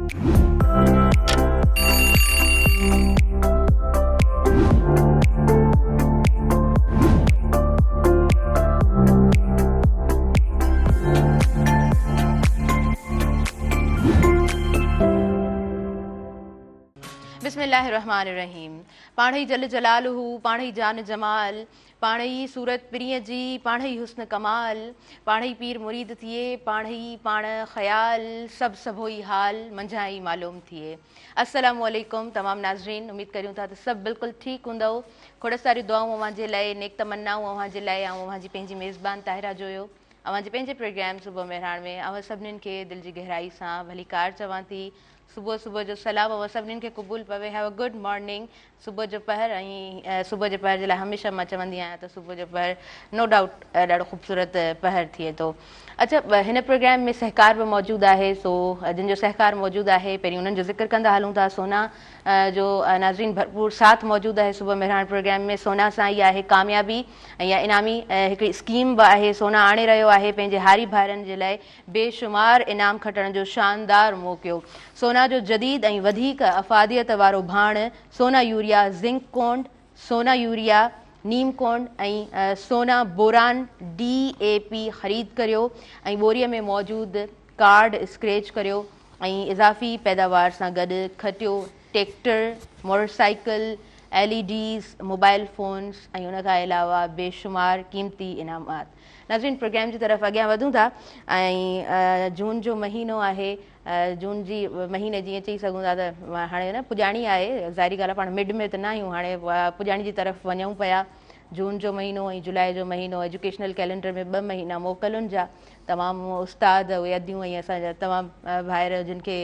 بسم الله الرحمٰن الرحيم پاڻ ئي جل جلاله پاڻ ئي جان جمال پاڻ ئي صورت پرينء جي پاڻ ئي حسن ڪمال پاڻ ئي پير مريد ٿئي پاڻ ئي پاڻ خيال سڀ سڀوئي حال منجهان ئي معلوم ٿئي السلام عليڪم تمام ناظرين اميد ڪريون ٿا ته سڀ بلڪل ٺيڪ هوندؤ کوڙ ساريون دعائون اوهان جي لاء نيڪ تمنائون اوهان جي لاء آئون اوهان جي پنهنجي ميزبان طاهره جويو اوهان جي پنهنجي پروگرام صبح مهراڻ ۾ اوهان سڀنين کي دل جي گهرائي سان ڀليڪار چوان ٿي صبح صبح جو سلام اوهان سڀنين کي قبول پوي have a good morning صبح جو پهر ۽ صبح جي پهر جي لاء هميشه مان چوندي آهيان ته صبح جو پهر نو ڊائوٽ ڏاڍو خوبصورت پهر ٿئي ٿو. اڇا هن پروگرام ۾ سهڪار به موجود آهي سو جن جو سهڪار موجود آهي پهرين انهن جو ذڪر ڪندا هلون ٿا سونا جو ناظرين ڀرپور ساٿ موجود آهي صبح مهراڻ پروگرام ۾ سونا سان ئي آهي ڪاميابي ۽ اها انعامي هڪڙي اسڪيم به آهي سونا آڻي رهيو آهي پنهنجي هاري ڀائرن جي لاء بيشمار انعام کٽڻ جو شاندار موقعو، سونا جو جديد ۽ وڌيڪ افاديت وارو ڀاڻ سونا يوريا زنڪ ڪونڊ، سونا يوريا نيم ڪونڊ ۽ سونا بوران ڊي اي پي خريد ڪريو ۽ ٻوري ۾ موجود ڪارڊ اسڪريچ ڪريو ۽ اضافي پيداوار سان گڏ کٽيو tractor, motorcycle, L E Ds, mobile phones ۽ ان کان علاوه بيشمار قيمتي انعامات. ناظرين پروگرام جي طرف اڳيان وڌون ٿا ۽ جون جو مهينو آهي جون جي مهيني جيئن چئي سگهون ٿا ته هاڻي نه پڄاڻي آهي ظاهري ڳالهه پاڻ مڊ ۾ ته نه آهيون هاڻي پڄاڻي جي طرف وڃون پيا جون جو مهينو ۽ جولاء جو مهينو ايجوڪيشنل ڪئلينڊر ۾ ٻه مهينا موڪلن جا تمام استاد اهي اديون ۽ اسان جا تمام ڀائر جن کي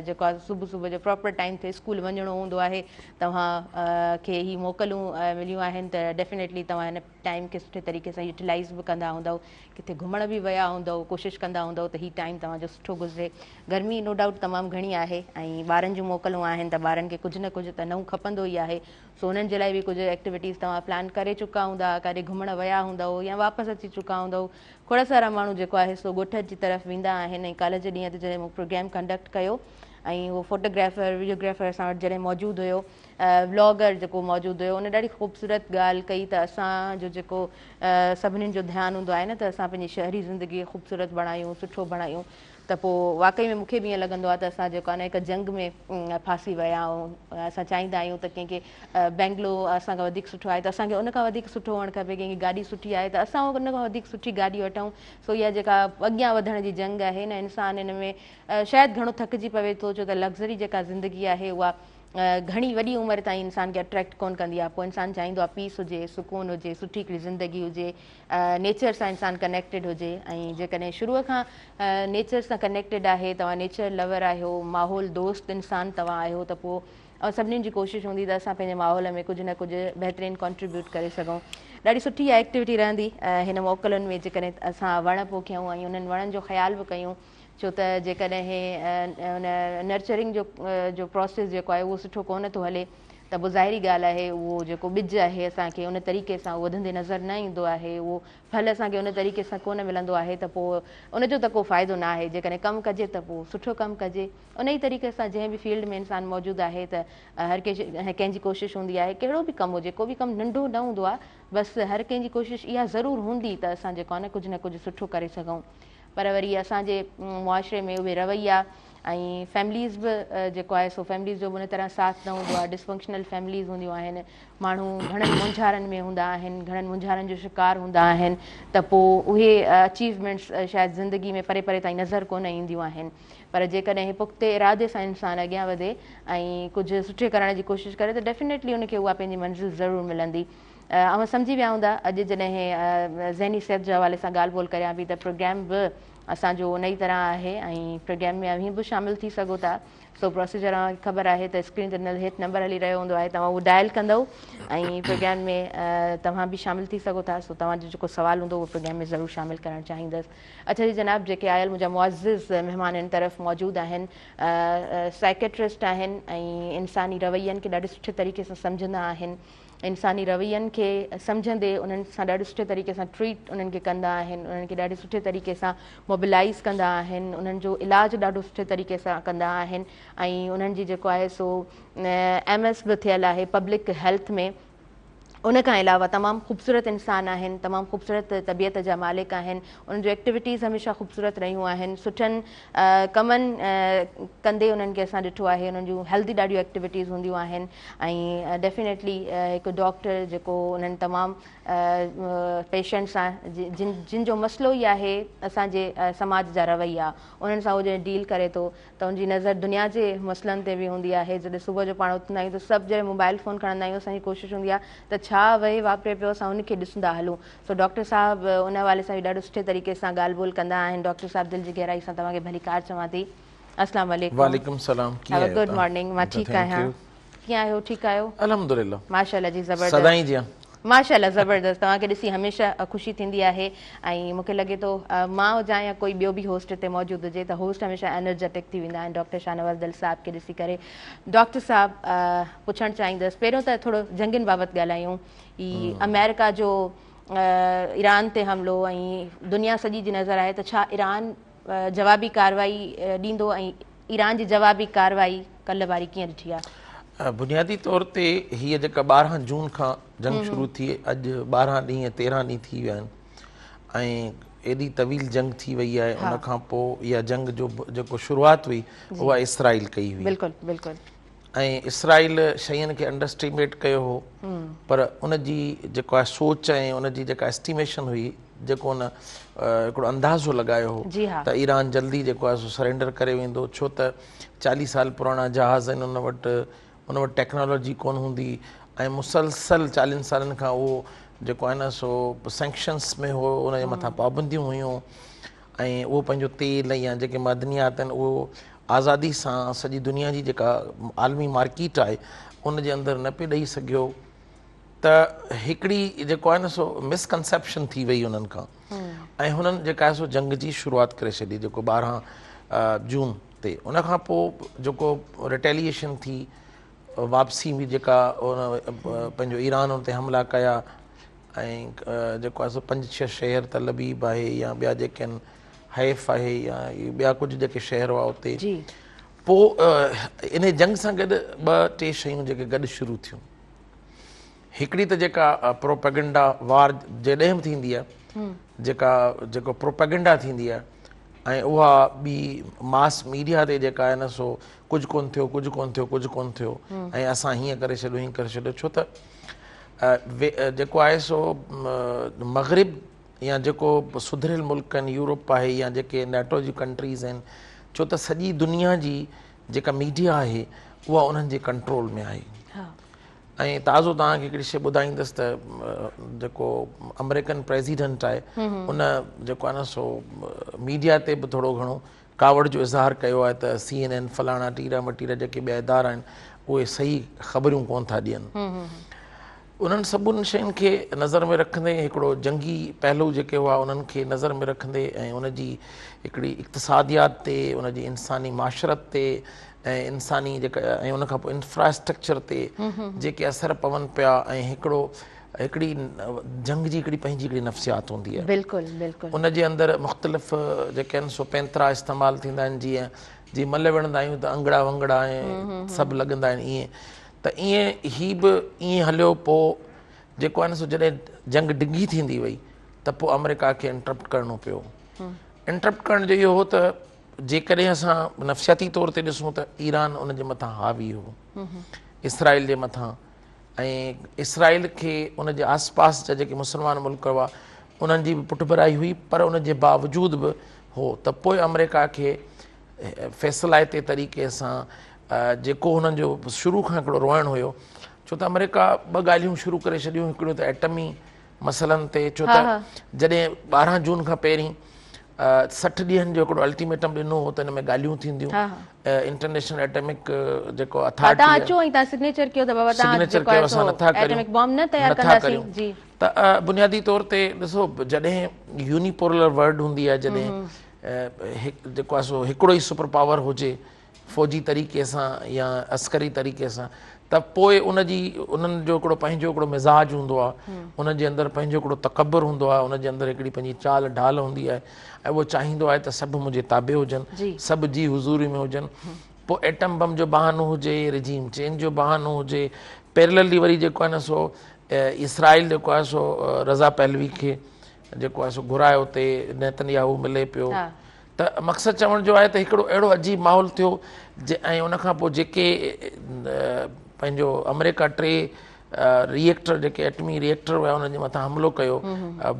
جيڪو آهي صبح صبح جو پراپر ٽائيم تي اسڪول وڃڻو هوندو آهي توهان کي هي موڪلون مليون آهن ته ڊيفينيٽلي توهان هن ٽائيم کي سٺي طريقي سان يوٽيلائيز به ڪندا هوندؤ ڪٿي گهمڻ به ويا هوندؤ ڪوشش ڪندا هوندؤ ته هي ٽائيم توهان جو سٺو گذري گرمي نو ڊائوٽ تمام گهڻي آهي ۽ ٻارن جون موڪلون آهن ته ٻارن کي ڪجهه نه ڪجهه ته نئون کپندو ئي آهي سو انهن جي لاء به ڪجهه ايڪٽيوٽيز توهان پلان ڪري چڪا هوندا ڪاڏي گهمڻ ويا هوندؤ يا واپس اچي چڪا هوندؤ کوڙ سارا ماڻهو جيڪو آهي سو ڳوٺن جي طرف ويندا آهن ۽ ڪالهه جي ڏينهن تي جڏهن مون پروگرام ڪنڊڪٽ ڪيو ۽ اهو فوٽوگرافر ويڊيوگرافر اسان وٽ جڏهن موجود هيو ولاگر جيڪو موجود هيو ان ڏاڍي خوبصورت ڳالهه ڪئي ته اسان جو جيڪو سڀني جو ڌيان هوندو آهي نه ته اسان پنهنجي شهري زندگي کي خوبصورت بڻايون سٺو بڻايون ته پوء واقعي ۾ مونکي به ائين لڳندو آهي ته اسان جيڪو آهي نه هڪ جنگ ۾ ڦاسي ويا آهيون اسان چاهيندا آهيون ته ڪنهن کي بينگلو اسان کان وڌيڪ سٺو آهي ته اسان کي ان کان وڌيڪ سٺو هئڻ کپي ڪنهن کي گاڏي سٺي آهي ته اسان ان کان وڌيڪ سٺي گاڏي وٺون سو اها جيڪا اڳيان وڌڻ جي جنگ آهي نه انسان ان ۾ شايد گهڻو ٿڪجي پوي ٿو ڇو ته لگزري جيڪا زندگي آهي اها گهڻي وڏي عمر تائين انسان کي اٽريڪٽ ڪونه ڪندي آهي پوء انسان چاهيندو آهي پيس هجي سڪون هجي سٺي هڪڙي زندگي هجي نيچر سان انسان ڪنيڪٽيڊ هجي ۽ جيڪڏهن شروع کان نيچر سان ڪنيڪٽيڊ آهي توهان نيچر لور آهيو ماحول دوست انسان توهان آهيو ته پوء سڀني جي ڪوشش هوندي ته اسان پنهنجي ماحول ۾ ڪجهه نه ڪجهه بهترين ڪنٽريبيوٽ ڪري سگهون ڏاڍي سٺي اها ايڪٽيوٽي رهندي هن موڪلن ۾ جيڪڏهن اسان وڻ پوکيون ۽ انهن وڻن جو خيال به ڪيون ڇو ته جيڪڏهن ان نرچرنگ جو جو پروسيس جيڪو آهي اهو سٺو ڪونه ٿو هلي ته پوء ظاهري ڳالهه آهي اهو جيڪو ٻج آهي اسان کي ان طريقي سان وڌندي نظر نه ايندو آهي اهو ڦل اسان کي ان طريقي سان ڪونه ملندو آهي ته پوء ان جو ته ڪو فائدو نه آهي جيڪڏهن ڪم ڪجي ته پوء سٺو ڪم ڪجي ان ئي طريقي سان جنهن به فيلڊ ۾ انسان موجود آهي ته هر ڪنهن جي ڪوشش هوندي آهي ڪهڙو به ڪم هجي ڪو به ڪم ننڍو نه هوندو آهي بس هر ڪنهن جي ڪوشش اها ضرور هوندي ته اسان جيڪو آهي نه ڪجهه نه ڪجهه سٺو ڪري سگهون پر وري اسان جي معاشري ۾ اهي رويا ۽ فيمليز به جيڪو آهي سو فيمليز جو به ان طرح ساٿ نه هوندو آهي ڊسفنڪشنل فيمليز هونديون آهن ماڻهو گهڻن مونجهارن ۾ هوندا آهن گهڻن مونجهارن جو شڪار هوندا آهن ته پوء اهي اچيومينٽس شايد زندگي ۾ پري پري تائين نظر ڪونه اينديون آهن پر جيڪڏهن پختي ارادي سان انسان اڳيان وڌي ۽ ڪجهه سٺي ڪرڻ جي ڪوشش ڪري ته ڊيفينيٽلي ان کي اها پنهنجي منزل ضرور ملندي اوهان سمجهي ويا هوندا اڄ جڏهن ذهني صحت جي حوالي سان ڳالهه ٻولهه ڪريان پئي ته پروگرام به اسان جو ان ئي طرح آهي ۽ پروگرام ۾ اوهين به شامل ٿي سگهو ٿا سو پروسيجر اوهان کي خبر آهي ته اسڪرين تي ڏنل هيٺ نمبر هلي رهيو هوندو آهي توهان اهو ڊائل ڪندؤ ۽ پروگرام ۾ توهان به شامل ٿي سگهو ٿا سو توهان جو جيڪو سوال هوندو اهو پروگرام ۾ ضرور شامل ڪرڻ چاهيندس اڇا جي جناب جيڪي آيل منهنجا معزز مهمان هن طرف موجود آهن سائيڪيٽرسٽ آهن ۽ انساني روين کي ڏاڍي سٺي طريقي سان سمجهندا آهن. انساني روين کي سمجهندي انهن سان ڏاڍي سٺي طريقي سان ٽريٽ انهن کي ڪندا آهن، انهن کي ڏاڍي سٺي طريقي سان موبلائيز ڪندا آهن، انهن جو علاج ڏاڍو سٺي طريقي سان ڪندا آهن ۽ انهن جي جيڪو آهي سو ايم ايس به ٿيل آهي پبلڪ هيلٿ ۾. ان کان علاوه تمام خوبصورت انسان آهن، تمام خوبصورت طبيعت جا مالڪ آهن، انهن جون ايڪٽيوٽيز هميشه خوبصورت رهيون آهن، سٺن ڪمن ڪندي انهن کي اسان ڏٺو آهي، انهن جون هيلدي ڏاڍيون ايڪٽيوٽيز هونديون آهن ۽ ڊيفينيٽلي هڪ ڊاڪٽر جيڪو انهن تمام پيشنٽ سان جن جن جو مسئلو ئي آهي اسان جي سماج جا رويا انهن سان هو جڏهن ڊيل ڪري ٿو ته ان جي نظر دنيا جي مسئلن تي به هوندي آهي. جڏهن صبح جو پاڻ اٿندا آهيون ته سڀ جڏهن موبائل فون کڻندا آهيون اسان جي ڪوشش هوندي آهي ته ڇا وهي واپري پيو اسان ان کي ڏسندا هلون. سو ڊاڪٽر صاحب ان حوالي سان به ڏاڍو سٺي طريقي سان ڳالهه ٻولهه ڪندا آهن. ڊاڪٽر صاحب دل جي گهرائي سان توهان کي ڀليڪار چوان ٿي. السلام عليڪم. وعليڪم السلام ڪيئن آهيو گڊ مارننگ مان ٺيڪ آهيان. ڪيئن آهيو ٺيڪ آهيو؟ الحمدلله ماشاءالله جي زبردست سدائين جيان. ماشاءالله زبردست توهان کي ڏسي هميشه خوشي ٿيندي آهي ۽ مون کي لڳي ٿو مان هجان يا ڪوئي ٻيو به هوسٽ هتي موجود هجي ته هوسٽ هميشه انرجيٽڪ ٿي ويندا آهن ڊاڪٽر شاهنواز دل صاحب کي ڏسي ڪري. ڊاڪٽر صاحب پڇڻ چاهيندس پهريون ته ٿورو جنگين بابت ڳالهايون هي آمريڪا جو ايران تي حملو ۽ دنيا سڄي جي نظر آهي ته ڇا ايران جوابي ڪارروائي ڏيندو ۽ ايران جي جوابي ڪارروائي ڪلهه واري ڪيئن ڏٺي آهي؟ بنيادي طور تي هيء جيڪا 12 جون کان جنگ شروع ٿي اڄ 12 ڏينهن 13 ڏينهن ٿي ويا آهن ۽ ايڏي طويل جنگ ٿي وئي آهي ان کان پوء اها جنگ جو جيڪو شروعات هئي اها اسرائيل ڪئي هئي. بلڪل بلڪل. ۽ اسرائيل شين کي انڊراسٽيميٽ ڪيو هو پر ان جي جيڪا سوچ ۽ ان جي جيڪا اسٽيميشن هئي جيڪو ان هڪڙو اندازو لڳايو هو ته ايران جلدي جيڪو آهي سو سرينڊر ڪري ويندو ڇو ته 40 سال پراڻا جهاز آهن ان وٽ ان وٽ ٽيڪنالاجي ڪونه هوندي ۽ مسلسل 40 سالن کان اهو جيڪو آهي نه سو سينڪشنس ۾ هو ان جي مٿان پابنديون هيون ۽ اهو پنهنجو تيل يا جيڪي معدنيات آهن اهو آزادي سان سڄي دنيا جي جيڪا عالمي مارڪيٽ آهي ان جي اندر نه پئي ڏئي سگهيو ته هڪڙي جيڪو آهي نه سو مس ڪنسيپشن ٿي وئي انهن کان ۽ هنن جيڪا آهي سو جنگ جي شروعات ڪري ڇڏي جيڪو 12 جون تي ان کان پوء جيڪو ريٽيليئيشن ٿي واپسي به جيڪا پنهنجو ايران ان تي حملا ڪيا ۽ جيڪو آهي سو 5 6 شهر تل ابيب آهي يا ٻيا جيڪي آهن حيف آهي يا ٻيا ڪجهه جيڪي شهر هئا اتي پوء انهي جنگ سان گڏ ٻه ٽي شيون جيڪي گڏ شروع ٿيون هڪڙي ته جيڪا پروپيگنڊا وار جڏهن به ٿيندي آهي جيڪا جيڪو پروپيگنڊا ٿيندي آهي ۽ اها ٻي ماس ميڊيا تي جيڪا آهي نه سو ڪجهه ڪون ٿيو ڪجهه ڪون ٿيو ڪجهه ڪون ٿيو ۽ اسان هيئن ڪري ڇڏيو هيئن ڪري ڇڏيو ڇو ته جيڪو آهي سو مغرب يا جيڪو سڌريل ملڪ آهن يورپ آهي يا جيڪي نيٽو جي ڪنٽريز آهن ڇو ته سڄي دنيا جي جيڪا ميڊيا آهي اها انهن جي ڪنٽرول ۾ آهي ۽ تازو توهان کي هڪڙي شيء ٻڌائيندس ته جيڪو آمريڪن پريزيڊنٽ آهي ان جيڪو آهي نه سو ميڊيا تي به ٿورو گهڻو ڪاوڙ جو اظهار ڪيو آهي ته سي اين اين فلاڻا ٽيرا مٽيرا جيڪي ٻيا ادارا آهن اهي صحيح خبرون ڪونه ٿا ڏين. انهن سڀن شين کي نظر ۾ رکندي هڪڙو جنگي پهلو جيڪي هئا انهن کي نظر ۾ رکندي ۽ ان جي هڪڙي اقتصاديات تي ان جي انساني معاشرت تي ۽ انساني جيڪا ۽ ان کان پوء انفراسٽرڪچر تي جيڪي اثر پون پيا ۽ هڪڙو هڪڙي جنگ جي هڪڙي پنهنجي هڪڙي نفسيات هوندي آهي. بلڪل بلڪل. ان جي اندر مختلف جيڪي آهن سو پينترا استعمال ٿيندا آهن جيئن جي ملهه وڙهندا آهيون ته انگڙا ونگڙا ۽ سڀ لڳندا آهن ائين ته ائين هي به ائين هليو پوء جيڪو آهي نه سو جڏهن جنگ ڊگهي ٿيندي وئي ته پوء آمريڪا کي انٽرپٽ ڪرڻو پيو. انٽرپٽ ڪرڻ جو اهو هو ته جيڪڏهن اسان نفسياتي طور تي ڏسون ته ايران ان جي مٿان حاوي هو اسرائيل جي مٿان ۽ اسرائيل کي ان جي آس پاس جا جيڪي مسلمان ملڪ هئا انهن جي به پٺڀرائي هئي پر ان جي باوجود به هو ته پوء آمريڪا کي فيصلائتي طريقي سان جيڪو هنن جو شروع کان هڪڙو روئڻ هيو ڇو ته آمريڪا ٻه ڳالهيون شروع ڪري ڇڏيون هڪڙيون ته ايٽمي مسئلن تي ڇو ته جڏهن 12 جون کان پهرين 60 ڏينهن جو هڪڙو الٽيميٽم ڏنو هو ته ان ۾ ڳالهيون ٿينديون انٽرنيشنل ايٽمڪ جيڪو اٿارٽي تان اچو ۽ تان سگنيچر ڪيو ته بابا تان سگنيچر ڪيو اسان نٿا ڪريون ايٽمڪ بم نه تيار ڪنداسين جي ته بنيادي طور تي ڏسو جڏهن يوني پولر ورلڊ هوندي آهي جڏهن جيڪو آهي سو هڪڙو ئي سپر پاور هجي فوجي طريقي سان يا عسڪري طريقي سان ته پوء ان جي انهن جو هڪڙو پنهنجو هڪڙو مزاج هوندو آهي، انهن جي اندر پنهنجو هڪڙو تڪبر هوندو آهي، ان جي اندر هڪڙي پنهنجي چال ڍال هوندي آهي ۽ اهو چاهيندو آهي ته سڀ منهنجي تابع هجن، سڀ جي حضوري ۾ هجن. پوء ايٽم بم جو بهانو هجي، رجيم چينج جو بهانو هجي، پيرللي وري جيڪو آهي نه سو اسرائيل جيڪو آهي سو رضا پهلوي کي جيڪو آهي سو گهرائي اتي نيتن ياهو ملي پيو. ته مقصد چوڻ جو آهي ته هڪڙو اهڙو عجيب ماحول ٿيو ۽ ان کان پوء جيڪي پنهنجو آمريڪا ٽي ريئيڪٽر جيڪي ايٽمي ريئيڪٽر هيا انهن جي مٿان حملو ڪيو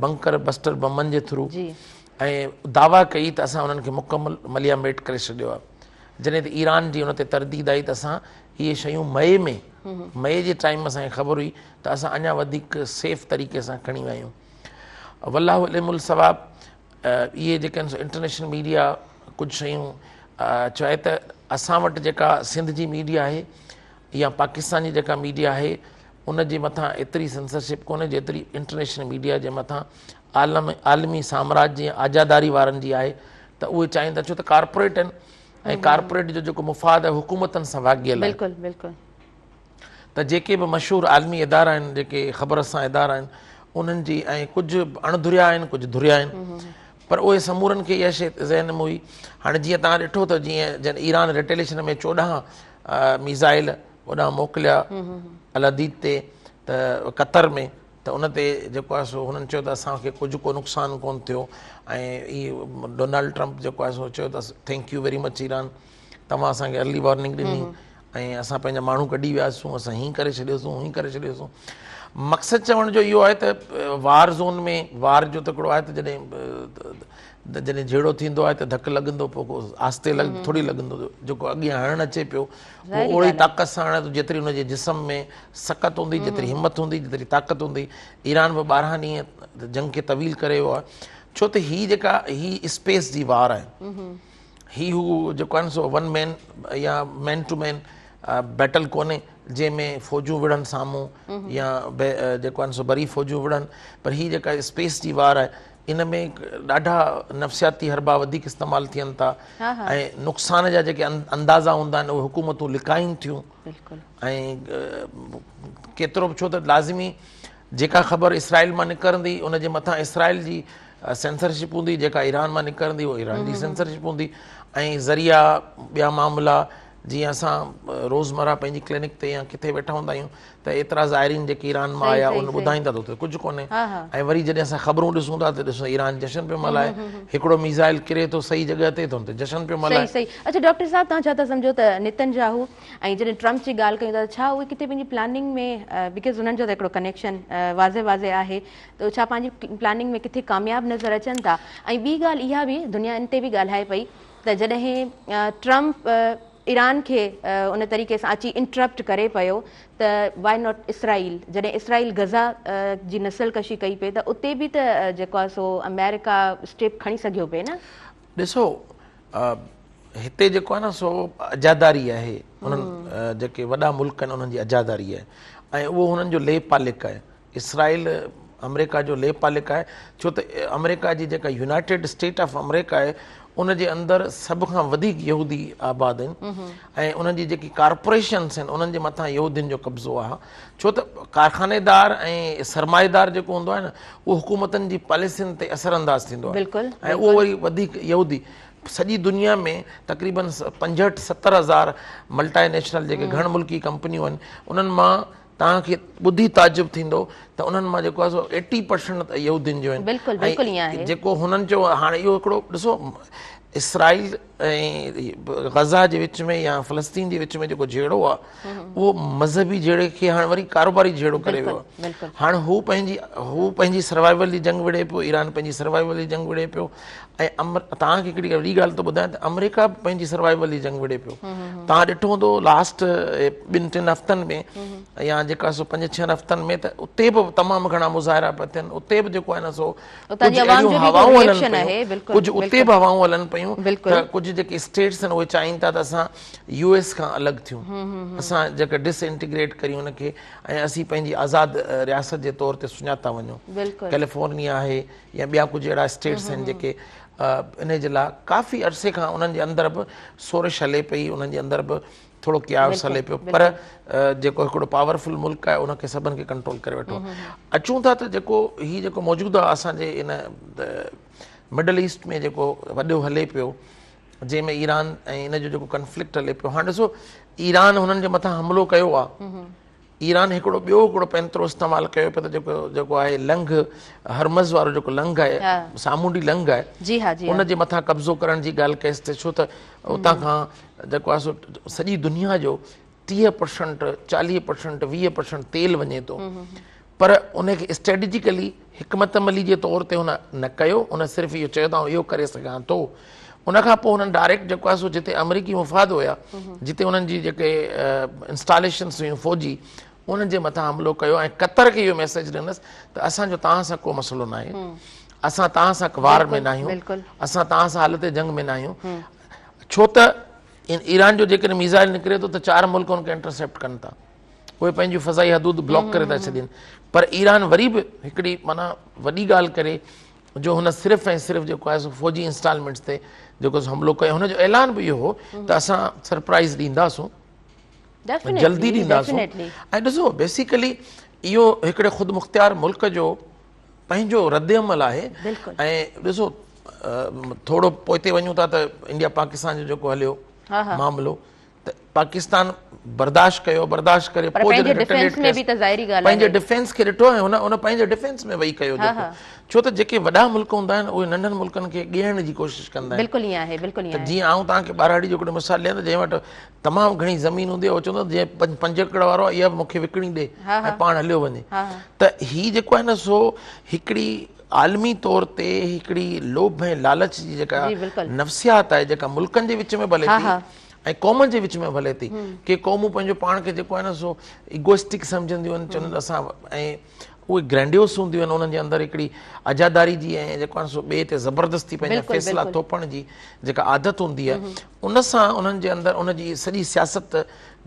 بنڪر بسٽر بمن جي ٿرو ۽ دعويٰ ڪئي ته اسان انهن کي مڪمل مليا ميٽ ڪري ڇڏيو آهي جڏهن ته ايران جي ان تي ترديد آئي ته اسان اهي شيون مئي ۾ مئي جي ٽائيم اسان کي خبر هئي ته اسان اڃا وڌيڪ سيف طريقي سان کڻي ويا آهيون والله اعلم الصواب اهي جيڪي آهن سو انٽرنيشنل ميڊيا ڪجهه شيون چاهي ته اسان وٽ جيڪا سنڌ جي ميڊيا آهي يا پاڪستان جي جيڪا ميڊيا آهي ان جي مٿان ايتري سينسرشپ ڪونهي جيتري انٽرنيشنل ميڊيا جي مٿان عالم عالمي سامراج جي اجاراداري وارن جي آهي ته اهي چاهين ٿا ڇو ته ڪارپوريٽ آهن ۽ ڪارپوريٽ جو جيڪو مفاد آهي حڪومتن سان واڳيل آهي بلڪل بلڪل ته جيڪي به مشهور عالمي ادارا آهن جيڪي خبر رسان ادارا آهن انهن جي ۽ ڪجهه اڻ ڌريا آهن ڪجهه ڌريا آهن پر اهي سمورن کي اها شيء ذهن ۾ هئي هاڻي جيئن توهان ڏٺو ته جيئن جن ايران ريٽيليشن ۾ 14 ميزائل اوڏانهن موڪليا العديد تي ته قطر ۾ ته ان تي جيڪو آهي سو هنن چيو ته اسان کي ڪجهه ڪو نقصان ڪون ٿيو ۽ هي ڊونالڊ ٽرمپ جيڪو آهي سو چيو ته thank you very much Iran توهان اسان کي ارلي وارننگ ڏني ۽ اسان پنهنجا ماڻهو ڪڍي وياسون اسان هين ڪري ڇڏيوسون هين ڪري ڇڏيوسون مقصد چوڻ جو اهو آهي ته وار زون ۾ وار جو ته هڪڙو آهي ته جڏهن جڏهن جهيڙو ٿيندو آهي ته ڌڪ لڳندو پوء ڪو آهستي لڳ ٿوري لڳندو جيڪو اڳيان هڻڻ اچي پيو اهو اوڙي طاقت سان هڻي ٿو جيتري ان جي جسم ۾ سڪت هوندي جيتري همت هوندي جيتري طاقت هوندي ايران به 12 ڏينهن جنگ کي طويل ڪري ويو آهي ڇو ته هي جيڪا هي اسپيس جي وار آهي هي هو جيڪو آهي نه سو ون مين يا مين ٽو مين بيٽل ڪونهي جنهن ۾ فوجون وڙهن سامهون يا جيڪو آهي نه سو بري فوجون وڙهن پر هي جيڪا اسپيس جي وار آهي ان ۾ ڏاڍا نفسياتي حربا وڌيڪ استعمال ٿين ٿا ۽ نقصان جا جيڪي اندازا هوندا آهن اهي حڪومتون لڪائين ٿيون ۽ ڪيترو به ڇو ته لازمي جيڪا خبر اسرائيل مان نڪرندي ان جي مٿان اسرائيل جي سينسرشپ هوندي جيڪا ايران مان نڪرندي اها ايران جي سينسرشپ هوندي ۽ ذريعا ٻيا معاملا جيئن اسان روزمره پنهنجي ڪلينڪ تي يا ڪٿي ويٺا هوندا آهيون ته ايترا زائرين جيڪي ايران مان آيا ان ٻڌائيندا ته اتي ڪجهه ڪونهي ۽ وري جڏهن اسان خبرون ڏسون ٿا ته ڏسون ايران جشن پيو ملهائي هڪڙو ميزائل ڪري ٿو صحيح جڳهه تي ته ان تي جشن پيو ملهائي. صحيح صحيح اڇا ڊاڪٽر صاحب توهان ڇا ٿا سمجهو ته نتن ياهو ۽ جڏهن ٽرمپ جي ڳالهه ڪيون ٿا ته ڇا اهي ڪٿي پنهنجي پلاننگ ۾ because انهن جو ته هڪڙو ڪنيڪشن واضح واضح آهي ته ڇا پنهنجي پلاننگ ۾ ڪٿي ڪامياب نظر اچن ٿا ۽ ٻي ڳالهه اها به دنيا ان تي به ڳالهائي پئي ته جڏهن ٽرمپ ايران کي ان طريقي سان اچي انٽرپٽ ڪري پيو ته وائي not اسرائيل جڏهن اسرائيل غزه جي نسل ڪشي ڪئي پئي ته اتي به ته جيڪو آهي سو آمريڪا اسٽيپ کڻي سگهيو پئي نه. ڏسو هتي جيڪو آهي نه سو اجاراداري آهي انهن جيڪي وڏا ملڪ آهن انهن جي اجاراداري آهي ۽ اهو هنن جو لي پالڪ آهي اسرائيل آمريڪا جو لي پالڪ آهي ڇو ته آمريڪا جي جيڪا يونائيٽيڊ اسٽيٽ آف آمريڪا آهي ان جي اندر سڀ کان وڌيڪ يهودي آباد آهن ۽ انهن جي جيڪي ڪارپوريشنس آهن انهن جي مٿان يهودين جو قبضو آهي ڇو ته ڪارخانيدار ۽ سرمائيدار جيڪو هوندو آهي نه اهو حڪومتن جي پاليسين تي اثر انداز ٿيندو آهي ۽ اهو وري وڌيڪ يهودي سڄي دنيا ۾ تقريبن 65 70 هزار ملٽي نيشنل جيڪي گهڻ ملڪي ڪمپنيون آهن انهن مان توهان کي ٻڌي تعجب ٿيندو ته انهن مان جيڪو آهي سو 80% ته يهودين جو آهن. بلڪل بلڪل ائين آهي. جيڪو هنن چيو هاڻي اهو هڪڙو ڏسو اسرائيل ۽ غزه جي وچ ۾ يا فلسطين جي وچ ۾ جيڪو جهيڙو آهي اهو مذهبي جهيڙي کي هاڻي وري ڪاروباري جهيڙو ڪري ويو آهي. هاڻي هو پنهنجي هو پنهنجي سروائيول جي جنگ وڙهي پيو ايران پنهنجي سروائيول جي جنگ وڙهي پيو ۽ توهان کي هڪڙي وڏي ڳالهه ٿو ٻڌايان ته آمريڪا به پنهنجي سروائيول جي جنگ وڙهي پيو. توهان ڏٺو هوندو لاسٽ ٻن ٽن هفتن ۾ يا جيڪا سو پنج ڇهن هفتن ۾ ته اتي به تمام گهڻا مظاهرا پيا ٿين اتي به جيڪو آهي نه سو ڪجهه اهڙيون هوائون هلن پيون ڪجهه اتي به هوائون هلن پيون ته ڪجهه جيڪي اسٽيٽس آهن اهي چاهين ٿا ته اسان يو ايس کان الڳ ٿيون اسان جيڪا ڊس انٽيگريٽ ڪريون ان کي ۽ اسين پنهنجي آزاد رياست جي طور تي سڃاتا وڃون. ڪيليفورنيا آهي يا ٻيا ڪجهه اهڙا اسٽيٽس آهن جيڪي انهي جي لاء ڪافي عرصي کان انهن جي اندر به سورش هلي پئي انهن جي اندر به ٿورو ڪياوس هلي پيو پر جيڪو هڪڙو پاورفل ملڪ آهي ان کي سڀن کي ڪنٽرول ڪري ويٺو اچون ٿا ته جيڪو هي جيڪو موجوده اسان جي ان مڊل ايسٽ ۾ جيڪو وڏو هلي پيو جنهن ۾ ايران ۽ ان جو جيڪو ڪنفلڪٽ هلي پيو هاڻ ڏسو ايران هنن جي مٿان حملو ڪيو آهي ايران هڪڙو ٻيو هڪڙو پينترو استعمال ڪيو پيو ته جيڪو جيڪو آهي لنگهه هرمز وارو جيڪو لنگهه آهي سامونڊي لنگهه آهي جي ها جي ان جي مٿان قبضو ڪرڻ جي ڳالهه ڪيس ته ڇو ته اتان کان جيڪو آهي سو سڄي دنيا جو 30% 40% 20% تيل وڃي ٿو پر ان کي اسٽريٽجيڪلي حڪمت عملي جي طور تي هن نه ڪيو ان صرف اهو چيو ته آئون اهو ڪري سگهان ٿو ان کان پوء هنن ڊائريڪٽ جيڪو آهي سو جتي آمريڪي مفاد هيا جتي انهن جي جيڪي انسٽاليشنس هيون فوجي انهن جي مٿان حملو ڪيو ۽ قطر کي اهو ميسيج ڏنس ته اسان جو توهان سان ڪو مسئلو ناهي اسان توهان سان وار ۾ ناهيون اسان توهان سان حالت جنگ ۾ ناهيون ڇو ته ايران جو جيڪڏهن ميزائل نڪري ٿو ته چار ملڪ ان کي انٽرسيپٽ ڪن ٿا اهي پنهنجون فضائي حدود بلاڪ ڪري ٿا ڇڏين پر ايران وري به هڪڙي معنيٰ وڏي ڳالهه ڪري جو هن صرف ۽ صرف جيڪو آهي سو فوجي انسٽالمينٽس تي جيڪو حملو ڪيو هن جو اعلان به اهو هو ته اسان سرپرائز ڏينداسون جلدي ڏينداسون ۽ ڏسو بيسيڪلي اهو هڪڙي خود مختيار ملڪ جو پنهنجو رد عمل آهي ۽ ڏسو ٿورو پوئتي وڃون ٿا ته انڊيا پاڪستان جو جيڪو هليو معاملو ته پاڪستان برداشت ڪيو برداشت ڪري پوء جڏهن ڊفينس ۾ به ته ظاهري ڳالهه آهي پنهنجي ڊفينس کي ڏٺو ۽ هن ان پنهنجي ڊفينس ۾ وئي ڪيو جيڪو ڇو ته جيڪي وڏا ملڪ هوندا آهن اهي ننڍن ملڪن کي ڳيهڻ جي ڪوشش ڪندا آهن بلڪل ائين آهي بلڪل ائين آهي جيئن آئون توهان کي ٻهراڙي جو هڪڙو مثال ڏيان ته جنهن وٽ تمام گهڻي زمين هوندي آهي اهو چوندو جنهن پنج ايڪڙ وارو آهي اها به مون کي وڪڻي ڏي ۽ پاڻ هليو وڃي ته هي جيڪو آهي نه سو هڪڙي عالمي طور تي هڪڙي لوڀ ۽ لالچ جي جيڪا نفسيات آهي جيڪا ملڪن جي وچ ۾ به هلي ٿي ۽ قومن جي وچ ۾ به هلي ٿي ڪي قومون پنهنجو پاڻ کي جيڪو آهي نه سو ايگوئسٽڪ سمجهنديون آهن چونديون آهن اسان ۽ اهي گرينڊيوس هونديون آهن انهن جي اندر هڪڙي اجاداري جي ۽ جيڪو آهي سو ٻئي تي زبردستي پنهنجا فيصلا ٿوپڻ جي جيڪا عادت هوندي آهي ان سان انهن جي اندر ان جي سڄي سياست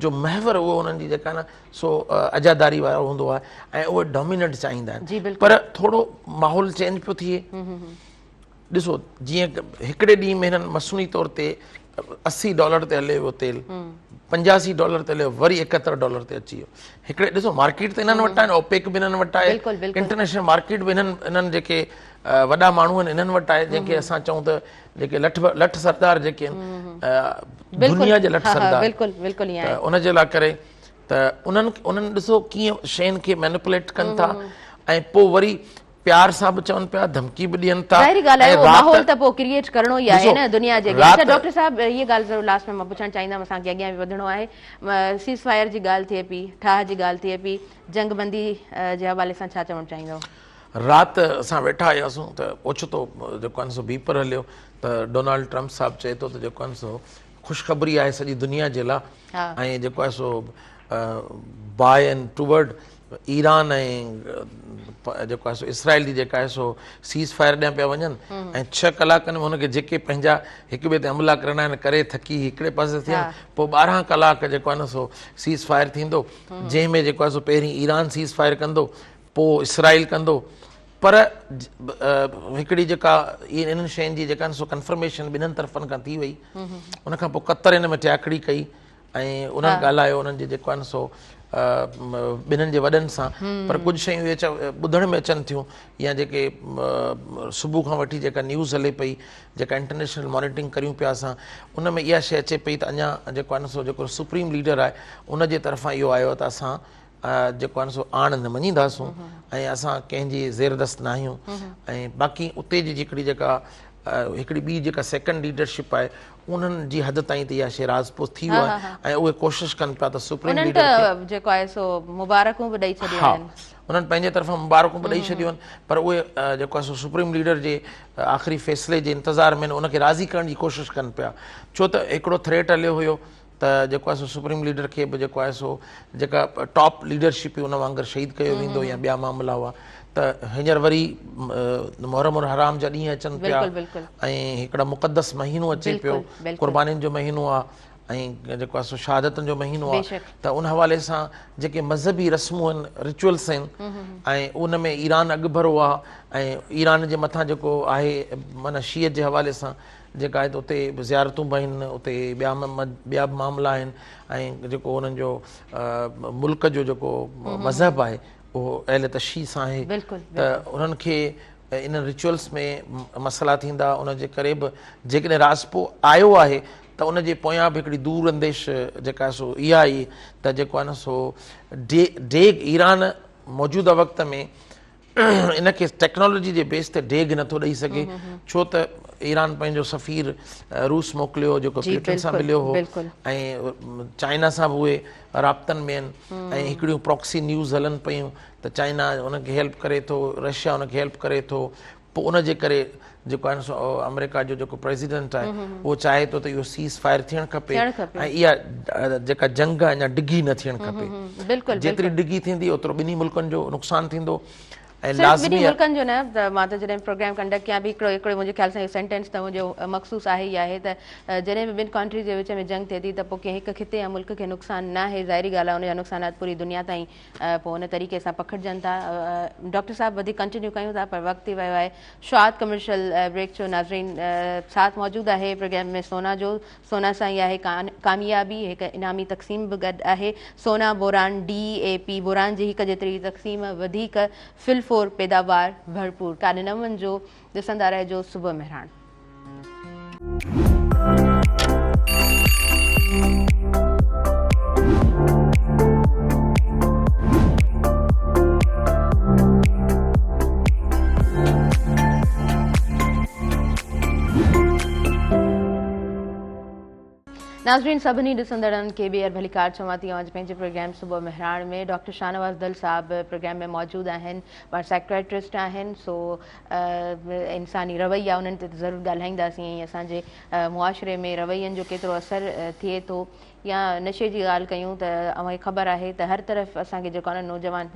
جو محور اهو انهن جي جيڪا نه سو اجاداري وارو هوندو آهي ۽ اهي ڊوميننٽ چاهيندا آهن پر ٿورو ماحول چينج پيو ٿئي ڏسو جيئن هڪڙي ڏينهن ۾ هنن مصنوعي طور تي 80 ڊالر تي هليو ويو تيل 85 ڊالر تي هليو وري 71 ڊالر تي اچي ويو هڪڙي ڏسو مارڪيٽ ته انهن وٽ آهن اوپيڪ به انهن وٽ آهي انٽرنيشنل مارڪيٽ به انهن انهن جيڪي وڏا ماڻهو آهن انهن وٽ آهي جنهن کي اسان چئون ته جيڪي لٺ لٺ سردار جيڪي آهن دنيا جا لٺ سردار بلڪل بلڪل ان جي لاء ڪري ته انهن انهن ڏسو ڪيئن شين کي مينيپوليٽ ڪن ٿا ۽ پوء وري پيار سان به چون پيا ڌمڪي به ڏين ٿا ظاهري ڳالهه آهي اهو ماحول ته پوء ڪريئيٽ ڪرڻو ئي آهي نه دنيا جي اڳيان اڇا ڊاڪٽر صاحب هيء ڳالهه ضرور لاسٽ ۾ مان پڇڻ چاهيندم اسان کي اڳيان به وڌڻو آهي سيز فائر جي ڳالهه ٿئي پئي ٺاهه جي ڳالهه ٿئي پئي جنگ بندي جي حوالي سان ڇا چوڻ چاهيندو رات اسان ويٺا هياسون ته اوچتو جيڪو آهي سو بيپر هليو ته ڊونالڊ ٽرمپ صاحب چئي ٿو ته جيڪو آهي سو خوشخبري آهي سڄي دنيا جي لاء ۽ جيڪو آهي سو باء اينڊ ٽوورڊ ايران ۽ جيڪو آهي سو اسرائيل جي جيڪا آهي سو سيز فائر ڏيان پيا وڃن ۽ ڇهه ڪلاڪن ۾ هن کي جيڪي پنهنجا هڪ ٻئي تي حملا ڪرڻا آهن ڪري ٿڪي هڪڙي پاسي ٿين پوء 12 ڪلاڪ جيڪو آهي نه سو سيز فائر ٿيندو جنهن ۾ جيڪو آهي سو پهرين ايران سيز فائر ڪندو پوء اسرائيل ڪندو پر هڪڙي جيڪا انهن شين جي جيڪا سو ڪنفرميشن ٻنهن طرفن کان ٿي وئي ان کان پوء قطر ان ۾ ٽياڪڙي ڪئي ۽ انهن ڳالهايو انهن جي جيڪو آهي سو ٻنهن جي وڏن سان پر ڪجهه شيون اهي ٻڌڻ ۾ اچن ٿيون يا جيڪي صبح کان وٺي جيڪا نيوز هلي پئي جيڪا انٽرنيشنل مانيٽرنگ ڪريون پيا اسان ان ۾ اها شي اچي پئي ته اڃا جيڪو آهي سو جيڪو سپريم ليڊر آهي ان جي طرفان اهو آيو ته اسان جيڪو آهي سو آڻ نه مڃينداسون ۽ اسان ڪنهن جي زيردست نه آهيون ۽ باقي اتي جي جيڪڙي جيڪا هڪڙي ٻي جيڪا سيڪنڊ ليڊرشپ آهي انهن جي حد تائين ته اها شيء راضپو ٿي ويو آهي ۽ اهي ڪوشش ڪن پيا ته سپريم ليڊر کي جيڪو آهي سو مبارڪون به ڏئي ڇڏيون آهن انهن پنهنجي طرفان مبارڪون به ڏئي ڇڏيون آهن پر اهي جيڪو آهي سو سپريم ليڊر جي آخري فيصلي جي انتظار ۾ ان کي راضي ڪرڻ جي ڪوشش ڪن پيا ڇو ته هڪڙو ٿريٽ هليو هيو ته جيڪو آهي سو سپريم ليڊر کي به جيڪو آهي سو جيڪا ٽاپ ليڊرشپ هئي ان وانگر شهيد ڪيو ويندو يا ٻيا معاملا هئا ته هينئر وري محرم الحرام جا ڏينهن اچن پيا ۽ هڪڙا مقدس مهينو اچي پيو قربانين جو مهينو آهي ۽ جيڪو آهي سو شهادتن جو مهينو آهي ته ان حوالي سان جيڪي مذهبي رسمون آهن رچوئلس آهن ۽ ان ۾ ايران اڳڀرو آهي ۽ ايران جي مٿان جيڪو آهي معنيٰ شيعت جي حوالي سان جيڪا آهي ته اتي زيارتون به آهن اتي ٻيا ٻيا به معاملا آهن ۽ جيڪو انهن جو ملڪ جو جيڪو مذهب آهي اهو اهل تشيع سان آهي ته انهن کي انهن رچوئلس ۾ مسئلا ٿيندا ان جي ڪري به جيڪڏهن راضپو آيو آهي ته ان جي پويان به هڪڙي دور انديش جيڪا آهي سو اها ئي ته جيڪو آهي نه سو ڊيگهه ايران موجوده وقت ۾ ان کي ٽيڪنالاجي جي بيس تي ڊيگهه نٿو ڏئي سگهي ڇو ته ايران پنهنجو سفير روس موڪليو جيڪو پيوٽن سان مليو هو ۽ چائنا سان به اهي رابطن ۾ آهن ۽ هڪڙيون پراڪسي نيوز هلن پيون ته چائنا ان کي هيلپ ڪري ٿو رشيا ان کي هيلپ ڪري ٿو پوء ان جي ڪري جيڪو آهي نه سو آمريڪا جو جيڪو پريزيڊنٽ آهي اهو چاهي ٿو ته اهو سيز فائر ٿيڻ کپي ۽ اها جيڪا جنگ آهي اڃا ڊگهي نه ٿيڻ کپي جيتري ڊگهي ٿيندي اوترو ٻنهي ملڪن جو نقصان ٿيندو ۽ لازمي ٻنهي ملڪن جو نه ته مان ته جڏهن پروگرام ڪنڊڪٽ ڪيان به هڪڙو هڪڙو منهنجي خيال سان اهو سينٽينس ته منهنجو مخصوص آهي ئي آهي ته جڏهن به ٻن ڪنٽريز جي وچ ۾ جنگ ٿئي ٿي ته پوء ڪنهن هڪ خطي يا ملڪ کي نقصان ناهي ظاهري ڳالهه آهي ان جا نقصانات پوري دنيا تائين پوء ان طريقي سان پکڙجن ٿا. ڊاڪٽر صاحب وڌيڪ ڪنٽينيو ڪيون ٿا پر وقت ٿي ويو آهي شارٽ ڪمرشل بريڪ جو ناظرين ساٿ موجود آهي پروگرام ۾ سونا جو سونا سان ئي آهي ڪاميابي هڪ انعامي تقسيم به گڏ آهي سونا بوران ڊي اي پي بوران جي هڪ جيتري تقسيم وڌيڪ فل فور پيداوار ڀرپور ڪاڏي نه وڃجو ڏسندا رهجو صبح مهراڻ. ناظرين سڀني ڏسندڙن کي ٻيهر ڀليڪار چوان ٿي اوهان جي پنهنجي پروگرام صبح مهراڻ ۾ ڊاڪٽر شاهنواز دل صاحب پروگرام ۾ موجود آهن پاڻ سائيڪريٽرسٽ آهن سو انساني رويا انهن تي ته ضرور ڳالهائينداسين ۽ اسان جي معاشري ۾ روين جو ڪيترو اثر ٿئي ٿو يا نشي جي ڳالهه ڪيون ته اوهان کي خبر آهي ته هر طرف اسان کي جيڪو آهي نه نوجوان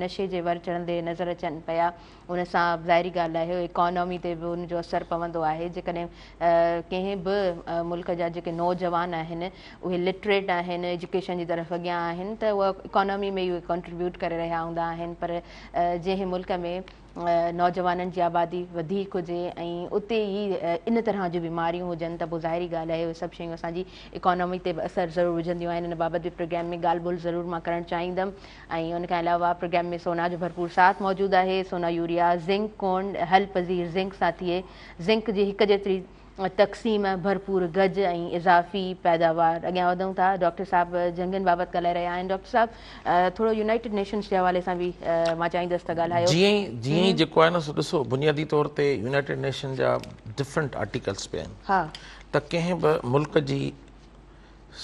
نشي جي ور چڙهندي نظر اچن پيا ان سان ظاهري ڳالهه آهي اڪانومي تي به ان جو اثر پوندو آهي جيڪڏهن ڪنهن به ملڪ جا جيڪي نوجوان آهن اهي لٽريٽ آهن ايجوڪيشن جي طرف اڳيان آهن ته اها اڪانومي ۾ اهي ڪنٽريبيوٽ ڪري رهيا هوندا آهن پر جنهن ملڪ ۾ نوجوانن جي آبادي وڌيڪ هجي ۽ اتي ئي ان طرح جون بيماريون هجن ته پوء ظاهري ڳالهه آهي اهي سڀ شيون اسان جي اڪانومي تي به اثر ضرور وجهنديون آهن ان بابت به پروگرام ۾ ڳالهه ٻولهه ضرور مان ڪرڻ چاهيندم ۽ ان کان علاوه پروگرام ۾ سونا جو ڀرپور ساٿ موجود آهي سونا يوريا زنڪ ڪونڊ حل پذير زنڪ سان ٿئي زنڪ جي هڪ جيتري تقسيم، ڀرپور گج ۽ اضافي پيداوار. اڳيان وڌون ٿا ڊاڪٽر صاحب جنگين بابت ڳالهائي رهيا آهن. ڊاڪٽر صاحب ٿورو يونائيٽيڊ نيشنز جي حوالي سان به مان چاهيندس ته ڳالهايو. جيئن ئي جيئن ئي جيڪو آهي نه سو ڏسو بنيادي طور تي يونائيٽيڊ نيشن جا ڊفرنٽ آرٽيڪلس پيا آهن ته ڪنهن به ملڪ جي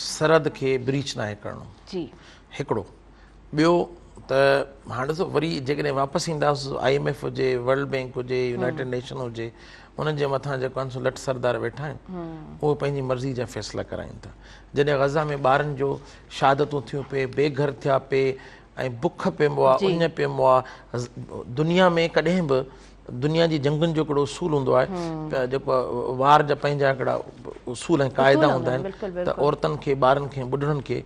سرحد کي بريچ ناهي ڪرڻو جي هڪڙو ٻيو ته هاڻ ڏسو وري جيڪڏهن واپس اينداسين I M F هجي ورلڊ بينڪ هجي يونائيٽيڊ نيشن هجي انهن جي مٿان جيڪو آهن سو لٺ سردار ويٺا آهن اهي پنهنجي مرضي جا فيصلا ڪرائين ٿا جڏهن غزه ۾ ٻارن جو شهادتون ٿيون پي بي گهر ٿيا پي ۽ بک پي مئا اڃ پي مئا دنيا ۾ ڪڏهن به دنيا جي جنگن جو هڪڙو اصول هوندو آهي ته جيڪو وار جا پنهنجا هڪڙا اصول ۽ قاعدا هوندا آهن ته عورتن کي ٻارن کي ٻڍڙن کي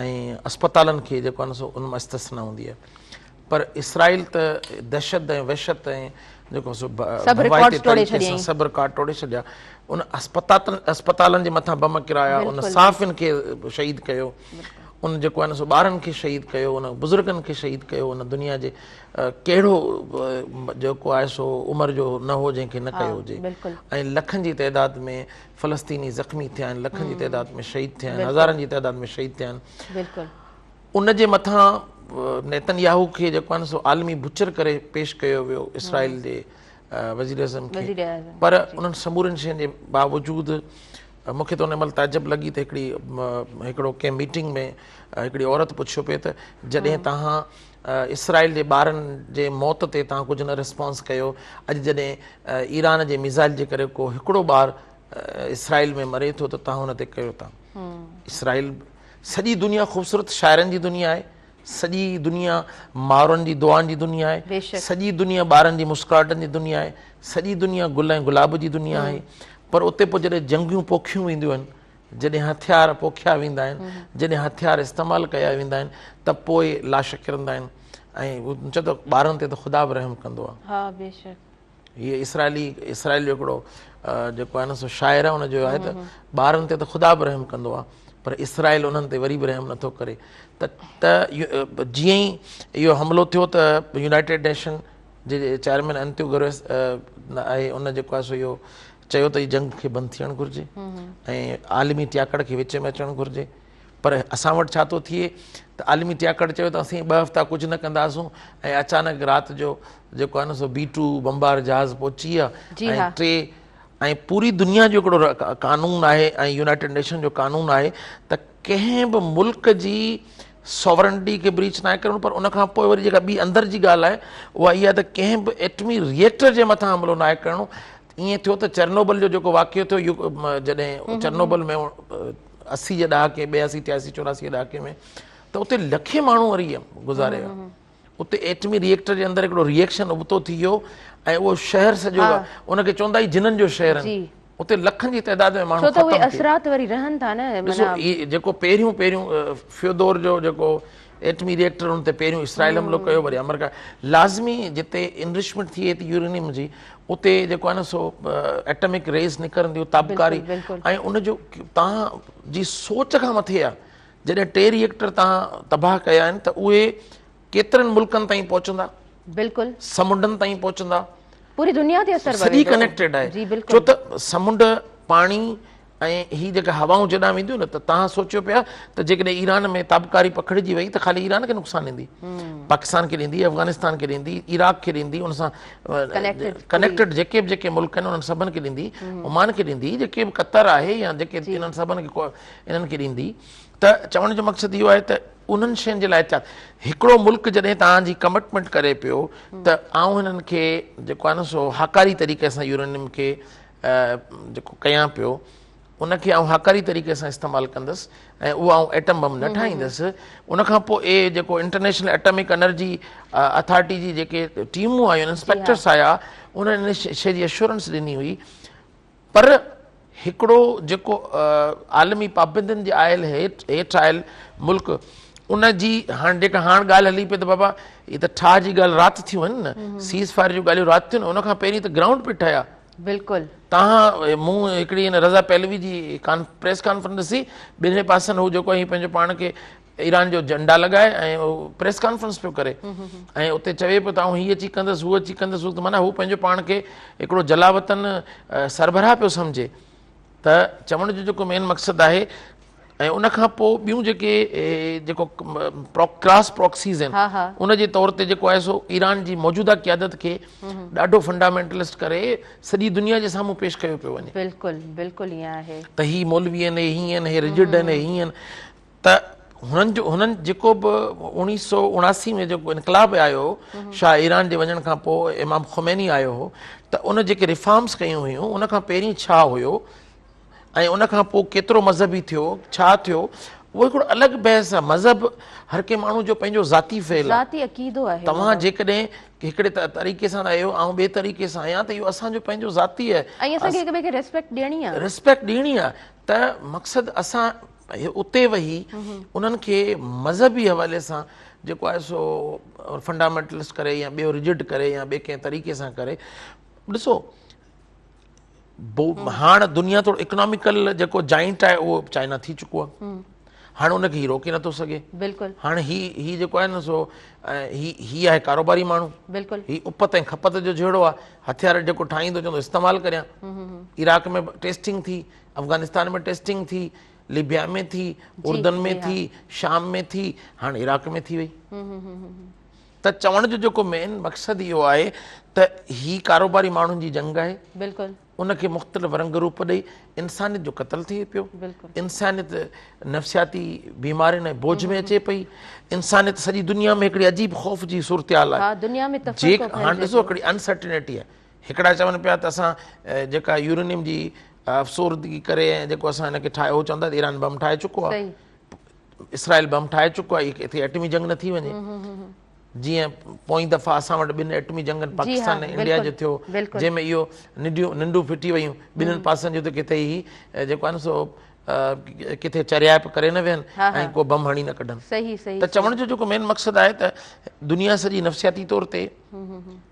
۽ اسپتالن کي جيڪو آهي نه سو ان مان استثنا هوندي آهي پر اسرائيل ته دهشت ۽ وحشت ۽ جيڪو سو ڀوائتي طريقي سان سڀ رڪارڊ ٽوڙي ڇڏيا ان اسپتالن جي مٿان بم ڪرايا ان صحافين کي شهيد ڪيو ان جيڪو آهي نه سو ٻارن کي شهيد ڪيو ان بزرگن کي شهيد ڪيو ان دنيا جي ڪهڙو جيڪو آهي سو عمر جو نه هو جنهن کي نه ڪيو هجي ۽ لکن جي تعداد ۾ فلسطيني زخمي ٿيا آهن لکن جي تعداد ۾ شهيد ٿيا آهن هزارن جي تعداد ۾ شهيد ٿيا آهن ان جي مٿان نيتن ياهو کي جيڪو آهي سو عالمي بچر ڪري پيش ڪيو ويو اسرائيل جي وزيراعظم کي پر انهن سمورين شين جي باوجود مون کي ته ان مهل تعجب لڳي ته هڪڙي هڪڙو ڪنهن ميٽنگ ۾ هڪڙي عورت پڇيو پئي ته جڏهن توهان اسرائيل جي ٻارن جي موت تي توهان ڪجهه نه رسپانس ڪيو، اڄ جڏهن ايران جي ميزائل جي ڪري ڪو هڪڙو ٻار اسرائيل ۾ مري ٿو ته توهان ان تي ڪيو ٿا. اسرائيل سڄي دنيا خوبصورت شاعرن جي دنيا آهي، سڄي دنيا مائرن جي دعائن جي دنيا آهي، سڄي دنيا ٻارن جي مسڪراهٽن جي دنيا آهي، سڄي دنيا گل ۽ گلاب جي دنيا آهي، پر اتي پوء جڏهن جنگيون پوکيون وينديون آهن، جڏهن هٿيار پوکيا ويندا آهن، جڏهن هٿيار استعمال ڪيا ويندا آهن ته پوء لاش ڪرندا آهن ۽ چئو ته ٻارن تي ته خدا به رحم ڪندو آهي. ها بيشڪ. هي اسرائيلي اسرائيل جو هڪڙو جيڪو آهي نه سو شاعر آهي ان جو آهي ته ٻارن تي ته خدا به رحم ڪندو آهي پر اسرائيل انهن تي وري به رحم نٿو ڪري ته ته جيئن ئي اهو حملو ٿيو ته يونائيٽيڊ نيشن جي چيئرمين انتيو گروس آهي ان جيڪو آهي سو اهو چيو ته هي جنگ کي بند ٿيڻ گهرجي ۽ عالمي ٽياڪڙ کي وچ ۾ اچڻ گهرجي پر اسان وٽ ڇا ٿو ٿئي ته عالمي ٽياڪڙ چيو ته اسين ٻه هفتا ڪجهه نه ڪنداسون ۽ اچانڪ رات جو جيڪو آهي نه سو بي ٽو بمبار جهاز پهچي ويا ۽ ٽي ۽ پوري دنيا جو هڪڙو قانون آهي ۽ يونائيٽيڊ نيشن جو قانون آهي ته ڪنهن به ملڪ جي ساورنٽي کي بريچ ناهي ڪرڻو پر ان کان پوء وري جيڪا ٻي اندر جي ڳالهه آهي اها اها ته ڪنهن به ايٽمي ريئيڪٽر جي مٿان حملو ناهي ڪرڻو ائين ٿيو ته چرنوبل جو جيڪو واقعو ٿيو جڏهن چرنوبل ۾ 80 جي ڏهاڪي 82 83 84 جي ڏهاڪي ۾ ته اتي لکين ماڻهو وري گذاري ويا اتي ايٽمي ريئيڪٽر جي اندر هڪڙو ريئيڪشن ابتو ٿي ويو ۽ اهو شهر سڄو ان کي چوندا ئي جنن جو شهر آهن اتي لکن جي تعداد ۾ ماڻهو ختم ٿي اثرات وري رهن ٿا نه ڏسو هي جيڪو پهريون پهريون فيودور جو جيڪو ايٽمي ريئيڪٽر ان تي پهريون اسرائيل حملو ڪيو وري آمريڪا لازمي جتي انرچمينٽ ٿئي ٿي يورينيم جي اتي جيڪو آهي نه سو ايٽمڪ ريز نڪرنديون تابڪاري ۽ ان جو توهان جي سوچ کان مٿي آهي جڏهن ٽي ريئيڪٽر توهان تباهه ڪيا آهن ته اهي ڪيترن ملڪن تائين پهچندا بلڪل سمنڊن تائين پهچندا پوري دنيا تي اثر سڄي ڪنيڪٽيڊ آهي ڇو ته سمنڊ پاڻي ۽ هي جيڪا هوائون جيڏانهن وينديون نه ته توهان سوچيو پيا ته جيڪڏهن ايران ۾ تابڪاري پکڙجي وئي ته خالي ايران کي نقصان ڏيندي پاڪستان کي ڏيندي افغانستان کي ڏيندي عراق کي ڏيندي ان سان ڪنيڪٽيڊ جيڪي به جيڪي ملڪ آهن انهن سڀن کي ڏيندي عمان کي ڏيندي جيڪي به قطر آهي يا جيڪي انهن سڀن کي انهن کي ڏيندي ته چوڻ جو مقصد اهو آهي ته انهن شين جي لاء احتياط هڪڙو ملڪ جڏهن توهان جي ڪمٽمينٽ ڪري پيو ته آئون هنن کي جيڪو آهي نه سو هاڪاري طريقي سان يورينيم کي جيڪو ڪيان پيو ان کي آئون هاڪاري طريقي سان استعمال ڪندس ۽ اهو آئون ايٽم بم نه ٺاهيندس ان کان پوء اهي جيڪو انٽرنيشنل ايٽمڪ انرجي اٿارٽي جي جيڪي ٽيمون آيون انسپيڪٽرس آيا انهن ان شي جي اشورنس ڏني هئي پر هڪڙو جيڪو عالمي پابندين جي آيل هيٺ آيل ملڪ ان جي هاڻ جيڪا هاڻ ڳالهه هلي پئي ته بابا هي ته ٺاهه جي ڳالهه رات ٿيون آهن نه سيز فائر جون ڳالهيون رات ٿيون ان کان پهرين ته گرائونڊ پئي ٺهيا بلڪل تهان مون هڪڙي هن رضا پهلوي جي پريس ڪانفرنس ڏسي ٻنهي پاسن هو جيڪو هي پنهنجو پاڻ کي ايران جو جهنڊا لڳائي ۽ هو پريس ڪانفرنس پيو ڪري ۽ اتي چوي پيو ته آئون هي اچي ڪندس هو اچي ڪندس ته معنيٰ هو پنهنجو پاڻ کي هڪڙو جلاوطن سربراهه پيو سمجهي ته چوڻ جو جيڪو مين مقصد آهي ۽ ان کان پوء ٻيون جيڪي جيڪو ڪراس پراڪسيز آهن ان جي طور تي جيڪو آهي سو ايران جي موجوده قيادت کي ڏاڍو فنڊامينٽلسٽ ڪري سڄي دنيا جي سامهون پيش ڪيو پيو وڃي. بلڪل بلڪل ائين آهي. ته هي مولوي آهن هي هيئن آهن هي رجڊ آهن هي هيئن آهن ته هنن جو هنن جيڪو به 1979 ۾ جيڪو انقلاب آيو هو شاهه ايران جي وڃڻ کان پوء امام خميني آيو هو ته ان جيڪي ريفارمز ڪيون هيون ان کان پهرين ڇا هيو ۽ ان کان پوء ڪيترو مذهبي ٿيو ڇا ٿيو اهو هڪڙو الڳ بحث آهي مذهب هر ڪنهن ماڻهو جو پنهنجو ذاتي فعل آهي ذاتي عقيدو آهي توهان جيڪڏهن هڪڙي طريقي سان آهيو آئون ٻئي طريقي سان آهيان ته اهو اسان جو پنهنجو ذاتي آهي ۽ اسان کي هڪ ٻئي کي ريسپيڪٽ ڏيڻي آهي ريسپيڪٽ ڏيڻي آهي ته مقصد اسان اتي ويهي انهن کي مذهبي حوالي سان جيڪو آهي سو فنڊامينٽلسٽ ڪري يا ٻيو رجڊ ڪري يا ٻئي ڪنهن طريقي سان ڪري ڏسو هاڻ دنيا ٿورو اڪناميڪل جيڪو جائنٽ آهي اهو چائنا ٿي چڪو آهي هاڻ ان کي هي روڪي نٿو سگهي بلڪل هاڻ هي هي جيڪو آهي نه سو هي هي آهي ڪاروباري ماڻهو بلڪل هي اپت ۽ کپت جو جهيڙو آهي هٿيار جيڪو ٺاهيندو چوندو استعمال ڪريان عراق ۾ ٽيسٽنگ ٿي افغانستان ۾ ٽيسٽنگ ٿي لبيا ۾ ٿي اردن ۾ ٿي شام ۾ ٿي هاڻ عراق ۾ ٿي وئي ته چوڻ جو جيڪو مين مقصد اهو آهي ته هي ڪاروباري ماڻهن جي جنگ آهي بلڪل ان کي مختلف رنگ روپ ڏئي انسانيت جو قتل ٿئي پيو بلڪل انسانيت نفسياتي بيمارين ۽ بوجه ۾ اچي پئي انسانيت سڄي دنيا ۾ هڪڙي عجيب خوف جي صورتحال آهي ها دنيا ۾ تفرقو هاڻ ڏسو هڪڙي انسرٽينٽي آهي هڪڙا چون پيا ته اسان جيڪا يورينيم جي افسردگي ڪري ۽ جيڪو اسان هن کي ٺاهيو هو چوندا ته ايران بم ٺاهي چڪو آهي اسرائيل بم ٺاهي چڪو آهي ڪٿي ايٽمي جنگ نه ٿي وڃي جيئن پوئين دفعا اسان وٽ ٻن ايٽمي جنگن پاڪستان ۽ انڊيا جو ٿيو جنهن ۾ اهو ننڊيون ننڊون ڦٽي ويون ٻنهن پاسن جو ته ڪٿي هي جيڪو آهي نه سو ڪٿي چريائپ ڪري نه ويهن ۽ ڪو بم هڻي نه ڪڍن. ته چوڻ جو جيڪو مين مقصد آهي ته دنيا سڄي نفسياتي طور تي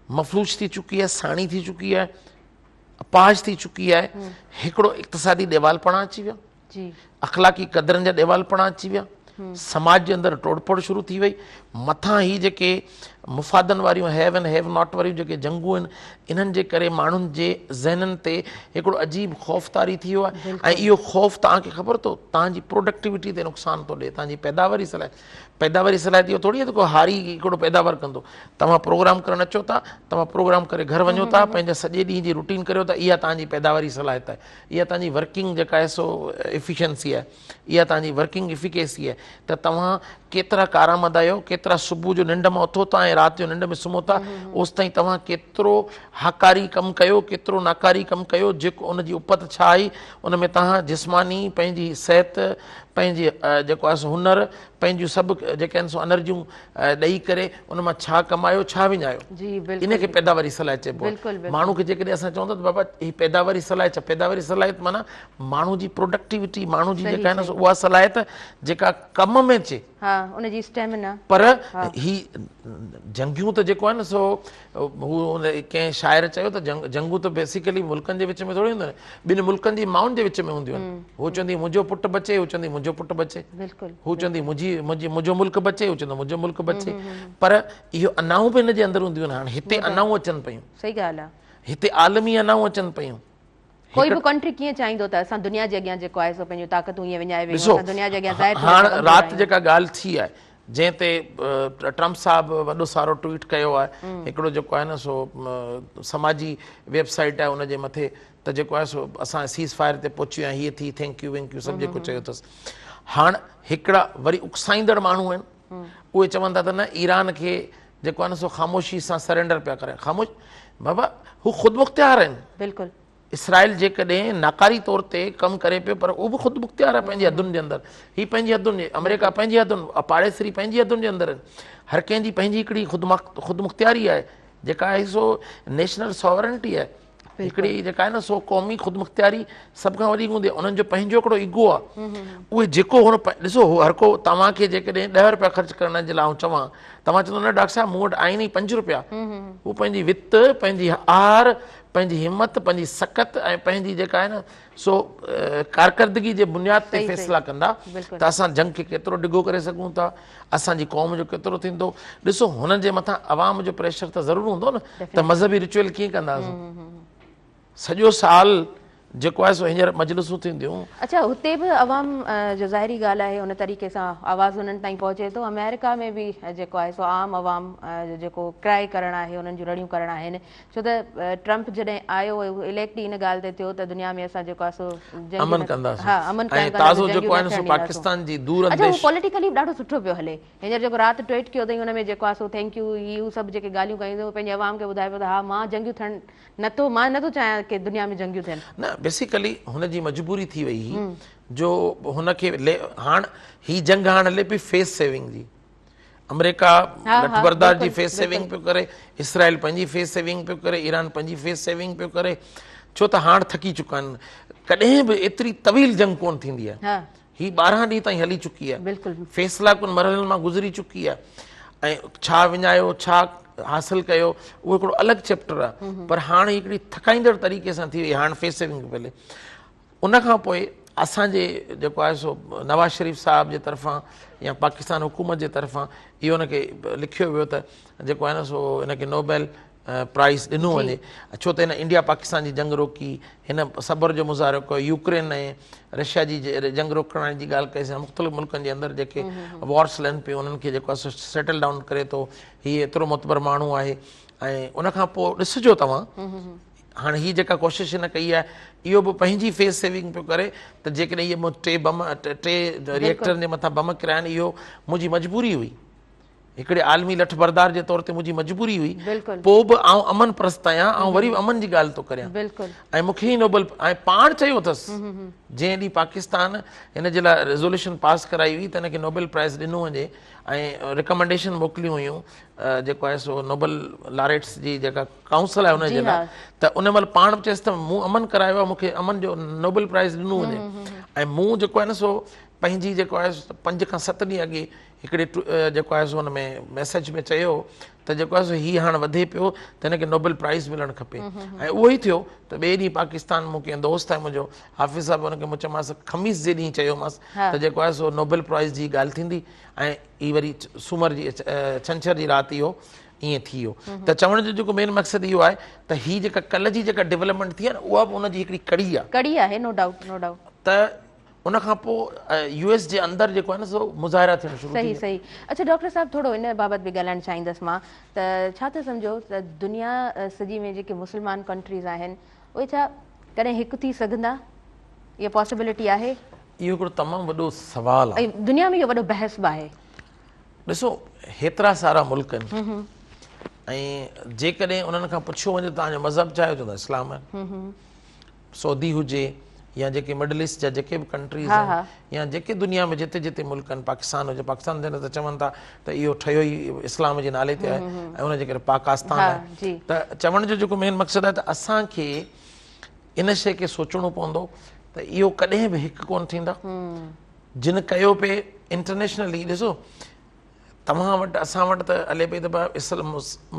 مفلوج ٿي چڪي آهي، ساڻي ٿي چڪي آهي، اپاهج ٿي چڪي آهي. هڪڙو اقتصادي ڏيوالپڻا اچي ويا، اخلاقي قدرن جا ڏيوالپڻا اچي ويا، سماج جي اندر ٽوڙ ڦوڙ شروع ٿي وئي. مٿان هي جيڪي مفادن واريون هيو اينڊ have not واريون جيڪي جنگون آهن، انهن جي ڪري ماڻهن جي ذهنن تي هڪڙو عجيب خوف طاري ٿي ويو آهي ۽ اهو خوف توهان کي خبر اٿو توهان جي پروڊڪٽيوٽي تي نقصان ٿو ڏئي، توهان جي پيداواري صلاحيت. پيداواري صلاحيت اهو ٿوري آهي ته ڪو هاري هڪڙو پيداوار ڪندو. توهان پروگرام ڪرڻ اچو ٿا، توهان پروگرام ڪري گهر وڃو ٿا، پنهنجا سڄي ڏينهن جي روٽين ڪريو ٿا، اها توهان جي پيداواري صلاحيت آهي، اها توهان جي ورڪنگ جيڪا آهي سو ايفيشنسي آهي، اها توهان جي ورڪنگ افيڪيسي آهي ته توهان ڪيترا ڪارآمد آهيو، ڪيترا صبح جو ننڊ مان اٿو ٿا ۽ رات جو ننڊ ۾ سمهو ٿا، اوستائين توهان ڪيترو هاڪاري ڪم ڪيو، ڪيترو ناڪاري ڪم ڪيو، جيڪو ان جي اپت ڇا آئي، ان ۾ توهان جسماني پنهنجي صحت، پنهنجي جيڪو آهي سو هنر، پنهنجون سڀ جيڪي آهن سو انرجيون ڏئي ڪري ان مان ڇا ڪمايو ڇا وڃايو، ان کي پيداواري صلاحيت چئبو آهي. ماڻهو کي جيڪڏهن اسان چئون ٿا ته بابا هي پيداواري صلاحيت ڇا، پيداواري صلاحيت معنيٰ ماڻهو جي پروڊڪٽيوٽي، ماڻهو جي جيڪا آهي نه اها صلاحيت جيڪا ڪم ۾ اچي، ها ان جي اسٽيمنا. پر هي جنگيون ته جيڪو آهي نه سو هو ڪنهن شاعر چيو ته جنگون ته بيسيڪلي ملڪن جي وچ ۾ ٿوري هونديون آهن، ٻن ملڪن جي مائن جي وچ ۾ هونديون آهن. هو چوندي منهنجو پٽ بچي، هو چوندي منهنجو پٽ بچي. هو چوندي منهنجي منهنجو ملڪ بچي، هو چوندو منهنجو ملڪ بچي. پر اهو انائون به هن جي اندر هونديون آهن. هاڻي هتي انائون اچن پيون. صحيح ڳالهه آهي. هتي عالمي انائون اچن پيون. ڪوئي به ڪنٽري ڪيئن چاهيندو ته اسان دنيا جي اڳيان جيڪو آهي سو پنهنجون طاقتون ائين وڃائي ويهون، اسان دنيا جي اڳيان ظاهر ٿي هاڻ رات جيڪا ڳالهه ٿي آهي جنهن تي ٽرمپ صاحب وڏو سارو ٽوئيٽ ڪيو آهي، هڪڙو جيڪو آهي نه سو سماجي ويب سائيٽ آهي ان جي مٿي ته جيڪو آهي سو اسان سيز فائر تي پهچي ويا آهيون، هيء ٿي thank you وينڪ يو سڀ جيڪو چيو اٿس. هاڻ هڪڙا وري اڪسائيندڙ ماڻهو آهن اهي چون ٿا ته نه ايران کي جيڪو آهي نه سو خاموشي سان سرينڊر پيا ڪرائين. خاموش بابا هو خودمختيار آهن. بلڪل. اسرائيل جيڪڏهن ناڪاري طور تي ڪم ڪري پيو پر اهو به خودمختيار آهي پنهنجي حدن جي اندر. هي پنهنجي حدن جي، آمريڪا پنهنجي حدن، پاڙيسري پنهنجي حدن جي اندر آهن. هر ڪنهن جي پنهنجي هڪڙي خودمختياري آهي جيڪا آهي سو نيشنل ساورنٽي آهي. هڪڙي جيڪا آهي نه سو قومي خودمختياري سڀ کان وڏي هوندي آهي. انهن جو پنهنجو هڪڙو ايگو آهي. اهي جيڪو هن ڏسو هو هر ڪو توهان کي جيڪڏهن 10 روپيا خرچ ڪرڻ جي لاء آئون چوان توهان چوندو نه ڊاڪٽر صاحب مون وٽ آهن ئي 5 روپيا. هو پنهنجي وت، پنهنجي آر، پنهنجي همت، پنهنجي سڪت ۽ پنهنجي جيڪا آهي نه سو ڪارڪردگي جي بنياد تي فيصلا ڪندا ته اسان جنگ کي ڪيترو ڊگهو ڪري سگهون ٿا، اسان جي قوم جو ڪيترو ٿيندو. ڏسو هنن جي مٿان عوام جو پريشر ته ضرور هوندو نه ته مذهبي رچوئل ڪيئن ڪنداسون. سڄو سال جيڪو آهي سو هينئر مجلسون ٿينديون. اڇا هتي به عوام جو ظاهري ڳالهه آهي ان طريقي سان آواز انهن تائين پهچي ٿو. آمريڪا ۾ به جيڪو آهي سو عام عوام جو جيڪو ڪرائي ڪرڻ آهي انهن جون رڙيون ڪرڻ آهن ڇو ته ٽرمپ جڏهن آيو اهو اليڪٽ ئي ان ڳالهه تي ٿيو ته دنيا ۾ اسان جيڪو آهي سو امن ڪنداسين ها امن قائم ڪنداسين تازو جيڪو آهي سو پاڪستان جي دور انديش اڇا هو پوليٽيڪلي به ڏاڍو سٺو پيو هلي هينئر جيڪو رات ٽوئيٽ ڪيو اٿئي ان ۾ جيڪو آهي سو thank you هي هو سڀ جيڪي ڳالهيون ڪيون اٿئي اهو پنهنجي عوام کي ٻڌائي پيو ته ها مان جنگيون ٿيڻ نٿو مان نٿو چاهيان ڪي دنيا ۾ جنگيون ٿين. نه بيسيڪلي هن جي مجبوري ٿي وئي هئي جو هن کي هاڻ هي جنگ هاڻ هلي پئي فيس سيونگ جي. آمريڪا لٺ بردار جي فيس سيونگ پيو ڪري، اسرائيل پنهنجي فيس سيونگ پيو ڪري، ايران پنهنجي فيس سيونگ پيو ڪري ڇو ته هاڻ ٿڪي چڪا آهن. ڪڏهن به ايتري طويل جنگ ڪونه ٿيندي آهي. هي 12 ڏينهن تائين هلي چڪي آهي. فيصلا ڪن مرحلن مان گذري چڪي آهي ۽ ڇا وڃايو ڇا حاصل ڪيو اهو هڪڙو الڳ چيپٽر آهي پر هاڻ هڪڙي ٿڪائيندڙ طريقي سان ٿي وئي. هاڻ فيس سيونگ پئي هلي. ان کان پوء اسان جي جيڪو آهي سو نواز شريف صاحب جي طرفان يا پاڪستان حڪومت جي طرفان اهو ان کي لکيو ويو ته جيڪو آهي نه سو ان کي نوبيل پرائز ڏنو وڃي ڇو ته هن انڊيا پاڪستان جي جنگ روڪي، هن صبر جو مظاهرو ڪيو، يوڪرين ۽ رشيا جي جنگ روڪڻ جي ڳالهه ڪئي، مختلف ملڪن جي اندر جيڪي وارس هلن پيون انهن کي جيڪو آهي سو سيٽل ڊائون ڪري ٿو. هي ايترو معتبر ماڻهو آهي ۽ ان کان پوء ڏسجو توهان هاڻي هي جيڪا ڪوشش هن ڪئي آهي اهو به پنهنجي فيس سيونگ پيو ڪري ته جيڪڏهن اهي مون ٽي بم ٽي ريئيڪٽرن جي مٿان بم ڪرايا آهن اهو منهنجي مجبوري هئي. هڪڙي عالمي لٺ بردار جي طور تي منهنجي مجبوري هئي پوء به آئون امن پرست آهيان آئون وري به امن جي ڳالهه ٿو ڪريان ۽ مون کي ئي نوبل ۽ پاڻ چيو اٿس جنهن ڏينهن پاڪستان هن جي لاء ريزوليوشن پاس ڪرائي هئي ته هن کي نوبل پرائز ڏنو وڃي ۽ ريڪمنڊيشن موڪليون هيون جيڪو آهي سو نوبل لاريٽس جي جيڪا ڪائونسل آهي ان جي لاء ته ان مهل پاڻ به چيس ته مون امن ڪرايو آهي مون کي امن جو نوبل پرائز ڏنو وڃي ۽ مون جيڪو آهي نه سو پنهنجي جيڪو آهي 5 کان 7 ڏينهن اڳي هڪڙي جيڪو آهي سو ان ۾ ميسيج ۾ چيو ته جيڪو آهي سو هي هاڻ وڌي پيو ته هن کي نوبل پرائز ملڻ کپي ۽ اهو ئي ٿيو ته ٻئي ڏينهن پاڪستان مون ڪنهن دوست آهي منهنجو حافظ صاحب ان کي مون چيومانس خميس جي ڏينهن چيومانس ته جيڪو آهي سو نوبل پرائز جي ڳالهه ٿيندي ۽ هي وري سومر جي ڇنڇر جي رات اهو ائين ٿي ويو ته چوڻ جو جيڪو مين مقصد اهو آهي ته هي جيڪا ڪل جي جيڪا ڊيولپمينٽ ٿي آهي نه اها به ان جي هڪڙي ڪڙي آهي ڪڙي آهي نو ڊائوٽ نو ڊائوٽ ته ان کان پوء يو ايس جي اندر جيڪو آهي نه سو مظاهرا ٿيڻ شروع ٿي ويا. صحيح صحيح اڇا ڊاڪٽر صاحب ٿورو ان بابت به ڳالهائڻ چاهيندس مان ته ڇا ٿا سمجهو ته دنيا سڄي ۾ جيڪي مسلمان ڪنٽريز آهن اهي ڇا ڪڏهن هڪ ٿي سگهندا اها پاسيبلٽي آهي؟ اهو هڪڙو تمام وڏو سوال آهي. ۽ دنيا ۾ اهو وڏو بحث به آهي. ڏسو هيترا سارا ملڪ آهن ۽ جيڪڏهن انهن کان پڇيو وڃي ته توهان جو مذهب ڇا آهي چوندا اسلام آهي. سعودي هجي يا جيڪي مڊل ايسٽ جا جيڪي به ڪنٽريز آهن يا جيڪي دنيا ۾ جتي جتي ملڪ آهن پاڪستان هجي پاڪستان تي ته چون ٿا ته اهو ٺهيو ئي اسلام جي نالي تي آهي ۽ ان جي ڪري پاڪستان آهي ته چوڻ جو جيڪو مين مقصد آهي ته اسان کي ان شيء کي سوچڻو پوندو ته اهو ڪڏهن به هڪ ڪونه ٿيندا جن ڪيو پئي انٽرنيشنلي ڏسو توهان وٽ اسان وٽ ته هلي پئي ته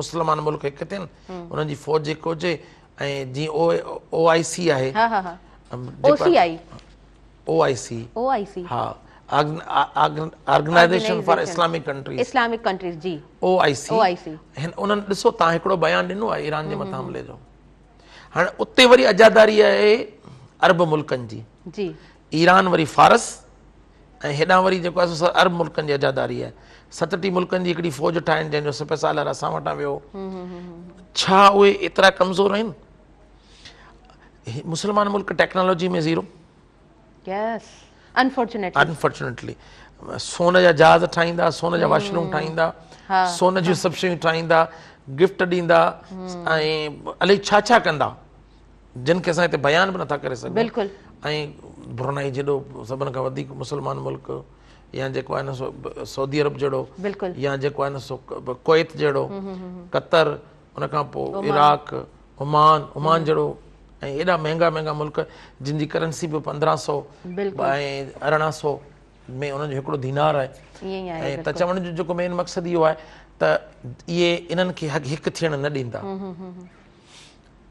مسلمان ملڪ هڪ ٿين انهن جي فوج هڪ هجي ۽ جيئن او آء سي آهي ها ها ها او سي آء او آء سي او آء سي ها organisation for Islamic countries Islamic countries جي او آء سي او آء سي هن انهن ڏسو تان هڪڙو بيان ڏنو آهي ايران جي مٿان حملي جو هاڻي اتي وري عزاداري آهي عرب ملڪن جي جي ايران وري فارس ۽ هيڏانهن وري جيڪو آهي سو عرب ملڪن جي عزاداري آهي. 37 ملڪن جي هڪڙي فوج ٺاهين جنهن جو سپه سالار اسان وٽان ويو. ڇا اهي ايترا ڪمزور آهن؟ مسلمان ملڪ technology ۾ zero. Yes unfortunately unfortunately سون جا جهاز ٺاهيندا، سون جا واش روم ٺاهيندا، سون جون سڀ شيون ٺاهيندا، گفٽ ڏيندا ۽ الائي ڇا ڇا ڪندا. جن کي اسان هتي بيان به نٿا ڪري سگهون. بلڪل. ۽ برونائي جيڏو سڀن کان وڌيڪ مسلمان ملڪ يا جيڪو آهي نه سو سعودي عرب جهڙو بلڪل يا جيڪو آهي نه سو ڪويت جهڙو قطر ان کان پوء عراق عمان عمان جهڙو ۽ ايڏا مهنگا مهنگا ملڪ جن جي ڪرنسي به 1500 ۽ 1800 ۾ انهن جو هڪڙو دينار آهي ۽ ته چوڻ جو جيڪو مين مقصد اهو آهي ته اهي انهن کي هڪ ٿيڻ نه ڏيندا.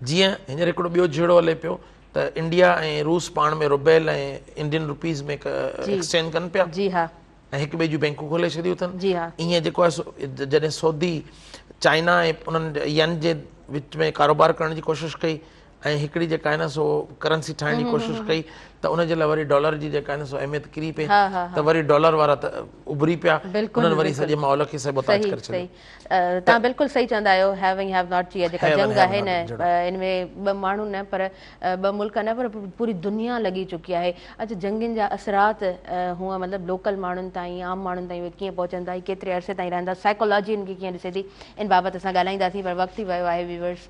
جيئن هينئر هڪڙو ٻيو جهيڙو هلي پيو ته انڊيا ۽ روس پاڻ ۾ روبيل ۽ انڊين روپيز ۾ ايڪسچينج ڪن پيا جي ها ۽ هڪ ٻئي جون بينڪون کولي ڇڏيون اٿن جي ها ائين جيڪو آهي سو جڏهن سعودي چائنا ۽ انهن ين جي وچ ۾ ڪاروبار ڪرڻ جي ڪوشش ڪئي ۽ هڪڙي جيڪا آهي نه سو ڪرنسي ٺاهڻ جي ڪوشش ڪئي ته ان جي لاء وري ڊالر جي جيڪا آهي نه سو اهميت ڪري پئي ته وري ڊالر وارا ته اڀري پيا انهن وري سڄي ماحول کي سيبوتاج ڪري ڇڏيو. توهان بلڪل صحيح چوندا آهيو have ۽ have not جي جيڪا جنگ آهي نه ان ۾ ٻه ماڻهو نه پر ٻه ملڪ نه پر پوري دنيا لڳي چڪي آهي اڇا جنگين جا اثرات هونء مطلب لوڪل ماڻهن تائين عام ماڻهن تائين اهي ڪيئن پهچن ٿا ڪيتري عرصي تائين رهندا سائيڪالاجي ان کي ڪيئن ڏسي ٿي ان بابت اسان ڳالهائينداسين پر وقت ٿي ويو آهي ويورز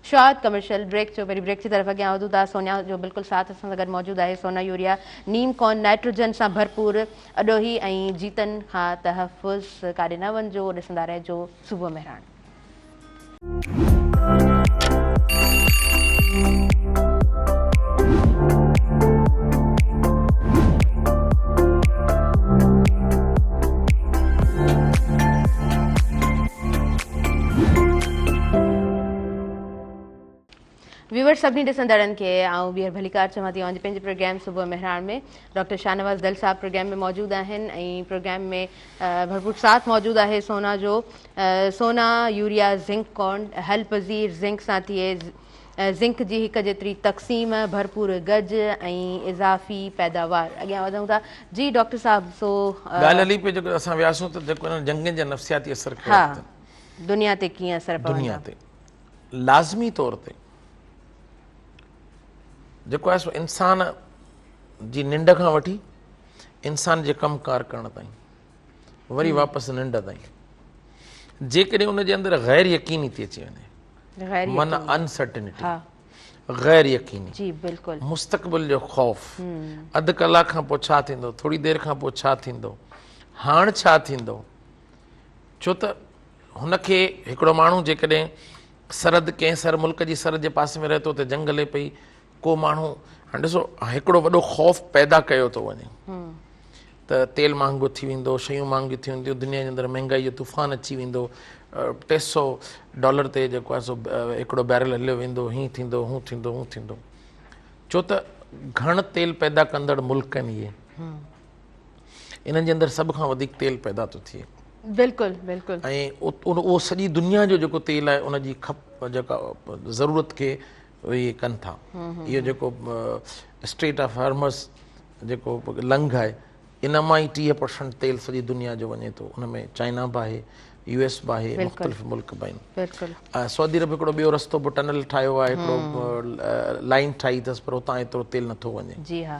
شارٽ ڪمرشل بريڪ جو پهرين بريڪ جي طرف اڳيان وڌون ٿا سونيا جو بلڪل ساٿ اسان سان گڏ موجود آهي سونا يوريا نيم ڪون نائٽروجن سان ڀرپور اڏوهي ۽ جيتن کان تحفظ ڪاڏي نه وڃجو ڏسندا رهجو صبح مهراڻ. ويورز سڀني ڏسندڙن کي آئون ٻيهر ڀليڪار چوان ٿي اوهان جي پنهنجي پروگرام صبح مهراڻ ۾ ڊاڪٽر شاهنواز دل صاحب پروگرام ۾ موجود آهن ۽ پروگرام ۾ ڀرپور ساٿ موجود آهي سونا جو سونا يوريا زنڪ ڪون حل پذير زنڪ سان ٿئي زنڪ جي هڪ جيتري تقسيم ڀرپور گج ۽ اضافي پيداوار اڳيان وڌون ٿا جي ڊاڪٽر صاحب سو ڳالهه هلي پئي جيڪو اسان وياسون ته جيڪو انهن جنگين جا نفسياتي اثر ڪهڙا ها دنيا تي ڪيئن اثر پون ٿا دنيا تي لازمي طور تي جيڪو آهي سو انسان جي ننڊ کان وٺي انسان جي ڪم ڪار ڪرڻ تائين وري واپس ننڊ تائين جيڪڏهن ان جي اندر غير يقيني ٿي اچي وڃي، معنيٰ انسرٽنٽي، غير يقيني، جي بلڪل، مستقبل جو خوف، اڌ ڪلاڪ کان پوء ڇا ٿيندو، ٿوري دير کان پوء ڇا ٿيندو، هاڻ ڇا ٿيندو، ڇو ته هن کي هڪڙو ماڻهو جيڪڏهن سرحد ڪنهن سر ملڪ جي سرحد جي پاسي ۾ رهي ٿو ته جنگ هلي پئي، ڪو ماڻهو هاڻي ڏسو هڪڙو وڏو خوف پيدا ڪيو ٿو وڃي ته تيل مهانگو ٿي ويندو، شيون مهانگيون ٿي وينديون، دنيا جي اندر مهنگائي جو طوفان اچي ويندو، 300 ڊالر تي جيڪو آهي سو هڪڙو بيرل هليو ويندو، هين ٿيندو هون ٿيندو هون ٿيندو، ڇو ته گهڻ تيل پيدا ڪندڙ ملڪ آهن اهي، انهن جي اندر سڀ کان وڌيڪ تيل پيدا ٿو ٿئي. بلڪل بلڪل. ۽ اهو سڄي دنيا جو جيڪو تيل آهي ان جي کپ جيڪا ضرورت کي اهي ڪن ٿا. اهو جيڪو اسٽريٽ آف هرمز جيڪو لنگهه آهي ان مان ئي 30% تيل سڄي دنيا جو وڃي ٿو. ان ۾ چائنا به آهي، يو ايس به آهي، مختلف ملڪ به آهن. سعودي عرب هڪڙو ٻيو رستو به ٽنل ٺاهيو آهي، هڪڙو لائين ٺاهي اٿس پر اتان ايترو تيل نٿو وڃي. جي ها.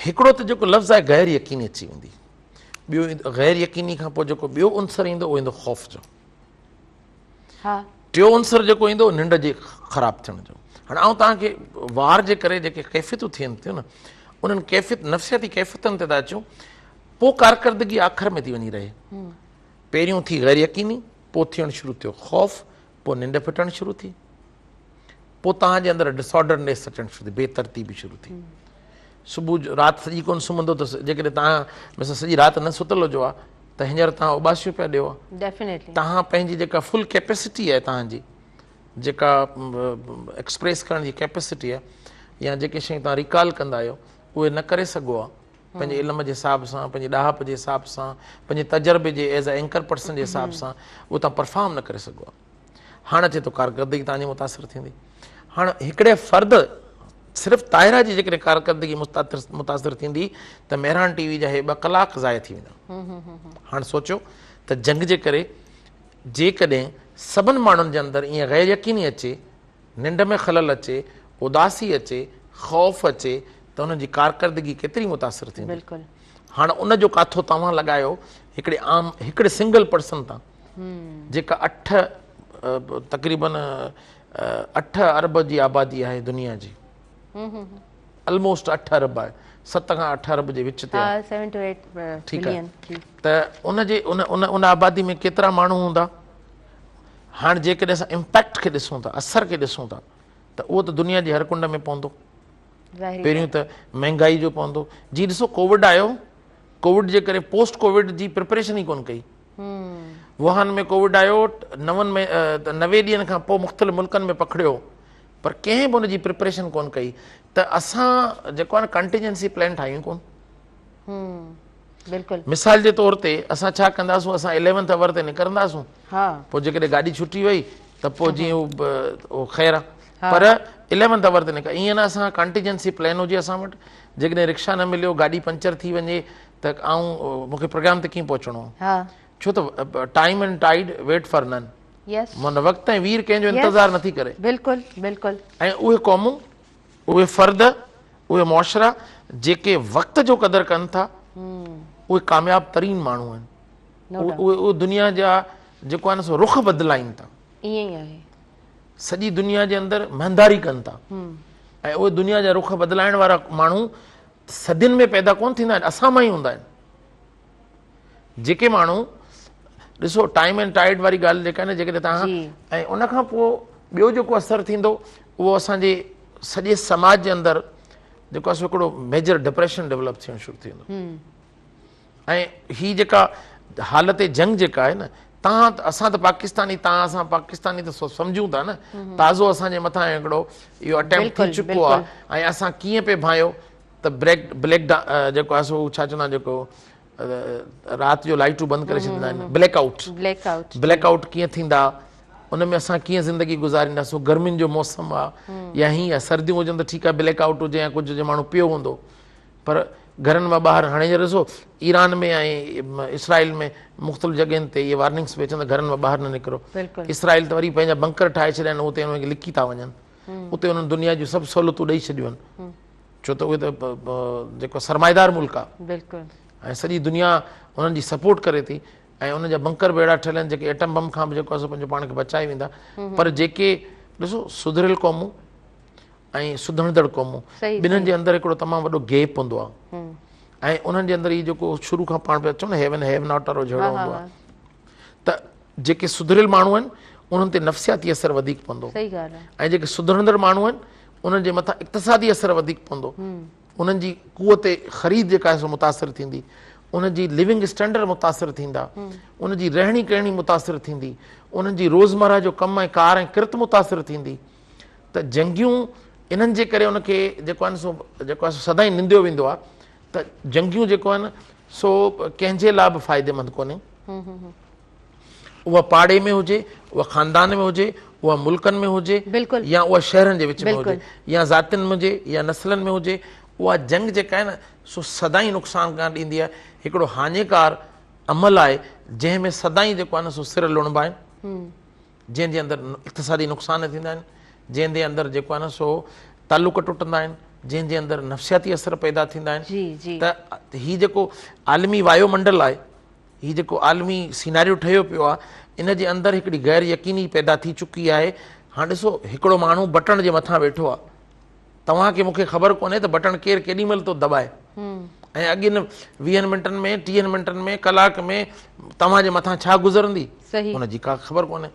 هڪڙو ته جيڪو لفظ آهي غير يقيني اچي ويندي، ٻيو غير يقيني کان پوء جيڪو ٻيو عنصر ايندو اهو ايندو خوف جو. ها. ٽيون عنصر جيڪو ايندو اهو ننڊ جي خراب ٿيڻ جو. هاڻي آئون توهان کي وار جي ڪري جيڪي ڪيفيتون ٿين ٿيون نه انهن ڪيفيت نفسياتي ڪيفيتن تي ٿا اچون، پوء ڪارڪردگي آخر ۾ ٿي وڃي رهي. پهريون ٿي غير يقيني، پوء ٿيڻ شروع ٿيو خوف، پوء ننڊ ڦٽڻ شروع ٿي، پوء توهان جي اندر ڊسآرڊرنيس اچڻ شروع ٿي، بي ترتيبي شروع ٿي. صبح جو رات سڄي ڪونه سمهندو ته جيڪڏهن توهان مثلا سڄي رات نه ستل هجو ها ته هينئر توهان اوٻاسيون پيا ڏيو ها. توهان پنهنجي جيڪا فل ڪيپيسٽي آهي توهان جي جيڪا ايڪسپريس ڪرڻ جي ڪيپيسٽي آهي يا جيڪي شيون توهان ريڪال ڪندا آهيو اهي نه ڪري سگهو ها پنهنجي علم جي حساب سان، پنهنجي ڏاهپ جي حساب سان، پنهنجي تجربي جي ايز اي اينڪر پرسن جي حساب سان اهو توهان پرفارم نه ڪري سگهو ها. هاڻ اچي ٿو ڪارڪردگي توهان جي متاثر ٿيندي. هاڻ هڪڙي فرد صرف طاهره جي جيڪڏهن ڪارڪردگي متاثر ٿيندي ته مهراڻ ٽي وي جا هي 2 ڪلاڪ ضايع ٿي ويندا. هاڻ سوچيو ته جنگ جي ڪري جيڪڏهن سڀن ماڻهن جي اندر ائين غير يقيني اچي، ننڊ ۾ خلل اچي، اداسي اچي، خوف اچي ته انهن جي ڪارڪردگي ڪيتري متاثر ٿيندي. هاڻ ان جو ڪاٿو توهان لڳايو هڪڙي عام هڪڙي سنگل پرسن تان جيڪا اٺ تقريبن 8 ارب جي آبادي آهي دنيا جي، الموسٽ 8 ارب آهي، 7 کان 8 ارب جي وچ تي آهي. ٺيڪ آهي ته ان جي ان ان ان آبادي ۾ ڪيترا ماڻهو هوندا؟ هاڻ جيڪڏهن اسان امپيڪٽ کي ڏسون ٿا، اثر کي ڏسون ٿا ته اهو ته دنيا جي هر ڪنڊ ۾ پوندو. پهريون ته مهنگائي جو پوندو. جي ڏسو ڪووڊ آيو، ڪووڊ جي ڪري پوسٽ ڪووڊ جي پريپريشن ئي ڪونه ڪئي. ووهان ۾ ڪووڊ آيو، نون ۾ 90 ڏينهن کان پوء مختلف ملڪن ۾ پکڙيو، پر ڪنهن به ان جي پريپريشن ڪونه ڪئي ته اسان جيڪو آهي نه ڪنٽينجنسي پلان ٺاهيون ڪونه. بلڪل. مثال جي طور تي اسان ڇا ڪنداسون، اسان اليونٿ آور تي نڪرنداسون، پوء جيڪڏهن گاڏي ڇٽي وئي ته پوء جيئن اهو خير آهي، پر اليونٿ آور تي نڪر ائين نه اسان ڪنٽينجنسي پلان هجي اسان وٽ، جيڪڏهن رڪشا نه مليو، گاڏي پنچر ٿي وڃي ته آئون مون کي پروگرام تي ڪيئن پهچڻو آهي، ڇو ته time and tide wait for none, معنيٰ وقت ۽ وير ڪنهن جو انتظار نٿي ڪري. بلڪل بلڪل. ۽ اهي قومون، اهي فرد، اهي معاشرا جيڪي وقت جو قدر ڪن ٿا اهي ڪامياب ترين ماڻهو آهن. اهي دنيا جا جيڪو آهي نه سو رخ بدلائين ٿا. ائين ئي آهي. سڄي دنيا جي اندر مهنداري ڪن ٿا ۽ اهي دنيا جا رخ بدلائڻ وارا ماڻهو صدين ۾ پيدا ڪونه ٿيندا آهن، اسان مان ئي هوندا آهن. جيڪي ماڻهو ڏسو ٽائيم اينڊ ٽائيڊ واري ڳالهه جيڪا آهي نه، جيڪڏهن توهان ۽ ان کان پوء ٻيو جيڪو اثر ٿيندو اهو اسان جي سڄي سماج جي اندر جيڪو آهي سو هڪڙو ميجر ڊپريشن ڊيولپ ٿيڻ شروع ٿي ويندو. ۽ هي جيڪا حالت جنگ جيڪا آهي نه، تان اسان ته پاڪستاني، تان اسان پاڪستاني ته سمجهون ٿا نه، تازو اسان جي مٿان هڪڙو اهو اٽيمپٽ ٿي چڪو آهي ۽ اسان ڪيئن پئي ڀانيو ته بريڪ بليڪ جيڪو آهي سو ڇا چوندا آهن جيڪو رات جو لائٽون بند ڪري ڇڏيندا آهن، بليڪ آئوٽ، بليڪ آئوٽ ڪيئن ٿيندا، ان ۾ اسان ڪيئن زندگي گذارينداسون، گرمين جو موسم آهي يا هيئن آهي، سرديون هجن ته ٺيڪ آهي بليڪ آئوٽ هجي يا ڪجهه هجي ماڻهو پيو هوندو، پر گهرن مان ٻاهر هاڻي هينئر ڏسو ايران ۾ ۽ اسرائيل ۾ مختلف جڳهين تي اهي وارننگس پئي اچن ته گهرن مان ٻاهر نه نڪرو. اسرائيل ته وري پنهنجا بنڪر ٺاهي ڇڏيا آهن، اتي انهن کي لڪي ٿا وڃن، اتي انهن دنيا جون سڀ سهولتون ڏئي ڇڏيون آهن، ڇو ته اهي ته جيڪو سرمائيدار ملڪ آهي ۽ سڄي دنيا انهن جي سپورٽ ڪري ٿي. ۽ انهن جا بنڪر به اهڙا ٺهيل آهن جيڪي ايٽم بم کان به جيڪو آهي سو پنهنجو پاڻ کي بچائي ويندا پر جيڪي ڏسو سڌريل قومون ۽ سڌرندڙ قومون ٻنهن جي اندر هڪڙو تمام وڏو گيپ هوندو آهي ۽ انهن جي اندر هي جيڪو شروع کان پاڻ پيا چون have and have not وارو جهيڙو هوندو آهي ته جيڪي سڌريل ماڻهو آهن انهن تي نفسياتي اثر وڌيڪ پوندو ۽ جيڪي سڌرندڙ ماڻهو آهن انهن جي مٿان اقتصادي اثر وڌيڪ پوندو انهن جي قوت خريد جيڪا آهي سو متاثر ٿيندي، انهن جي لونگ اسٽينڊرڊ متاثر ٿيندا، انهن جي رهڻي ڪهڻي متاثر ٿيندي، انهن جي روزمره جو ڪم ۽ ڪار ۽ ڪرت متاثر ٿيندي ته جنگيون انهن جي ڪري ان کي جيڪو آهي سو جيڪو آهي سو سدائين ننديو ويندو آهي ته جنگيون جيڪو آهن سو ڪنهن جي لاء به فائديمند ڪونهي. اها پاڙي ۾ هجي، اها خاندان ۾ هجي، اها ملڪن ۾ هجي يا اها شهرن جي وچ ۾ هجي يا ذاتين ۾ هجي يا نسلن ۾ هجي، اها جنگ جيڪا آهي نه سو سدائين نقصان ڪانه ڏيندي آهي، هڪڙو هاڃيڪار عمل آهي جنهن ۾ سدائين جيڪو آهي نه سو سر لڻبا آهن، جنهن جي اندر اقتصادي نقصان ٿيندا آهن، جنهن جي اندر جيڪو آهي نه سو تعلق ٽٽندا آهن، جنهن جي اندر نفسياتي اثر پيدا ٿيندا آهن ته هي جيڪو عالمي وايو منڊل آهي هي جيڪو عالمي سيناريو ٺهيو پيو آهي ان جي اندر هڪڙي غير يقيني پيدا ٿي چڪي آهي. هاڻ ڏسو هڪڙو ماڻهو بٽڻ جي مٿان ويٺو آهي، توهان کي مون کي خبر ڪونهي ته بٽڻ ڪير ڪيڏي مهل ٿو دٻائي ۽ اڳين ويهن منٽن ۾ ٽيهن منٽن ۾ ڪلاڪ ۾ توهان جي مٿان ڇا گذرندي ان جي ڪا خبر ڪونهي.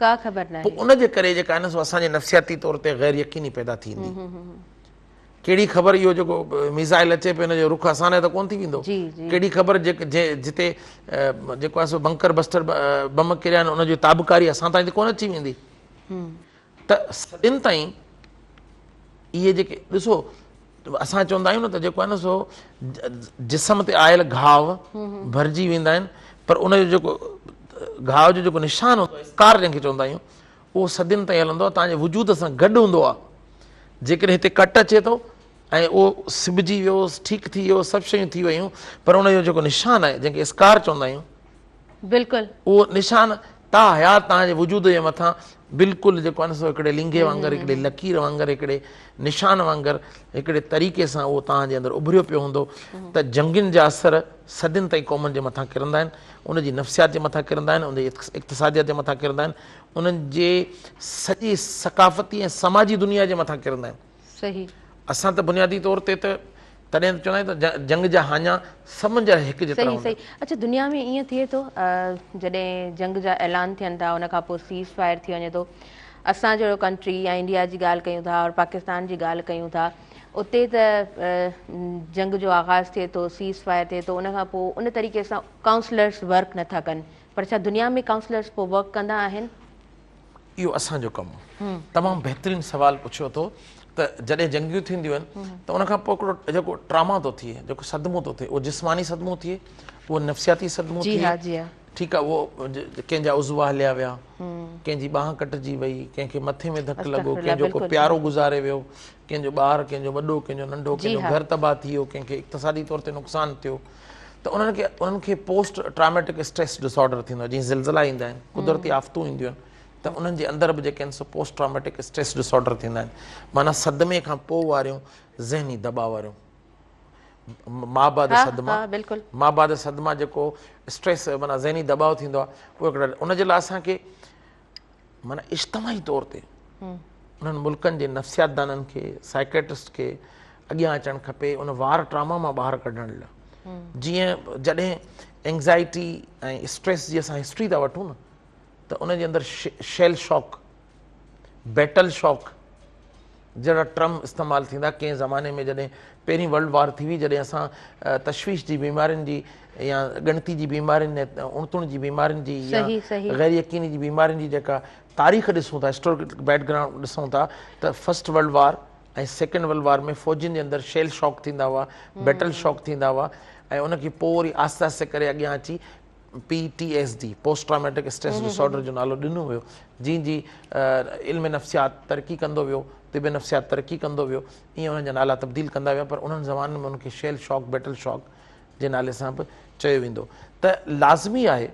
پوء ان جي ڪري جيڪا آهي نه سو اسان جي نفسياتي طور تي غير يقيني پيدا ٿيندي. ڪهڙي خبر اهو جيڪو ميزائل اچي پيو ان جو رخ اسان ڏي ته ڪونه ٿي ويندو. ڪهڙي خبر جتي جيڪو آهي سو بنڪر بسٽر بم ڪريا آهن ان جي تابڪاري اسان تائين ته ڪونه اچي ويندي. ته صدين تائين اهي جيڪي ڏسو اسان چوندا آهيون نه ته جيڪو آهي نه سو جسم تي آيل گهاو ڀرجي ويندا آهن پر ان جو جيڪو گهاو جو جيڪو نشان هوندو آهي اسڪار جنهن کي چوندا آهيون اهو صدين تائين هلندو آهي، توهان جي وجود سان گڏ هوندو آهي. جيڪڏهن هتي ڪٽ اچي ٿو ۽ اهو سبجي ويو، ٺيڪ ٿي ويو، سڀ شيون ٿي ويون، پر ان جو جيڪو نشان آهي، جنهن کي اسڪار چوندا آهيون، بلڪل. اهو نشان تا حيات توهان جي وجود جي مٿان بلڪل جيڪو آهي نه سو هڪڙي لينگهي وانگر، هڪڙي لڪير وانگر، هڪڙي نشان وانگر، هڪڙي طريقي سان اهو توهان جي اندر اڀريو پيو هوندو ته جنگين جا اثر صدين تائين قومن جي مٿان ڪرندا آهن، ان جي نفسيات جي مٿان ڪرندا آهن، ان جي اقتصاديات جي مٿان ڪرندا آهن، انهن جي سڄي ثقافتي ۽ سماجي دنيا جي مٿان ڪرندا آهن. صحيح. اسان ته بنيادي طور تي ته تڏهن ته چوندا آهيون ته جنگ جا هاڃا سڀن جا هڪ جيترا صحيح هوندا صحيح آهن. اڇا دنيا ۾ ائين ٿئي ٿو جڏهن جنگ جا اعلان ٿين ٿا ان کان پوء سيز فائر ٿي وڃي ٿو اسان جهڙو ڪنٽري يا انڊيا جي ڳالهه ڪيون ٿا اور پاڪستان جي ڳالهه ڪيون ٿا اتي ته جنگ جو آغاز ٿئي ٿو سيز فائر ٿئي ٿو ان کان پوء ان طريقي سان ڪائونسلرس ورڪ نٿا ڪن پر ڇا دنيا ۾ ڪائونسلرس پوء ورڪ ڪندا آهن؟ اهو اسان جو ڪم آهي. تمام بهترين سوال پڇيو اٿو ته جڏهن جنگيون ٿينديون آهن ته ان کان پوء هڪڙو جيڪو ٽراما ٿو ٿئي جيڪو صدمو ٿو ٿئي اهو جسماني صدمو ٿئي اهو نفسياتي صدمو ٿئي ٺيڪ آهي اهو ڪنهن جا عضوا هليا ويا ڪنهن جي ٻانهن ڪٽجي وئي ڪنهن کي مٿي ۾ ڌڪ لڳو ڪنهن جو ڪو پيارو گذاري ويو ڪنهن جو ٻار ڪنهن جو وڏو ڪنهن جو ننڍو ڪنهن جو گهر تباهه ٿي ويو ڪنهن کي اقتصادي طور تي نقصان ٿيو ته انهن کي انهن کي post traumatic stress disorder ٿيندو آهي جيئن زلزلا ايندا آهن قدرتي آفتون اينديون آهن ته انهن جي اندر به جيڪي آهن سو post traumatic stress disorder ٿيندا آهن معنيٰ صدمي کان پوء واريون ذهني دٻاء واريون مابعد صدمه مابعد صدمه جيڪو اسٽريس معنيٰ ذهني دٻاء ٿيندو آهي اهو هڪڙو ان جي لاء اسان کي معنيٰ اجتماعي طور تي انهن ملڪن جي نفسيات دانن کي سائيڪيٽرسٽ کي اڳيان اچڻ کپي ان وار ٽراما مان ٻاهر ڪڍڻ لاء جيئن جڏهن اينگزائٽي ۽ اسٽريس جي اسان هسٽري ٿا وٺون نه ته ان جي اندر شيل شاڪ بيٽل شاڪ جهڙا ٽرم استعمال ٿيندا ڪنهن زماني ۾ جڏهن پهرين ورلڊ وار ٿي هئي جڏهن اسان تشويش جي بيمارين جي يا ڳڻتي جي بيمارين ۽ اڻتڻ جي بيمارين جي يا غير يقيني جي بيمارين جي جيڪا تاريخ ڏسون ٿا هسٽورڪل بيڪ گرائونڊ ڏسون ٿا ته first world war ۽ second world war ۾ فوجين جي اندر شيل شاڪ ٿيندا هئا بيٽل شاڪ ٿيندا هئا ۽ ان کي پوء وري آهستي آهستي ڪري اڳيان اچي P T S D, post traumatic stress disorder, جو نالو ڏنو ويو، جيئن جيئن علم نفسيات ترقي ڪندو ويو، طب نفسيات ترقي ڪندو ويو، ايئن انهن جا نالا تبديل ڪندا ويا، پر انهن زمانن ۾ انهن کي شيل شاڪ، بيٽل شاڪ جي نالي سان به چيو ويندو ته لازمي آهي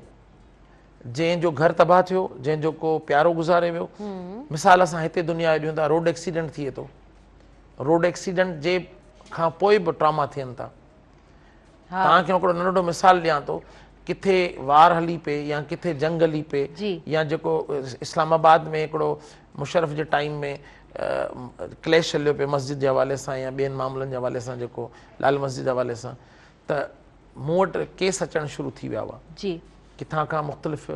جنهن جو گهر تباهه ٿيو، جنهن جو ڪو پيارو گذاري ويو، مثال اسان هتي دنيا جو ڏيون ٿا، روڊ ايڪسيڊنٽ ٿئي ٿو، روڊ ايڪسيڊنٽ جي کان پوء به ٽراما ٿين ٿا. توهان کي هڪڙو ننڍڙو مثال ڏيان ٿو. ڪٿي وار هلي پئي يا ڪٿي جنگ هلي پئي يا جيڪو اسلام آباد ۾ هڪڙو مشرف جي ٽائيم ۾ ڪليش هليو پئي مسجد جي حوالي سان يا ٻين معاملن جي حوالي سان جيڪو لال مسجد جي حوالي سان ته مون وٽ ڪيس اچڻ شروع ٿي ويا هئا جي ڪٿان کان مختلف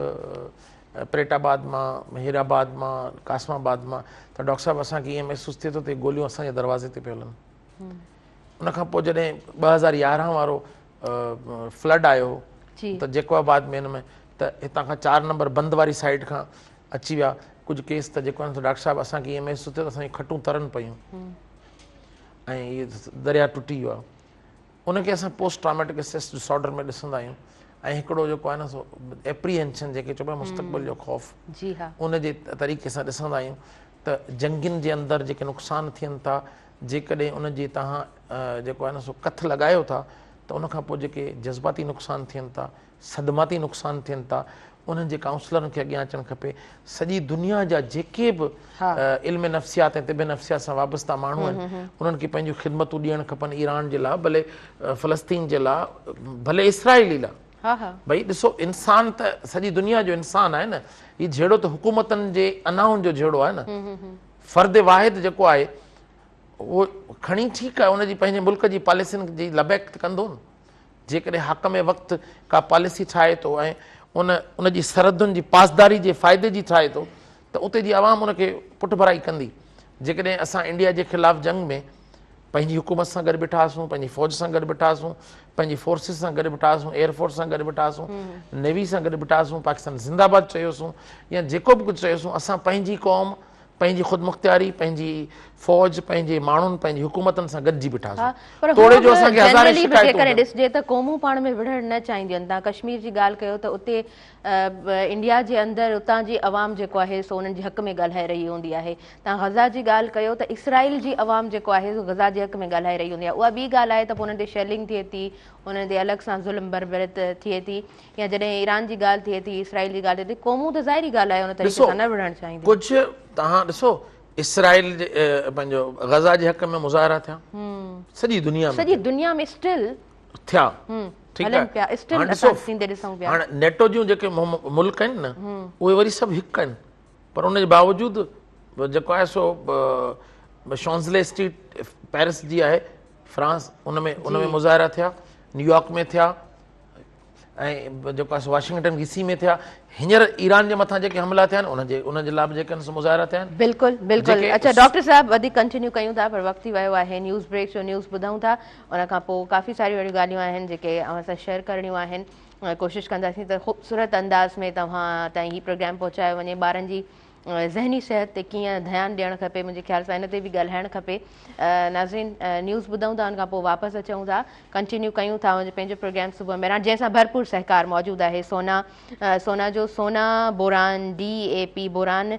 پريٽ آباد مان هير آباد مان قاسم آباد مان ته ڊاڪٽر صاحب اسان کي ائين محسوس ٿئي ٿو ته گوليون اسان جي دروازي تي پيون هلن ان کان پوء جڏهن 2011 وارو فلڊ آيو هو ته جيڪب آباد ۾ ان ۾ ته هتان کان 4 نمبر بند واري سائيڊ کان اچي ويا ڪجهه ڪيس ته جيڪو آهن ڊاڪٽر صاحب اسان کي ائين محسوس ٿيو ته اسان جون کٽون ترن پيون ۽ هي دريا ٽٽي ويو آهي ان کي اسان post traumatic stress disorder ۾ ڏسندا آهيون ۽ هڪڙو جيڪو آهي نه سو ايپريهينشن جيڪي چئبو آهي مستقبل جو خوف جي ها ان جي طريقي سان ڏسندا آهيون ته جنگين جي اندر جيڪي نقصان ٿين ٿا جيڪڏهن ان جي توهان جيڪو آهي نه سو ڪٿ لڳايو ٿا ته ان کان پوء جيڪي جذباتي نقصان ٿين ٿا صدماتي نقصان ٿين ٿا انهن جي ڪائونسلرن کي اڳيان اچڻ کپي سڄي دنيا جا جيڪي به علم نفسيات ۽ طب نفسيات سان وابسته ماڻهو آهن انهن کي پنهنجون خدمتون ڏيڻ کپن ايران جي لاء ڀلي فلسطين جي لاء ڀلي اسرائيلي لاء ڀئي ڏسو انسان ته سڄي دنيا جو انسان آهي نه هي جهيڙو ته حڪومتن جي انائن جو جهيڙو آهي نه فرد واحد جيڪو آهي اهو کڻي ٺيڪ آهي ان جي پنهنجي ملڪ جي پاليسين جي لبيڪ ڪندو نه جيڪڏهن حاڪم وقت ڪا پاليسي ٺاهي ٿو ۽ ان ان جي سرحدن جي پاسداري جي فائدي جي ٺاهي ٿو ته اتي جي عوام ان کي پٺڀرائي ڪندي جيڪڏهن اسان انڊيا جي خلاف جنگ ۾ پنهنجي حڪومت سان گڏ بيٺا هئاسون پنهنجي فوج سان گڏ بيٺا هئاسون پنهنجي فورسز سان گڏ بيٺا هئاسون ايئر فورس سان گڏ بيٺا هئاسون نيوي سان گڏ بيٺا هئاسون پاڪستان زنده آباد چيوسون يا جيڪو به ڪجهه چيوسون اسان پنهنجي قوم پنهنجي خودمختياري، پنهنجي فوج، پنهنجي ماڻهن، پنهنجي حڪومتن سان گڏجي بيٺاسون. پر توڙي جو اسان کي هزارين جنرلي به شڪايتون جيڪڏهن هجن. ڏسجي ته قومون پاڻ ۾ وڙهڻ نه چاهينديون آهن. توهان ڪشمير جي ڳالهه ڪيو ته اتي انڊيا جي اندر اتان جي عوام جيڪو آهي سو انهن جي حق ۾ ڳالهائي رهي هوندي آهي. توهان غزه جي ڳالهه ڪيو ته اسرائيل جي عوام جيڪو آهي سو غزه جي حق ۾ ڳالهائي رهي هوندي آهي. اها ٻي ڳالهه آهي ته پوء انهن تي شيلنگ ٿئي ٿي، انهن تي الڳ سان ظلم بربريت ٿئي ٿي. يا جڏهن ايران جي ڳالهه ٿئي ٿي، اسرائيل جي ڳالهه ٿئي ٿي، قومون ته ظاهري ڳالهه آهي ان طريقي ڏسو سان نه وڙهڻ چاهينديون. ڪجهه توهان ڏسو اسرائيل جي پنهنجو غزه جي حق ۾ مظاهرا ٿيا سڄي دنيا ۾ سڄي دنيا ۾ اسٽل ٿيا ٺيڪ هلن آهي پيا اسٽل هاڻ ڏسو اسان ٿيندي ڏسون پيا هاڻ نيٽو جون جيڪي ملڪ آهن نه اهي وري سڀ هڪ آهن پر ان جي باوجود جيڪو آهي سو شانزلي اسٽريٽ پيرس جي آهي فرانس ان ۾ ان ۾ مظاهرا ٿيا نيويارڪ ۾ ٿيا ۽ جيڪو آهي واشنگٽن ڊي سي ۾ ٿيا هينئر ايران جي مٿان جيڪي حملا ٿيا آهن انهن جي انهن جي لاء به جيڪي آهن سو مظاهرا ٿيا آهن بلڪل بلڪل اڇا ڊاڪٽر صاحب وڌيڪ ڪنٽينيو ڪيون ٿا پر وقت ٿي ويو آهي نيوز بريڪ جو نيوز ٻڌون ٿا ان کان پوء ڪافي ساريون اهڙيون ڳالهيون آهن جيڪي اوهان سان شيئر ڪرڻيون آهن ڪوشش ڪنداسين ته خوبصورت انداز ۾ توهان تائين هي پروگرام پهچايو وڃي ٻارن جي ذهني صحت تي ڪيئن ڌيان ڏيڻ کپي منهنجي خيال سان ان تي به ڳالهائڻ کپي ناظرين نيوز ٻڌون ٿا ان کان پوء واپس اچون ٿا ڪنٽينيو ڪيون ٿا پنهنجو پروگرام صبح مهراڻ جنهن سان ڀرپور سهڪار موجود آهي سونا سونا جو سونا بوران ڊي اي پي بوران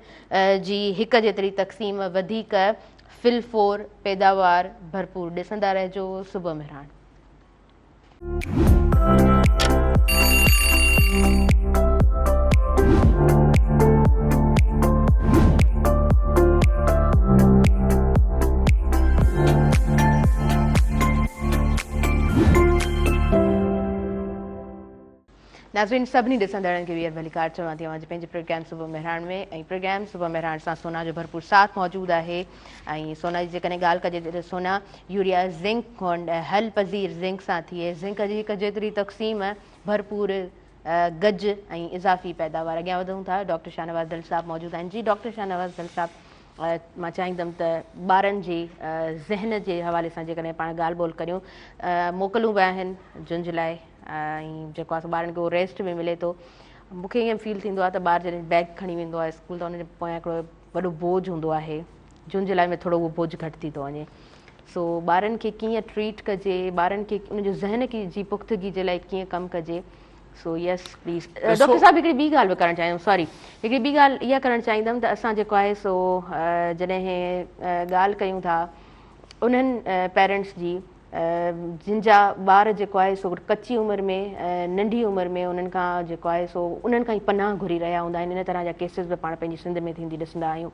جي هڪ جيتري تقسيم وڌيڪ فل فور پيداوار ڀرپور ڏسندا رهجو صبح مهراڻ. ناظرين سڀني ڏسندڙن کي ٻيهر ڀليڪار چوان ٿي اوهان جي پنهنجي پروگرام صبح مهراڻ ۾ ۽ پروگرام صبح مهراڻ سان سونا جو ڀرپور ساٿ موجود آهي ۽ سونا جي جيڪڏهن ڳالهه ڪجي ته سونا يوريا زنڪ حل پذير زنڪ سان ٿئي زنڪ جي هڪ جيتري تقسيم ڀرپور گج ۽ اضافي پيداوار اڳيان وڌون ٿا ڊاڪٽر شاهنواز دل صاحب موجود آهن جي ڊاڪٽر شاهنواز دل صاحب مان چاهيندم ته ٻارن جي ذهن جي حوالي سان جيڪڏهن پاڻ ڳالهه ٻولهه ڪريون موڪلون به آهن جون جولاء ۽ جيڪو آهي ٻارن کي اهو ريسٽ به ملي ٿو مون کي ائين فيل ٿيندو آهي ته ٻار جڏهن بيگ کڻي ويندو آهي اسڪول ته ان جي پويان هڪڙو وڏو بوجه هوندو آهي جون جولاء ۾ ٿورو اهو بوجه گهٽ ٿي ٿو وڃي سو ٻارن کي ڪيئن ٽريٽ ڪجي ٻارن کي ان جو ذهن کي جي پختگي جي لاء ڪيئن ڪم ڪجي سو يس پليز ڊاڪٽر صاحب هڪڙي ٻي ڳالهه به ڪرڻ چاهيندم سوري هڪڙي ٻي ڳالهه اها ڪرڻ چاهيندم ته اسان جيڪو آهي سو جڏهن ڳالهه ڪيون ٿا انهن پيرنٽس جي جن جا ٻار جيڪو آهي سو ڪچي عمر ۾ ننڍي عمر ۾ انهن کان جيڪو آهي سو انهن کان ئي پناهه گهري رهيا هوندا آهن ان طرح جا ڪيسز به پاڻ پنهنجي سنڌ ۾ ٿيندي ڏسندا آهيون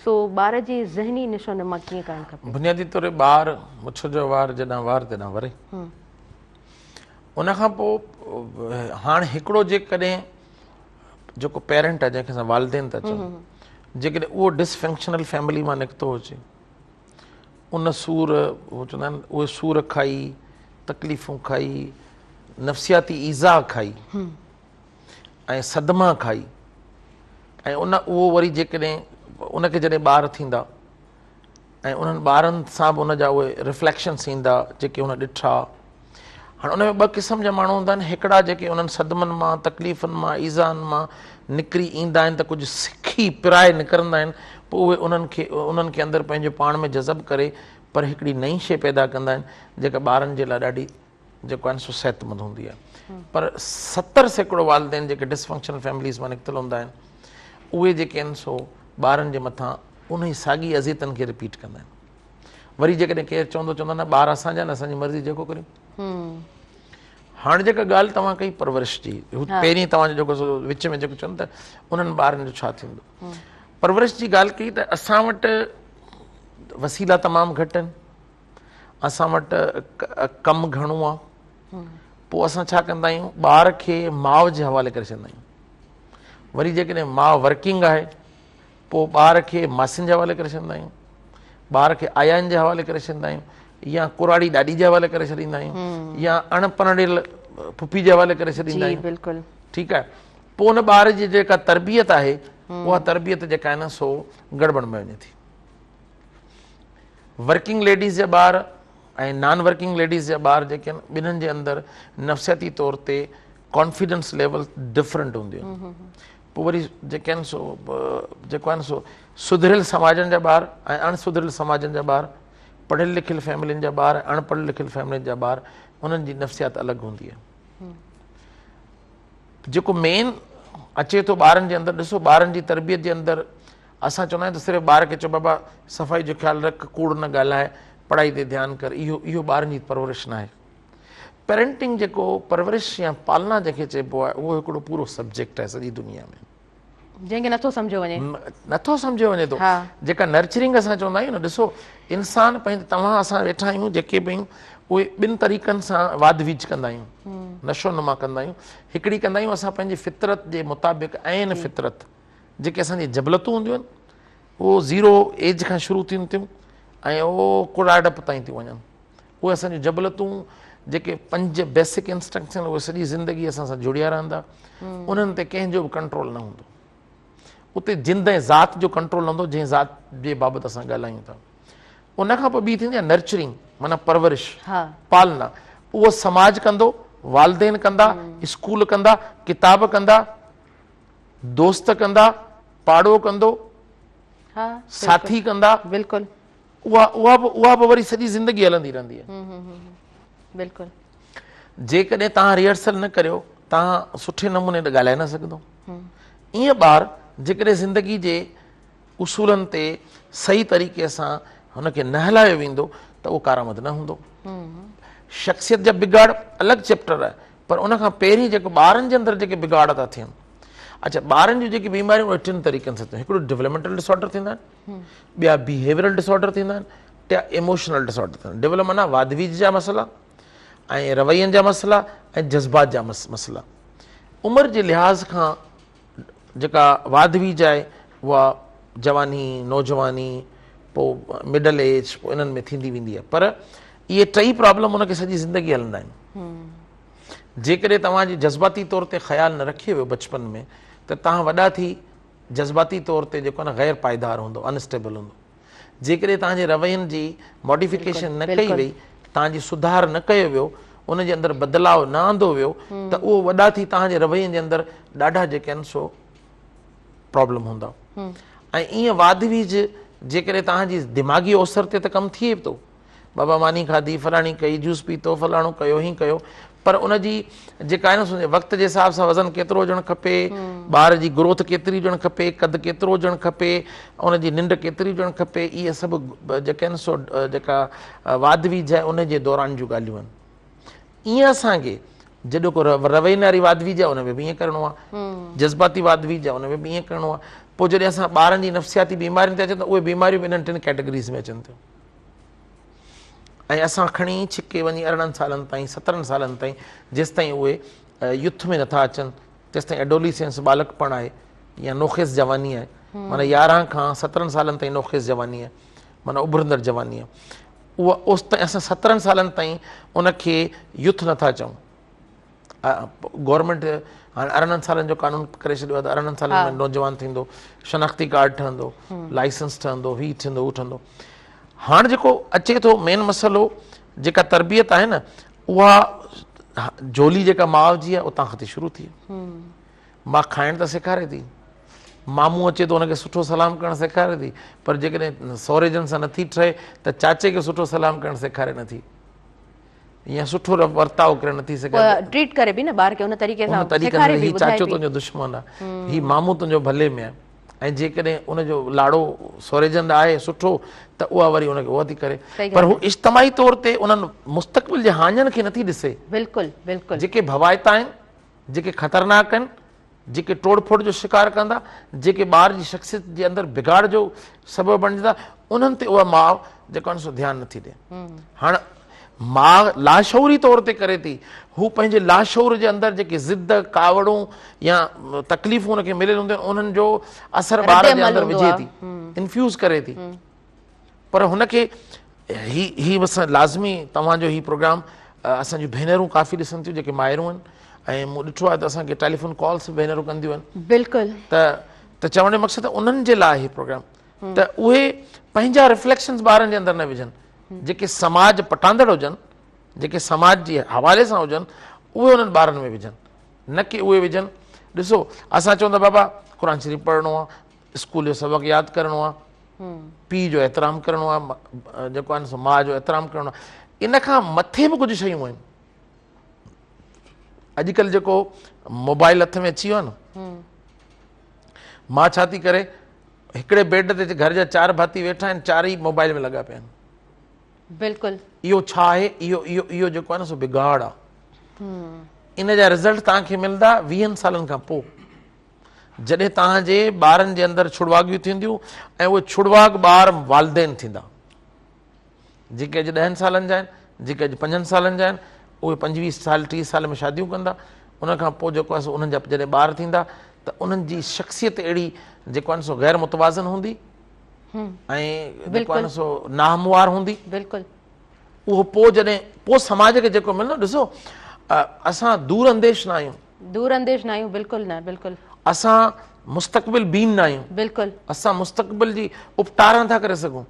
سو ٻار جي ذهني نشو نما ڪيئن ڪرڻ کپي؟ بنيادي طور ٻار مڇ جو وار جيڏانهن وار تيڏانهن وري. ان کان پوء هاڻ هڪڙو جيڪڏهن جيڪو پيرنٽ آهي جنهن کي اسان والدين ٿا چئون جيڪڏهن اهو ڊسفنڪشنل فيملي مان نڪتو هجي ان سور هو چوندا آهن اهي سور کائي تڪليفون کائي نفسياتي ايذاء کائي ۽ صدما کائي ۽ ان اهو وري جيڪڏهن ان کي جڏهن ٻار ٿيندا ۽ انهن ٻارن سان به ان جا اهي رفليڪشنس ايندا جيڪي هن ڏٺا. هاڻي ان ۾ ٻه قسم جا ماڻهو هوندا آهن هڪڙا جيڪي انهن صدمن مان تڪليفن مان ايذائن مان نڪري ايندا آهن ته ڪجهه سکي پرائي نڪرندا آهن پوء اهي انهن کي انهن کي اندر پنهنجو پاڻ ۾ جذب ڪري پر هڪڙي نئين شيء پيدا ڪندا آهن جيڪا ٻارن جي لاء ڏاڍي جيڪو آهن سو صحتمند هوندي آهي پر 70% والدين جيڪي ڊسفنڪشنل فيمليز مان نڪتل هوندا آهن اهي جيڪي آهن سو ٻارن جي مٿان انهي ساڳي اذيتن کي رپيٽ ڪندا آهن وري جيڪڏهن ڪير چوندو چوندا نه ٻار اسان جا آهن اسان جي مرضي جيڪو ڪريون هاڻ جيڪا ڳالهه توهان ڪئي پرورش جي پهرين توهان جو جيڪو وچ ۾ جيڪو چون ته انهن ٻارن جو ڇا ٿيندو پرورش جي ڳالهه ڪئي ته اسان وٽ وسيلا تمام گهٽ آهن اسان وٽ ڪم گهڻو آ پوء اسان ڇا ڪندا آهيون ٻار کي ماء جي حوالي ڪري ڇڏيندا آهيون وري جيڪڏهن ماء ورڪنگ آهي پوء ٻار کي ماسين جي حوالي ڪري ڇڏيندا آهيون ٻار کي آيائن جي حوالي ڪري ڇڏيندا آهيون يا ڪراڙي ڏاڏي جي حوالي ڪري ڇڏيندا آهيون يا اڻ پرڻيل پڦي جي حوالي ڪري ڇڏيندا آهيون بلڪل ٺيڪ آهي پوء ان ٻار جي جيڪا تربيت آهي اها تربيت جيڪا آهي نه سو گڙٻڙ ۾ وڃي ٿي ورڪنگ ليڊيز جا ٻار ۽ نان ورڪنگ ليڊيز جا ٻار جيڪي آهن ٻنهن جي اندر نفسياتي طور تي ڪانفيڊنس ليول ڊفرنٽ هونديون آهن پوء وري جيڪي آهن سو جيڪو آهن سو سڌريل سماجن جا ٻار ۽ اڻ سڌريل سماجن جا ٻار پڙهيل لکيل فيملين جا ٻار اڻ پڙهيل لکيل فيملين جا ٻار انهن جي نفسيات الڳ هوندي آهي جيڪو مين اچي ٿو ٻارن جي اندر ڏسو ٻارن جي تربيت جي اندر اسان چوندا آهيون ته صرف ٻار کي چئو بابا صفائي جو خيال رک، ڪوڙ نه ڳالهاء، پڙهائي تي ڌيان ڪر، اهو اهو ٻارن جي پرورش ناهي. پيرنٽنگ جيڪو پرورش يا پالنا جنهن کي چئبو آهي اهو هڪڙو پورو سبجيڪٽ آهي سڄي دنيا ۾. جنهن کي نٿو سمجهيو وڃي. نٿو سمجهيو وڃي ٿو. جيڪا نرچرنگ اسان چوندا آهيون نه ڏسو انسان پنهنجي توهان اسان ويٺا آهيون جيڪي به آهيون اهي ٻن طريقن سان واڌ ويجهه ڪندا آهيون نشو نما ڪندا آهيون هڪڙي ڪندا آهيون اسان پنهنجي فطرت جي مطابق عين فطرت جيڪي اسان جي جبلتون هونديون آهن اهو زيرو ايج کان شروع ٿين ٿيون ۽ اهو ڪراڙپ تائين ٿيون وڃن اهي اسان جون جبلتون جيڪي پنج بيسڪ انسٽنڪٽس آهن اهي سڄي زندگي اسان سان جڙيا رهندا انهن تي ڪنهن جو به ڪنٽرول نه هوندو اتي جند ۽ ذات جو ڪنٽرول نه هوندو جنهن ذات جي بابت اسان ڳالهايون ٿا ان کان پوء ٻي ٿيندي آهي نرچرنگ معنيٰ پرورش پالنا اهو سماج ڪندو والدين ڪندا اسڪول ڪندا ڪتاب ڪندا دوست ڪندا، پاڙو ڪندو، ساٿي ڪندا، بلڪل اها اها به اها به وري سڄي زندگي هلندي رهندي آهي. بلڪل جيڪڏهن توهان ريهرسل نه ڪريو توهان سٺي نموني ڳالهائي نه سگهندو. ائين ٻار جيڪڏهن زندگي جي اصولن تي صحيح طريقي سان هن کي نه هلايو ويندو ته اهو ڪارآمد نه هوندو. شخصيت جا بگاڙ الڳ چيپٽر آهي پر ان کان پهرين جيڪو ٻارن جي اندر جيڪي بگاڙ ٿا ٿين اڇا ٻارن جون جيڪي بيماريون اهي ٽن طريقن سان ٿيون هڪڙو ڊولپمينٽل ڊس آرڊر ٿيندا آهن ٻيا بيهيورل ڊس آرڊر ٿيندا آهن ٽيا ايموشنل ڊس آرڊر ٿيندا آهن ڊولپ معنيٰ واڌ ويجهه جا مسئلا ۽ روين جا مسئلا ۽ جذبات جا مسئلا عمر جي لحاظ کان جيڪا واڌ ويجهه آهي اها جواني، نوجواني، پوء مڊل ايج پوء انهن ۾ ٿيندي ويندي آهي پر اهي ٽئي پرابلم ان کي سڄي زندگي هلندا آهن. جيڪڏهن توهان جي جذباتي طور تي خيال نه رکيو ويو بچپن ۾ ته توهان وڏا ٿي جذباتي طور تي جيڪو آهي نه غير پائيدار هوندو انسٽيبل هوندو. جيڪڏهن توهان جي روين جي ماڊيفڪيشن نه ڪئي وئي، توهان جي سڌار نه ڪيو ويو، ان جي اندر بدلاء نه آندو ويو ته اهو وڏا ٿي توهان جي روين جي اندر ڏاڍا جيڪي آهن سو پرابلم هوندا ۽ ائين واڌ ويجهه جيڪڏهن توهان جي دماغي اوسر تي ته ڪم ٿئي ٿو بابا ماني کاڌي، فلاڻي ڪئي، جوس پيتو، فلاڻو ڪيو، هين ڪيو، پر ان جي جيڪا آهي نه وقت جي حساب سان وزن ڪيترو هجڻ کپي، ٻار جي گروٿ ڪيتري هجڻ کپي، قد ڪيترو هجڻ کپي، ان جي ننڊ ڪيتري هجڻ کپي، اهي سڀ جيڪي آهن سو جيڪا واڌ ويجهه آهي ان جي دوران جون ڳالهيون آهن. ائين اسان کي جڏهن ڪو روين واري واڌ ويجهه آهي ان ۾ به ائين ڪرڻو آهي، جذباتي واڌ ويجهه آهي ان ۾ به ائين ڪرڻو آهي. پوء جڏهن اسان ٻارن جي نفسياتي بيمارين تي اچون ته اهي بيماريون به انهن ٽن ڪيٽيگريز ۾ اچن ٿيون. ۽ اسان کڻي ڇڪي وڃي 18 سالن تائين 17 سالن تائين جيستائين اهي يوٿ ۾ نٿا اچن تيستائين ايڊوليسينس ٻالڪپڻ آهي يا نوخيز جواني آهي معنيٰ 11 کان 17 سالن تائين نوخيز جواني آهي معنيٰ اڀرندڙ جواني آهي اها اوستائين اسان 17 سالن تائين ان کي يوٿ نٿا چئون. گورنمينٽ هاڻي 18 سالن جو قانون ڪري ڇڏيو آهي ته 18 سالن ۾ نوجوان ٿيندو، شناختي ڪارڊ ٺهندو، لائسنس ٺهندو، هي ٿيندو هو ٺهندو. هاڻ جيڪو اچي ٿو مين مسئلو جيڪا تربيت آهي نه اها جهولي جيڪا ماء جي آهي اتان کان ٿي شروع ٿئي. ماء کائڻ ته سيکاري ٿي، مامو اچي ٿو ان کي سٺو سلام ڪرڻ سيکاري ٿي، پر جيڪڏهن سهريجن سان نٿي ٺهي ته چاچي کي سٺو سلام ڪرڻ سيکاري نٿي يا سٺو ورتاء ڪرڻ نٿي سيکاري. ٽريٽ ڪري به نه ٻار کي ان طريقي سان سيکاري به ٻڌائي به. هي چاچو تنهنجو دشمن آهي، هي مامو تنهنجو ڀلي ۾ آهي ۽ جيڪڏهن ان جو لاڙو سهريجن ڏانهن آهي سٺو ته اها وري ان کي اها ٿي ڪري پر هو اجتماعي طور تي انهن مستقبل جي هاڃن کي نٿي ڏسي. بلڪل بلڪل. جيڪي ڀوائتا آهن جيڪي خطرناڪ آهن، جيڪي ٽوڙ ڦوڙ جو شڪار ڪندا، جيڪي ٻار جي شخصيت جي اندر بگاڙ جو سبب بڻجندا، انهن تي اها ماء جيڪو آهي سو ڌيان نٿي ڏي. هاڻ ماء لاشعوري طور تي ڪري ٿي، هو پنهنجي لاشعور جي اندر جيڪي ضد، ڪاوڙون يا تڪليفون ان کي مليل هونديون آهن، انهن جو اثر ٻار جي اندر وجهي ٿي، انفيوز ڪري ٿي. پر هن کي هي هي بس لازمي توهان جو هي پروگرام اسان جون ڀينرون ڪافي ڏسن ٿيون جيڪي مائرون آهن ۽ مون ڏٺو آهي ته اسان کي ٽيليفون ڪالس به ڀينرون ڪنديون آهن. بلڪل. ته ته چوڻ جو مقصد انهن جي لاء هي پروگرام ته اهي پنهنجا رفليڪشنز ٻارن جي اندر نه وجهن جيڪي سماج پٽاندڙ هجن جيڪي سماج جي حوالي سان هجن اهي انهن ٻارن ۾ وجهن نه ڪي اهي وجهن ڏسو اسان چون ٿا بابا قرآن شريف پڙهڻو آهي اسڪول جو سبق ياد ڪرڻو آهي پيء جو احترام ڪرڻو آهي جيڪو آهي سو ماء جو احترام ڪرڻو آهي ان کان مٿي به ڪجهه شيون آهن اڄڪلهه جيڪو موبائل هٿ ۾ اچي ويو آهي نه ماء ڇا ٿي ڪري هڪڙي بيڊ تي گهر جا چار ڀاتي ويٺا آهن چار ئي موبائل ۾ لڳا پيا آهن بلڪل اهو ڇا آهي اهو اهو اهو جيڪو آهي نه سو بگاڙ آهي ان جا رزلٽ توهان کي ملندا 20 سالن کان پوء جڏهن توهان جي ٻارن جي اندر ڇڙواڳيون ٿينديون ۽ اهي ڇڙواڳ ٻار والدين ٿيندا. جيڪي اڄ ڏهن سالن جا آهن، جيڪي اڄ پنجن سالن جا آهن، اهي 25 سال 30 سال ۾ شاديون ڪندا. ان کان پوء جيڪو آهي سو انهن جا جڏهن ٻار ٿيندا ته انهن جي شخصيت اهڙي جيڪو آهي سو غير متوازن هوندي ۽ جيڪو آهي سو ناهموار هوندي. بلڪل. اهو پوء جڏهن پوء سماج کي جيڪو ملندو ڏسو اسان دور انديش نه آهيون. دور انديش نه آهيون بلڪل نه بلڪل. اسان مستقبل بين نه آهيون. بلڪل. اسان مستقبل جي اپٽار نه ٿا ڪري سگهون.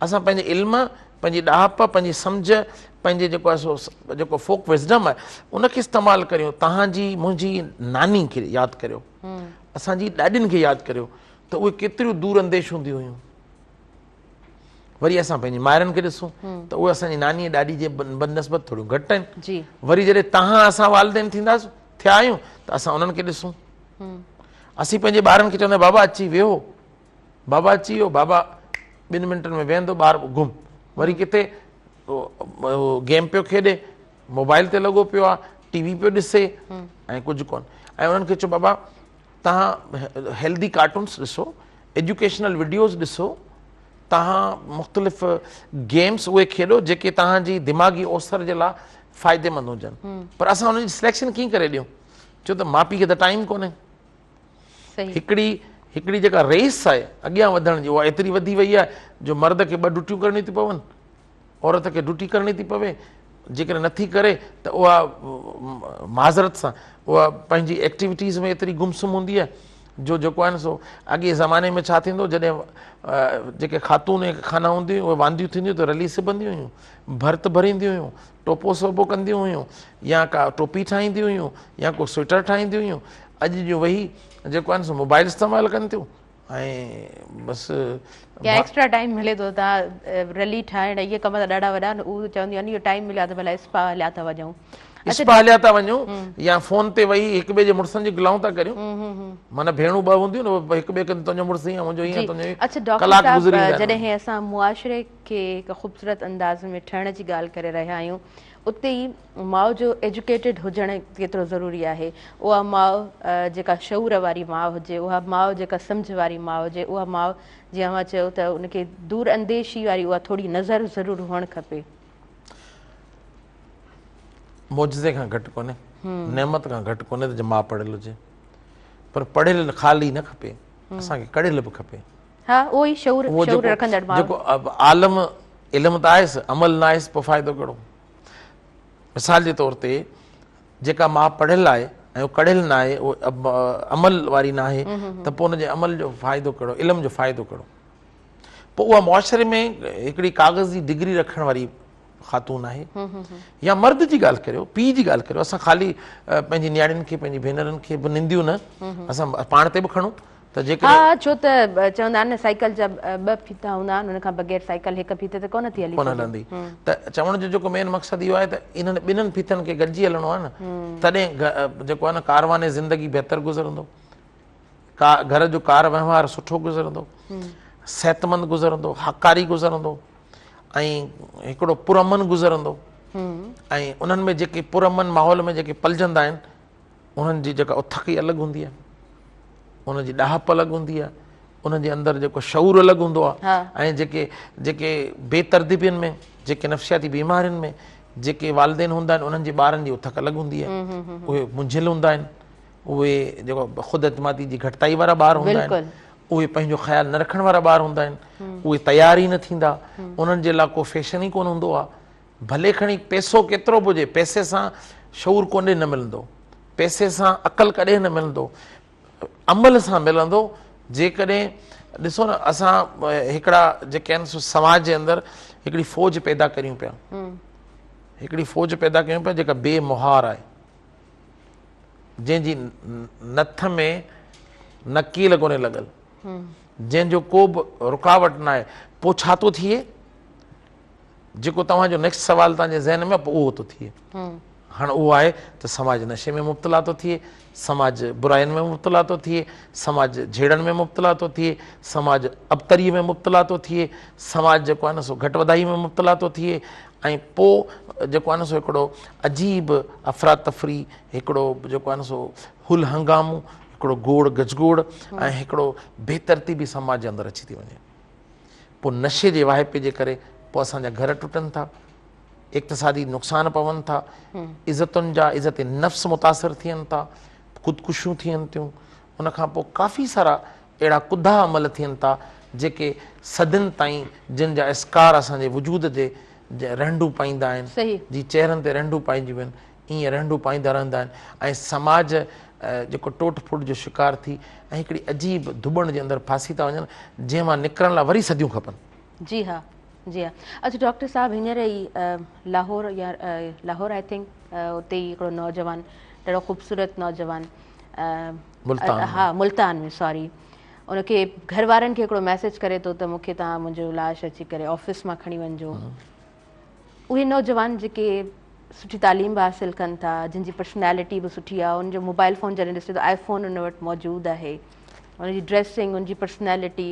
اسان پنهنجي علم، پنهنجي ڏاهپ، پنهنجي سمجهه، پنهنجي جيڪو آهي سو جيڪو فوڪ وزڊم آهي ان کي استعمال ڪريون. توهان جي منهنجي ناني کي ياد ڪريو. اسان جي ڏاڏين کي ياد ڪريو ته اهي ڪيتريون دور انديش هونديون هيون. وري اسان پنهنجي مائرن کي ڏسون ته اهي اسان جي ناني ۽ ڏاڏي جي بنسبت ٿوريون گهٽ آهن. وري جڏهن توهان اسان والدين ٿينداسون ٿيا آهيون ته اسان انهن کي ڏسون. اسين پنهنجي ٻارن کي چوندا بابا اچي ويهو، بابا اچي ويو، بابا ٻن منٽن ۾ ويهندو ٻار گم، وري ڪٿي گيم پيو کيڏي، موبائل تي لڳو پيو آهي، ٽي وي پيو ڏسي ۽ ڪجهه ڪونه. ۽ انهن کي چئو بابا توهان هيلدي ڪارٽونس ڏسو، ايجوڪيشنل وڊيوز ڏسو، توهان مختلف گيمز اهي کيڏو جيڪي توهان جي دماغي اوسر جي لاء فائديمند هجن. پر اسان انهن جي سليڪشن ڪيئن ڪري ڏيون؟ ڇو ته ماء پيء کي ته ٽائيم ڪونهي. هڪڙي هڪڙي جيڪا ريس آهي اڳيان وڌڻ جي اها ايتري وڌي وئي آهي جو مرد کي ٻه ڊيوٽيون ڪرڻيون ٿيون پون. عورت کي ڊيوٽي ڪرڻي ٿي پوي، جيڪڏهن نٿي ڪري ته اها معذرت سان اها پنهنجي ايڪٽيوٽيز ۾ ايتري گم سم هوندي آهي جو جيڪو آهي نه سو اڳي زماني ۾ ڇا ٿيندو جڏهن جيڪي خاتون خانه هونديون هيون اهي وانديون ٿينديون ته رلي سبنديون هيون، ڀرت ڀرينديون هيون، ٽوپو سوبو ڪنديون هيون يا ڪا ٽوپي ٺاهينديون هيون يا ڪو سوئيٽر ٺاهينديون هيون. اڄ جون ويهي جيڪو آهي نه سو موبائل استعمال ڪن ٿيون. ۽ بس يا ايڪسٽرا ٽائيم ملي ٿو ته رلي ٺاهڻ اهي ڪم ته ڏاڍا وڏا آهن اهي چونديون آهن اهو ٽائيم مليو آهي ته ڀلا اسپا هليا ٿا وڃون اسپا هليا ٿا وڃون يا فون تي ويهي هڪ ٻئي جي مڙسن جي گلائون ٿا ڪريون معنيٰ ڀيڻون ٻه هونديون نه هڪ ٻئي کي تنهنجو مڙس هيئن منهنجو هيئن تنهنجو هيئن اڇا ڊاڪٽر صاحب جڏهن اسان معاشري کي هڪ خوبصورت انداز ۾ ٺهڻ جي ڳالهه ڪري رهيا آهيون اتي ئي ماء جو ايجوڪيٽيڊ هجڻ ڪيترو ضروري آهي. اها ماء جيڪا شعور واري ماء هجي، اها ماء جيڪا سمجهه واري ماء هجي، اها ماء جيئن اوهان چيو ته ان کي دور انديشي واري اها ٿوري نظر ضرور هئڻ کپي. معجزي کان گهٽ ڪونهي، نعمت کان گهٽ ڪونهي ته جي ماء پڙهيل هجي. پر پڙهيل خالي نه کپي، اسان کي ڪڙهيل به کپي. ها اهو ئي شعور شعور رکندڙ ماء. جيڪو عالم علم ته آهيس، عمل نه آهيس پوء فائدو ڪهڙو؟ مثال جي طور تي جيڪا ماء پڙهيل آهي ۽ اهو ڪڙهيل نه آهي، اهو عمل واري نه آهي ته پوء ان جي عمل جو فائدو ڪهڙو، علم جو فائدو ڪهڙو؟ پوء اها معاشري ۾ هڪڙي ڪاغذ جي ڊگري رکڻ واري خاتون آهي يا مرد جي ڳالهه ڪريو، پيء جي ڳالهه ڪريو، اسان خالي پنهنجي نياڻين کي پنهنجي ڀينرن کي به ننديون نه، اسان پاڻ تي به کڻون ته جيڪڏهن ها ڇو ته چوندا آهن نه سائيڪل جا ٻه ڦيٿا هوندا آهن ان کان بغير سائيڪل هڪ ڦيٿي تي ڪونه ٿي هلي ڪونه هلندي ته چوڻ جو جيڪو مين مقصد اهو آهي ته انهن ٻنهن ڦيٿن کي گڏجي هلڻو آهي نه تڏهن جيڪو آهي نه ڪاروان زندگي بهتر گذرندو، گهر جو ڪار وهنوار سٺو گذرندو، صحتمند گذرندو، هاڪاري گذرندو ۽ هڪڙو پرامن گذرندو ۽ انهن ۾ جيڪي پرامن ماحول ۾ جيڪي پلجندا آهن انهن جي جيڪا اٿڪ ئي الڳ هوندي آهي، انهن جي ڏاهپ الڳ هوندي آهي، انهن جي اندر جيڪو شعور الڳ هوندو آهي ۽ جيڪي جيڪي بي ترتيبين ۾ جيڪي نفسياتي بيمارين ۾ جيڪي والدين هوندا آهن انهن جي ٻارن جي اٿڪ الڳ هوندي آهي، اهي منجهيل هوندا آهن، اهي جيڪو خود اعتمادي جي گهٽتائي وارا ٻار هوندا آهن، اهي پنهنجو خيال نه رکڻ وارا ٻار هوندا آهن، اهي تيار ئي نه ٿيندا، انهن جي لاء ڪو فيشن ئي ڪونه هوندو آهي. ڀلي کڻي پئسو ڪيترو به هجي، پئسي سان شعور ڪڏهن نه ملندو، پئسي سان عقل ڪڏهن نه ملندو، عمل سان ملندو. جيڪڏهن ڏسو نه اسان هڪڙا جيڪي آهن سو سماج جي اندر هڪڙي فوج پيدا ڪريون پيا، هڪڙي فوج پيدا ڪيون پيا جيڪا بي مهار آهي، جنهن جي نٿ ۾ نڪيل ڪونهي لڳل، جنهن جو ڪو به رڪاوٽ ناهي، پوء ڇا ٿو ٿئي؟ جيڪو توهان جو نيڪسٽ سوال توهان جي ذهن ۾ پوء اهو ٿو ٿئي. هاڻ اهو آهي ته سماج نشي ۾ مبتلا ٿو ٿئي، سماج براين ۾ مبتلا ٿو ٿئي، سماج جهيڙن ۾ مبتلا ٿو ٿئي، سماج ابتري ۾ مبتلا ٿو ٿئي، سماج جيڪو آهي نه سو گهٽ وڌائي ۾ مبتلا ٿو ٿئي ۽ پوء جيڪو آهي نه سو هڪڙو عجيب افراتفري، هڪڙو جيڪو آهي نه سو هل هنگامو، هڪڙو گوڙ گجگوڙ ۽ هڪڙو بي ترتيبي سماج جي اندر اچي ٿي وڃي. پوء نشي جي واهپي جي ڪري پوء اسان جا گهر ٽٽن ٿا، اقتصادي نقصان پون ٿا، عزتن جا عزت نفس متاثر ٿين ٿا، خودڪشيون ٿين ٿيون، ان کان پوء ڪافي سارا اهڙا ڪڌا عمل ٿين ٿا جيڪي صدين تائين جن جا اسڪار اسان جي وجود تي رهنڊون پائيندا آهن، جي چهرن تي رهنڊون پائجي ويون ائين رهنڊون پائيندا رهندا آهن ۽ سماج جيڪو ٽوٽ ڦوٽ جو شڪار ٿي ۽ هڪڙي عجيب ڌٻڻ جي اندر ڦاسي ٿا وڃن جنهن مان نڪرڻ لاء وري صديون کپن. جي ها جي ها اڇا ڊاڪٽر صاحب هينئر ئي لاهور يا لاهور I think اتي ئي هڪڙو نوجوان ڏاڍو خوبصورت نوجوان ملتان ها ملتان ۾ سوري ان کي گهر وارن کي هڪڙو ميسيج ڪري ٿو ته مون کي توهان منهنجو لاش اچي ڪري آفيس مان کڻي وڃجو. اهي نوجوان جيڪي سٺي تعليم به حاصل ڪن ٿا جن جي پرسنالٽي به سٺي آهي ان جو موبائل فون جڏهن ڏسجي ته آئي فون ان وٽ موجود آهي ان جي ڊريسنگ ان جي پرسنالٽي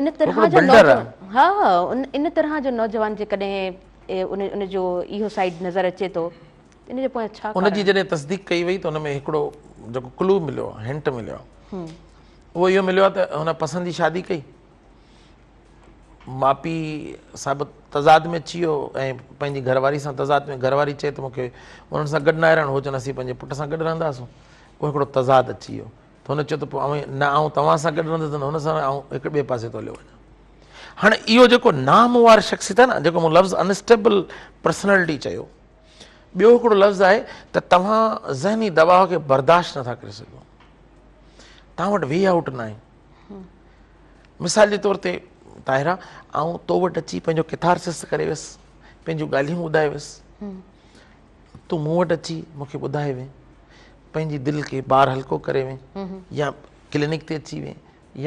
ان طرح جا نوجوان ها ان طرح جو نوجوان جيڪڏهن ان ان جو اهو سائيڊ نظر اچي ٿو ان جي پويان ڇا ان جي جڏهن تصديق ڪئي وئي ته ان ۾ هڪڙو جيڪو ڪلو مليو هنٽ مليو اهو اهو مليو ته هن پسند جي شادي ڪئي ماء پيء سان به تضاد ۾ اچي ويو ۽ پنهنجي گهر واري سان تضاد ۾ گهر واري چئي ته مونکي انهن سان گڏ ناهي رهڻو هو چون اسين پنهنجي پٽ سان گڏ رهنداسون پوء هڪڙو تضاد اچي ويو ته هن چيو ته پوء آئون نه آئون توهان سان گڏ رهندس نه هن سان آئون هڪ ٻئي پاسي ٿو هليو وڃان هاڻي اهو جيڪو ناهموار شخصيت آهي نه جيڪو مون لفظ انسٽيبل پرسنالٽي چيو ٻيو هڪڙو لفظ آهي ته توهان ذهني دٻاء کي برداشت نٿا ڪري سگهو توهان وٽ وي آئوٽ ناهي مثال جي طور تي طاهره آئون تو وٽ اچي پنهنجو ڪٿارسس ڪري ويس پنهنجون ڳالهيون ٻڌائي ويس تون مون وٽ اچي مون کي ٻڌائي وئين پنهنجي دل کي بار هلڪو ڪري وئين يا ڪلينڪ تي اچي وئين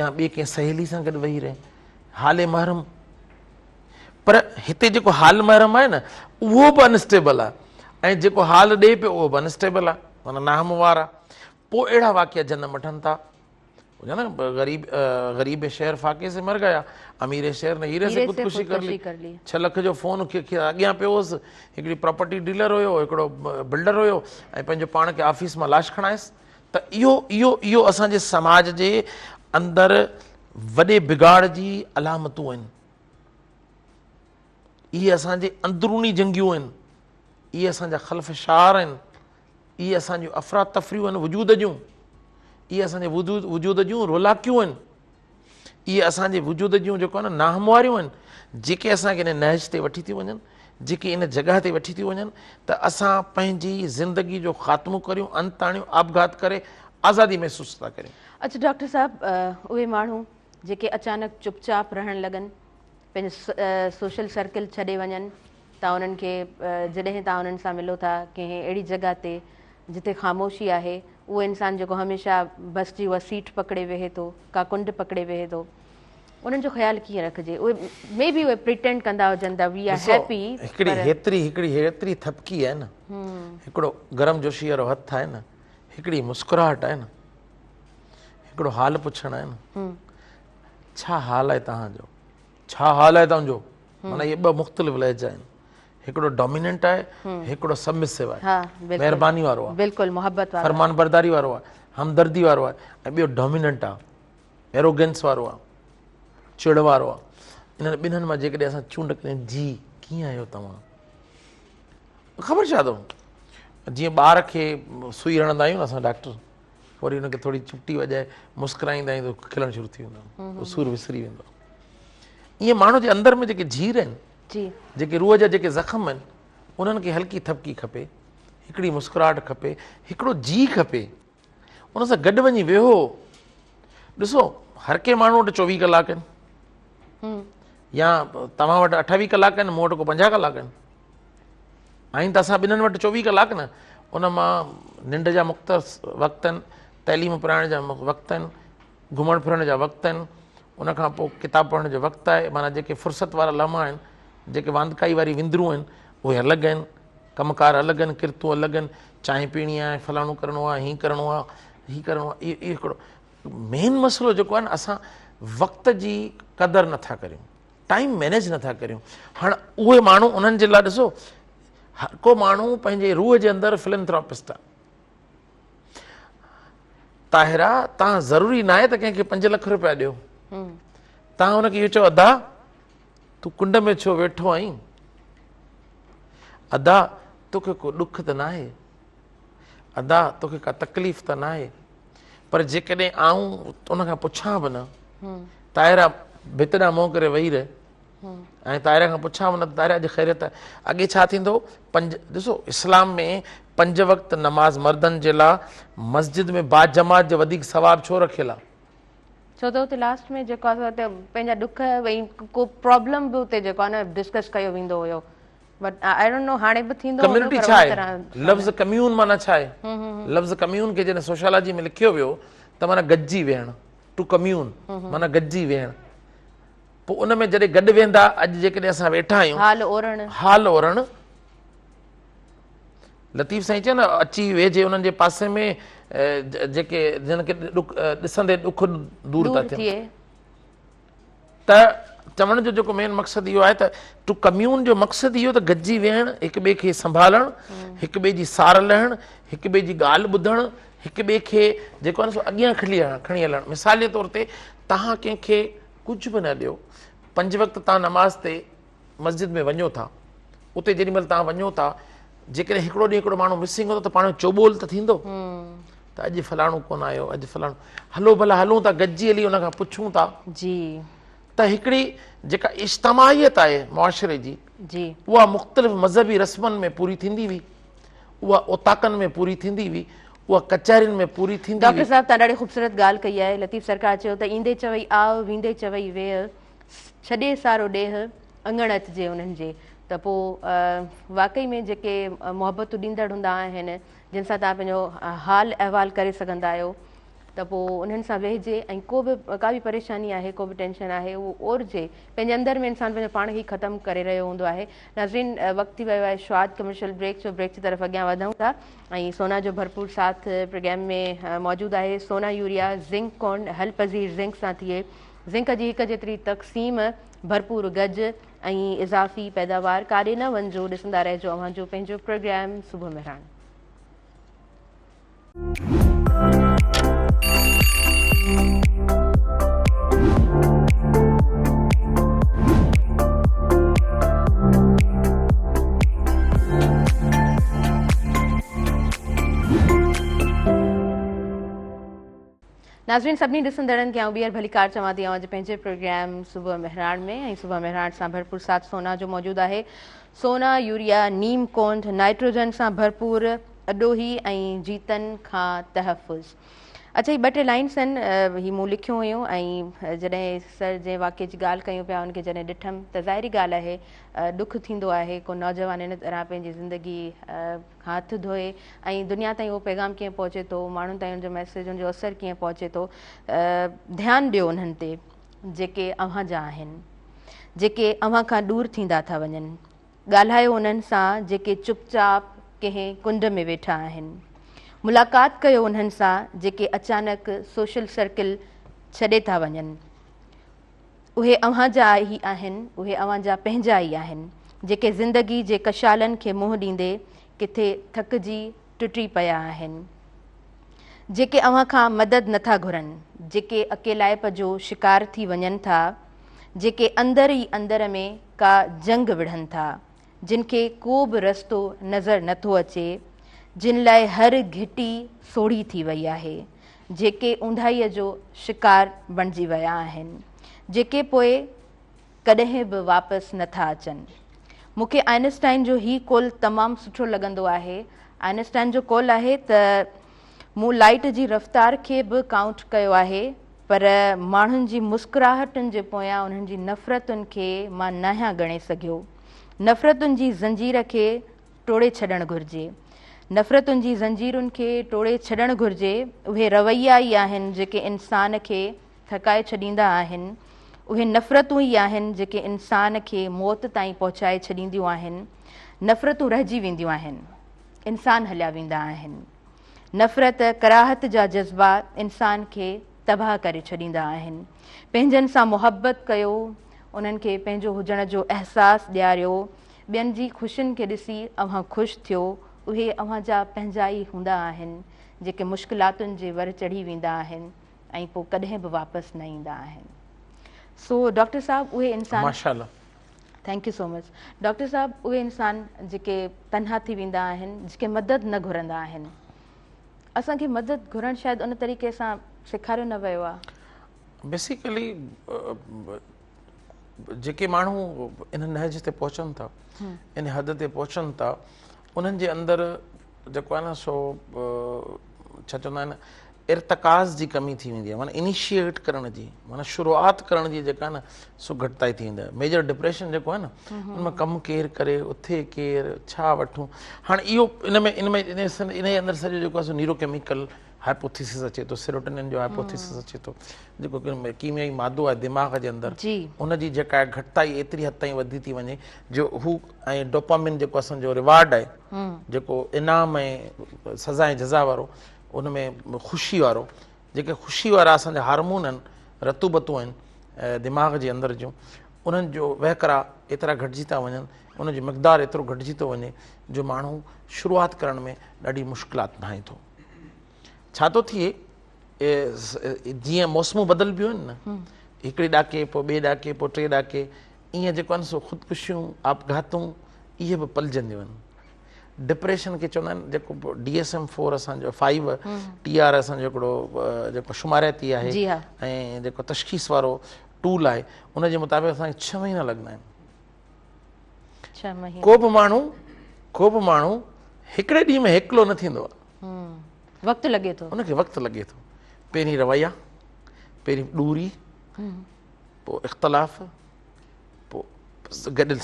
يا ٻي ڪنهن سهيلي سان گڏ ويهي رهين حال محرم پر هتي جيڪو حال محرم آهي نه اهو به انسٽيبل آهي ۽ جيڪو حال ڏئي پيو اهو به انسٽيبل آهي معنيٰ ناهموار آهي پوء اهڙا واقعا جنم وٺن ٿا غريب غريب شهر فاقي سي مر گيا امير شهر ني هيري سي خودڪشي ڪر لي 6 لک جو فون کي اڳيان پيو هوس هڪڙي پراپرٽي ڊيلر هيو هڪڙو بلڊر هيو ۽ پنهنجو پاڻ کي آفيس مان لاش کڻايس ته اهو اهو اهو اسان جي سماج جي اندر وڏي بگاڙ جي علامتون آهن اهي اسان جي اندروني جنگيون آهن. اهي اسان جا خلفشار آهن، اهي اسان جون افراتفريون آهن وجود جون، اهي اسان جي وجود جون رولاڪيون آهن، اهي اسان جي وجود جون جيڪو آهي نه ناهمواريون آهن، جيڪي اسان کي ان نهج تي وٺي ٿيون وڃن، جيڪي ان جڳهه تي وٺي ٿيون وڃن ته اسان پنهنجي زندگي جو خاتمو ڪريون، انت آڻيون، آپگهات ڪري آزادي محسوس ٿا ڪريون. اڇا ڊاڪٽر صاحب اهي ماڻهو جيڪي اچانڪ چپ چاپ رهڻ لڳن، پنهنجو سوشل سرڪل ڇڏي وڃن، تان انهن کي جڏهن تان انهن سان ملو ٿا ڪنهن اهڙي جڳهه تي جتي خاموشي آهي، اهو انسان جيڪو هميشه بس جي اها سيٽ پڪڙي ويهي ٿو، ڪا ڪنڊ پڪڙي ويهي ٿو، انهن جو خيال ڪيئن رکجي؟ اهي مي بي اهي پريٽينڊ ڪندا هجن ته وي آر هيپي هڪڙي هيتري هڪڙي هيتري ٿپڪي آهي نه، هڪڙو گرم جوشي وارو هٿ آهي نه، هڪڙي مسڪراهٽ آهي نه، هڪڙو حال پڇڻ آهي نه، ڇا حال آهي توهان جو، ڇا حال آهي توهان جو، معنيٰ اهي ٻه مختلف لهجا آهن، هڪڙو ڊوميننٽ آهي، هڪڙو سبمسو آهي، مهرباني وارو آهي، بلڪل محبت وارو، فرمان برداري وارو آهي، همدردي وارو آهي، ۽ ٻيو ڊوميننٽ آهي، ايروگنس وارو آهي، چڙ وارو آهي. انهن ٻنهن مان جيڪڏهن اسان چونڊ ڪريون، جي ڪيئن آهيو توهان، خبر ڇا اٿو، جيئن ٻار کي سوئي هڻندا آهيون نه اسان ڊاڪٽر، وري ان کي ٿوري چپٽي وڄائي مسڪرائيندا آهيون ته کلڻ شروع ٿي ويندو آهي، اهو سور وسري ويندو آهي. ائين ماڻهو جي اندر ۾ جيڪي جهير آهن، جيڪي روح جا جيڪي زخم آهن، انهن کي هلڪي ٿپڪي کپي، هڪڙي مسڪراهٽ کپي، هڪڙو جي کپي، ان سان گڏ وڃي ويهو. ڏسو هر ڪنهن ماڻهو وٽ 24 ڪلاڪ آهن، يا توهان وٽ 28 ڪلاڪ آهن، مون وٽ ڪو 50 ڪلاڪ آهن، آهن ته اسان ٻنهن وٽ 24 ڪلاڪ نه، ان مان ننڊ جا مختص وقت آهن، تعليم پرائڻ جا وقت آهن، گهمڻ ڦرڻ جا وقت آهن، ان کان پوء ڪتاب پڙهڻ جو وقت آهي، معنيٰ جيڪي فرصت وارا لمحا آهن، جيڪي واندڪائي واري وندرون آهن، اهي الڳ آهن، ڪم ڪار الڳ آهن، ڪرتون الڳ آهن، چانهه پيئڻي آهي، فلاڻو ڪرڻو آهي، هي ڪرڻو آهي، هي ڪرڻو آهي، اهو هڪڙو مين مسئلو جيڪو آهي نه، اسان وقت جي قدر نٿا ڪريون، ٽائيم مينيج نٿا ڪريون. هاڻ اهي ماڻهو انهن جي لاء ڏسو، هر ڪو ماڻهو پنهنجي روح جي اندر فلنٿراپسٽ آهي. طاهره تان ضروري ناهي ته ڪنهن کي 5 لک روپيا ڏيو، تان ان کي اهو چئو ادا تون ڪنڊ ۾ ڇو ويٺو آهين، ادا توکي ڪو ڏک ته ناهي، ادا توکي ڪا تڪليف ته ناهي. پر جيڪڏهن آئون ان کان پڇان به نه، طاهره ڀت ڏانهن منهن ڪري ويهي رهي ۽ طاهره کان پڇان به نه ته طاهره اڄ خيريت آهي، اڳي ڇا ٿيندو هو، پنج ڏسو اسلام ۾ 5 وقت نماز مردن جي لاء مسجد ۾ باجماعت جو وڌيڪ ثواب ڇو رکيل آهي؟ ڇو ته اتي لاسٽ ۾ جيڪو آهي اتي پنهنجا ڏک ۽ ڪو پرابلم به اتي جيڪو آهي نه ڊسڪس ڪيو ويندو هيو، بٽ I don't know هاڻي به ٿيندو هوندو. ڪميونٽي ڇا آهي؟ لفظ ڪميون معنيٰ ڇا آهي؟ لفظ ڪميون کي جڏهن سوشالاجي ۾ لکيو ويو ته معنيٰ گڏجي ويهڻ، ٽو ڪميون معنيٰ گڏجي ويهڻ. پوء ان ۾ جڏهن گڏ ويهندا، اڄ جيڪڏهن اسان ويٺا آهيون، حال اورڻ، حال اورڻ، لطيف سائين چيو نه، اچي ويهجي انهن جي پاسي ۾ جيڪي جن کي ڏسندي ڏک دور ٿا ٿين. ته چوڻ جو جيڪو مين مقصد اهو آهي ته ٽو ڪميون جو مقصد اهو ته گڏجي ويهڻ، هڪ ٻئي کي سنڀالڻ، هڪ ٻئي جي سار لهڻ، هڪ ٻئي جي ڳالهه ٻڌڻ، هڪ ٻئي کي جيڪو آهي نه سو اڳيان کڻي هلڻ. مثال جي طور تي توهان ڪنهن کي ڪجهه به نه ڏيو، 5 وقت توهان نماز تي مسجد ۾ وڃو ٿا، اتي جيڏي مهل توهان وڃو ٿا، جيڪڏهن هڪڙو ڏينهن هڪڙو ماڻهو مسنگ هوندو ته پاڻ ۾ چوٻول ته ٿيندو ته اڄ فلاڻو ڪونه آيو، اڄ فلاڻو، هلو ڀلا هلون ٿا گڏجي هلي ان کان پڇون ٿا. ته هڪڙي جيڪا اجتماعيت آهي معاشري جي، اها مختلف مذهبي رسمن ۾ پوري ٿيندي هئي، اها اوطاقن ۾ پوري ٿيندي هئي، اها ڪچهرين ۾ پوري ٿيندي هئي. ڊاڪٽر صاحب تان ڏاڍي خوبصورت ڳالهه ڪئي آهي. لطيف سرڪار چيو ته ايندي چوئي آء، ويندي چوئي ويهه، ڇڏي سارو ڏيهه، اڱڻ اچجي انهن جي. ته پوء واقعي ۾ جيڪي محبتون ڏيندڙ هوندا آهن، جن سان توهان پنهنجو حال احوال ڪري سگهندا آهيو، ته پوء انهن سان ويهجي ۽ ڪو به ڪا به پريشاني آهي، ڪو به ٽينشن آهي، اهو اورجي. پنهنجي اندر ۾ انسان پنهنجو پاڻ کي ئي ختم ڪري رهيو هوندو آهي. ناظرين وقت ٿي ويو آهي شواد ڪمرشل بريڪ جو، بريڪ جي طرف اڳيان وڌون ٿا ۽ سونا جو ڀرپور ساٿ پروگرام ۾ موجود آهي. سونا يوريا زنڪ ڪون حل پذير زنڪ سان ٿئي، زنڪ جي هڪ جيتري تقسيم، ڀرپور گج ۽ اضافي پيداوار. ڪاڏي نه وڃجو، ڏسندا رهجو اوهان جو پنهنجو پروگرام صبح مهراڻ. ناظرين سڀني ڏسندڙن کي آئون ٻيهر ڀليڪار چوان ٿي اوهان جي پنهنجي پروگرام صبح مهراڻ ۾ ۽ صبح مهراڻ سان ڀرپور ساٿ سونا جو موجود آهي. سونا يوريا، نيم ڪونڊ، نائٽروجن سان ڀرپور اڏوهي ۽ جيتن کان تحفظ. اڇا هي ٻه ٽي لائنس آهن هي مون لکيون هيون ۽ جڏهن سر جنهن واقعي جي ڳالهه ڪيون پيا ان کي جڏهن ڏٺم ته ظاهري ڳالهه آهي ڏک ٿيندو آهي ڪو نوجوان ان طرح پنهنجي زندگي کان هٿ ڌوئي ۽ دنيا تائين اهو پيغام ڪيئن پهچي ٿو ماڻهن تائين ان جو ميسيج ان جو اثر ڪيئن پهچي ٿو ڌيان ڏيو انهن تي جيڪي اوهان جا آهن جيڪي اوهان کان ڏور ٿيندا ٿا وڃن ڳالهايو انهن سان جيڪي چپ چاپ ڪنهن ڪنڊ ۾ ويٺا آهن ملاقات ڪيو انهن سان جيڪي اچانڪ سوشل سرڪل ڇڏي ٿا وڃن اهي اوهان جا ئي آهن، اهي اوهان جا پنهنجا ئي آهن، جيڪي زندگي جي ڪشالن کي منهن ڏيندي ڪٿي ٿڪجي ٽٽي پيا آهن، جيڪي اوهان کان مدد نه ٿا گهرن، جيڪي اڪيلائپ جو شڪار ٿي وڃن ٿا، جيڪي اندر ئي اندر ۾ ڪا جنگ وڙهن ٿا، جن کي ڪو به رستو نظر نه ٿو اچي، جن لاء هر گهٽي سوڙهي ٿي وئي آهي، جيڪي اونداهيء جو شڪار بڻجي ويا آهن، جيڪي پوء ڪڏهن به واپس نه ٿا اچن. مون کي آئنسٽائن جو هي قول تمام سٺو لڳندو آهي. آئنسٽائن جو قول آهي ته مون لائيٽ جي رفتار کي به ڪائونٽ ڪيو آهي، پر ماڻهن جي مسڪراهٽن جي پويان انهن جي نفرتن کي مان ناهيان ڳڻي سگهيو. نفرتن جي زنجير کي ٽوڙي ڇڏڻ گهرجي. نفرتن جي زنجيرن کي ٽوڙي ڇڏڻ گهرجي. اهي رويا ئي آهن جيڪي انسان کي ٿڪائي ڇڏيندا آهن. اهي نفرتون ئي آهن جيڪي انسان کي موت تائين پهچائي ڇڏينديون آهن. نفرتون رهجي وينديون آهن. انسان هليا ويندا آهن. نفرت، ڪراهت جا جذبا انسان کي تباهه ڪري ڇڏيندا آهن. پنهنجن سان محبت ڪيو، انهن کي پنهنجو هجڻ جو احساس ڏياريو، ٻين جي خوشين کي ڏسي اوهان خوش ٿيو، اهي اوهان جا پنهنجا ئي هوندا آهن، جيڪي مشڪلاتن جي ور چڙهي ويندا آهن ۽ پوء ڪڏهن به واپس نه ايندا آهن. سو ڊاڪٽر صاحب اهي انسان. ماشاءالله. Thank you so much doctor صاحب اهي انسان جيڪي تنها ٿي ويندا آهن جيڪي مدد نه گهرندا آهن اسان کي مدد گهرڻ شايد ان طريقي سان سيکاريو نه ويو آهي. بيسيڪلي جيڪي ماڻهو ان نهج تي پهچن ٿا ان حد تي پهچن ٿا انهن جي اندر جيڪو آهي نه سو ڇا چوندا آهن ارتڪاز جي ڪمي ٿي ويندي آهي معنيٰ انيشيئيٽ ڪرڻ جي معنيٰ شروعات ڪرڻ جي جيڪا آهي نه سو گهٽتائي ٿي ويندي آهي ميجر ڊپريشن جيڪو آهي نه ان ۾ ڪم ڪير ڪري اٿي ڪير ڇا وٺون هاڻي اهو ان ۾ ان ۾ ان جي اندر سڄو جيڪو آهي سو نيورو ڪيميڪل هائپوٿيسس اچي ٿو سيروٽونين جو هائپوٿيسس اچي ٿو جيڪو ڪيميائي مادو آهي دماغ جي اندر ان جي جيڪا آهي گهٽتائي ايتري حد تائين وڌي ٿي وڃي جو هو ۽ ڊوپامين جيڪو اسان جو ريوارڊ آهي جيڪو انعام ۽ سزا ۽ جزا وارو ان ۾ خوشي وارو جيڪي خوشي وارا اسان جا هارمون آهن رطوبتون آهن دماغ جي اندر جون انهن جو وهڪرا ايترا گهٽجي ٿا وڃن ان جو مقدار ايترو گهٽجي ٿو وڃي جو ماڻهو شروعات ڪرڻ ۾ ڏاڍي مشڪلات ڀانئي ٿو ڇا ٿو ٿئي جيئن موسمون بدلبيون آهن نه هڪڙي ڏاڪي پوء ٻئي ڏاڪي پوء ٽي ڏاڪي ائين جيڪو آهن سو خودڪشيون آپگهاتون اهي به پلجنديون آهن ڊپريشن کي چوندا آهن جيڪو ڊي ايس ايم فور اسان جو فائيو ٽي آر اسان جو هڪڙو جيڪو شمارياتي آهي ۽ جيڪو تشخيص وارو ٽول آهي ان جي مطابق اسان کي ڇهه مهينا لڳندا آهن ڪو به ماڻهو ڪو به ماڻهو هڪڙي ڏينهن ۾ هيڪلو نه ٿيندو آهي وقت لڳي ٿو ان کي وقت لڳي ٿو پهرين رويا پهرين ڏوري پوء اختلاف پوء گڏيل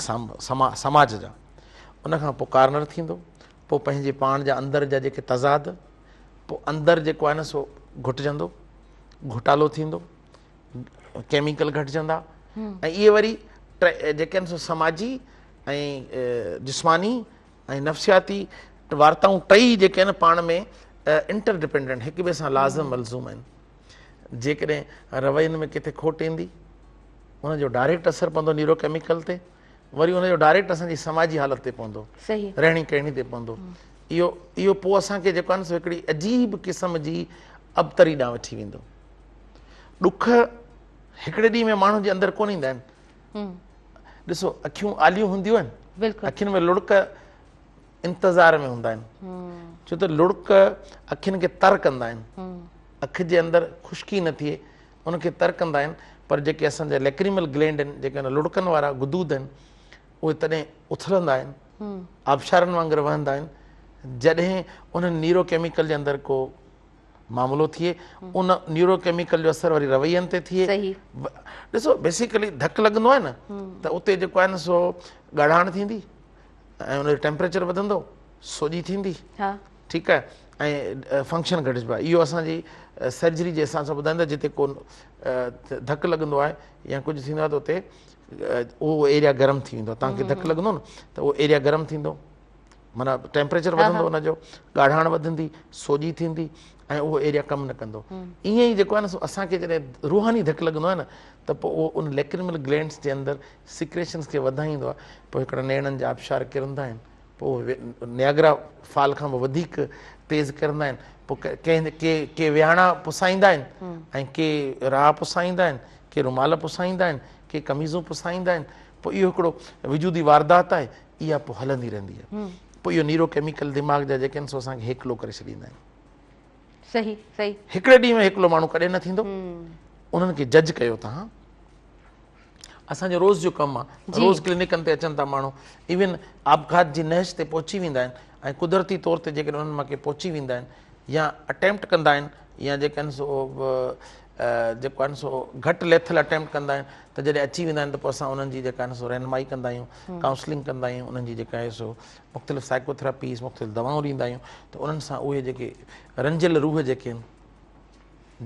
سماج جا ان کان پوء ڪارنر ٿيندو پوء پنهنجي پاڻ جا اندر جا جيڪي تضاد پوء اندر جيڪو آهي نه سو گهٽجندو گهوٽالو ٿيندو ڪيميڪل گهٽجندا ۽ اهي وري جيڪي آهن سو سماجي ۽ جسماني ۽ نفسياتي وارتائون ٽئي جيڪي آهن پاڻ ۾ انٽر ڊپينڊنٽ هڪ ٻئي سان لازم ملزوم آهن جيڪڏهن روين ۾ ڪٿي کوٽ ايندي ان جو ڊائريڪٽ اثر پوندو نيورو ڪيميڪل تي وري ان جو ڊائريڪٽ اسان جي سماجي حالت تي پوندو رهڻي ڪهڻي تي پوندو اهو اهو پوء اسان کي جيڪو آهي سو هڪڙي عجيب قسم جي ابتري ڏانهن وٺي ويندو ڏک هڪڙي ڏينهن ۾ ماڻهن جي اندر ڪونه ايندا آهن ڏسو اکيون آليون هونديون آهن اکين ۾ لڙڪ انتظار ۾ هوندا آهن ڇو ته لڙڪ اکين کي تر ڪندا آهن. اک جي اندر خشڪي نه ٿئي ان کي تر ڪندا آهن پر جيڪي اسان جا ليڪريمل گلينڊ آهن جيڪي ان لڙڪن وارا غدود آهن اهي تڏهن اٿلندا آهن آبشارن وانگر وهندا آهن جڏهن انهن نيورو ڪيميڪل جي اندر ڪو معاملو ٿئي ان نيورو ڪيميڪل جو اثر وري روين تي ٿئي ڏسو بيسيڪلي ڌڪ لڳندو آهي نه ته اتي جيڪو آهي نه سو ڳاڙهاڻ ٿيندي ۽ ان جو ٽيمپريچر وڌندو سوڄي ٿيندي ٺيڪ آهي ۽ فنڪشن گهٽجبو آهي اهو اسان جي سرجري جي حساب سان ٻڌائيندا جتي ڪو ڌڪ لڳندو آهي يا ڪجهه ٿيندو آهي ته اتي اهو ايريا گرم ٿي ويندو آهي توهان کي ڌڪ لڳندو نه ته اهو ايريا گرم ٿيندو معنيٰ ٽيمپريچر وڌندو ان جو ڳاڙهاڻ وڌندي سوڄي ٿيندي ۽ اهو ايريا ڪم نه ڪندو ائين ئي جيڪو آهي نه سو اسان کي جڏهن روحاني ڌڪ لڳندو آهي نه ته پوء اهو ان ليڪريمل گلينڊس جي اندر سيڪريشنس کي وڌائيندو آهي پوء هڪڙا نيڻن جا آبشار ڪرندا آهن پوء نياگرا فال کان به وڌيڪ تيز ڪرندا آهن پوء ڪنهن ڪي ڪي ويهاڻا پسائيندا آهن ۽ ڪي راهه پسائيندا آهن ڪي رومال پسائيندا آهن ڪي قميصون پسائيندا آهن پوء اهو هڪڙو وجودي واردات آهي اها پوء هلندي رهندي آهي پوء اهو نيورو ڪيميڪل دماغ جا جيڪي آهن سو اسان کي هيڪلو ڪري ڇڏيندا آهن. صحيح صحيح. هڪڙي ڏينهن ۾ هيڪلو ماڻهو ڪڏهن نه ٿيندو. انهن کي جج ڪيو توهان. اسان جو روز جو ڪم آهي. روز ڪلينڪن تي اچن ٿا ماڻهو. ايون آپگهات جي نهج تي پهچي ويندا آهن ۽ قدرتي طور تي جيڪڏهن انهن مان ڪي پهچي ويندا آهن يا اٽيمپٽ ڪندا آهن يا جيڪي آهن سو جيڪو آهن سو گهٽ ليٿل اٽيمپٽ ڪندا آهن ته جڏهن اچي ويندا آهن ته پوء اسان انهن جي جيڪا آهن سو رهنمائي ڪندا آهيون ڪائونسلنگ ڪندا آهيون انهن جي جيڪا آهي سو مختلف سائيڪو ٿراپيز مختلف دوائون ڏيندا آهيون ته انهن سان اهي جيڪي رنجيل روح جيڪي آهن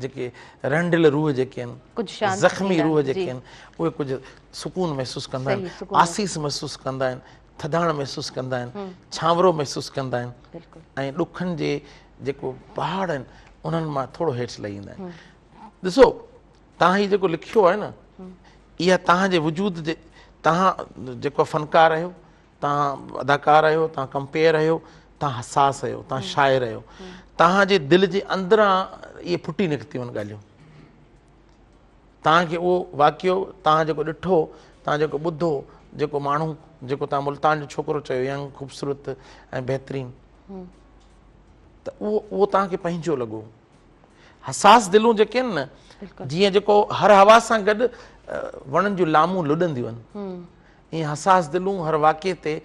جيڪي رهنڊيل روح جيڪي آهن زخمي روح جيڪي آهن اهي ڪجهه سڪون محسوس ڪندا آهن آسيس محسوس ڪندا آهن ٿڌاڻ محسوس ڪندا آهن ڇانورو محسوس ڪندا آهن ۽ ڏکن جي جيڪو پهاڙ آهن انهن مان ٿورو هيٺ لهي ايندا آهن ڏسو توهان هي جيڪو لکيو آهي نه اها توهان جي وجود جي توهان جيڪو فنڪار آهيو توهان اداڪار آهيو توهان ڪمپيئر آهيو توهان حساس آهيو توهان شاعر آهيو توهان جي دل جي اندران اهي ڦٽي نڪتيون آهن ڳالهيون توهان کي اهو واقعو توهان جيڪو ڏٺو توهان جيڪو ٻڌو جيڪو ماڻهو جيڪو توهان ملتان جو ڇوڪرو چيو ينگ خوبصورت ۽ بهترين ته اهو اهو توهان کي پنهنجو لڳو. حساس دلون جيڪي آهن نه جيئن جيڪو هر هوا سان گڏ وڻن جون لامون لڏنديون آهن ائين حساس دلون هر واقعي تي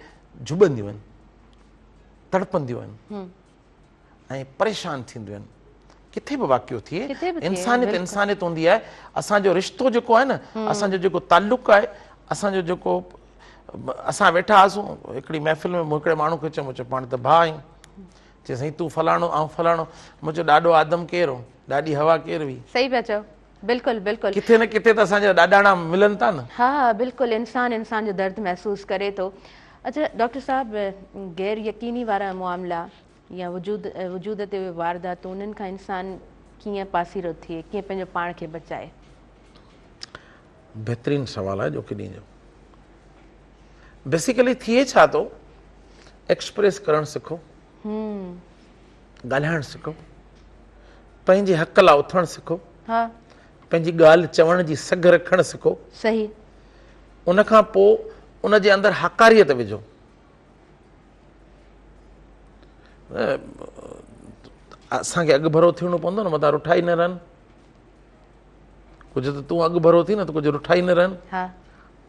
جهٻنديون آهن تڙپنديون آهن ۽ پريشان ٿينديون آهن ڪٿي به واقعو ٿئي انسانيت انسانيت هوندي آهي اسان جو رشتو جيڪو آهي نه اسان جو جيڪو تعلق آهي اسان جو جيڪو اسان ويٺا هئاسون هڪڙي محفل ۾ مون هڪڙي ماڻهو کي چيو مون چيو پاڻ ته ڀاء آهيون چي سائين تون فلاڻو آئون فلاڻو مون چيو ڏاڏو آدم ڪير هو ڏاڏي حوا ڪير هئي صحيح پيا چئو بلڪل بلڪل ڪٿي نه ڪٿي ته اسان جا ڏاڏاڻا ملن ٿا نه ها بلڪل انسان انسان جو درد محسوس ڪري ٿو اڇا ڊاڪٽر صاحب غير يقيني وارا معاملا يا وجود وجود تي وارداتون انهن کان انسان ڪيئن پاسيرو ٿئي ڪيئن پنهنجو پاڻ کي بچائي بهترين سوال آهي اڄوڪي ڏينهن جو. بيسيڪلي ٿئي ڇا ٿو ايڪسپريس ڪرڻ سکو ڳالهائڻ سکو پنهنجي حق لاء اٿڻ سکو ها پنهنجي ڳالهه چوڻ جي سگهه رکڻ سکو صحيح ان کان پوء ان جي اندر حقاريت وجهو اسان کي اڳڀرو ٿيڻو پوندو نه متان رٺائي نه رهن ڪجهه ته تون اڳڀرو ٿي نه ته ڪجهه رٺائي نه رهن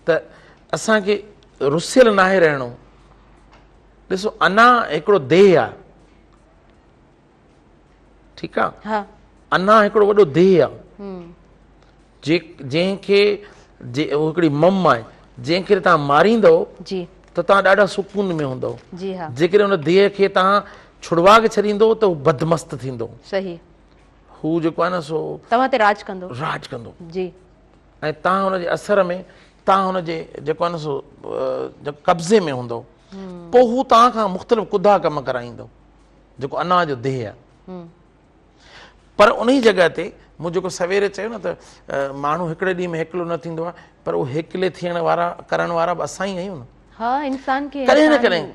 ته اسان کي رسيل ناهي رهڻو ڏسو انا هڪڙو ديهه آ ٺيڪ آ انا هڪڙو وڏو ديهه آ جنهن کي هڪڙي مم آهي جنهن کي توهان ماريندو جي ته توهان ڏاڍا سڪون ۾ هوندو جي ها جيڪڏهن ان ديهه کي توهان ڇڙواڳ ڇڏيندو ته هو بدمست ٿيندو صحيح هو جيڪو آهي نه سو توهان تي راڄ ڪندو. راڄ ڪندو. جي. ۽ توهان هن جي اثر ۾ توهان هن جي جيڪو آهي نه سو قبضي ۾ هوندو. پوء هو توهان کان مختلف ڪڌا ڪم ڪرائيندو جيڪو انا جو ديهه آهي. پر انهي جڳهه تي مون جيڪو سوير چيو نه ته ماڻهو هڪڙي ڏينهن ۾ هيڪلو نه ٿيندو آهي پر اهو هيڪلي ٿيڻ وارا ڪرڻ وارا به اسان ئي آهيون نه. ها انسان کي ڪڏهن نه ڪڏهن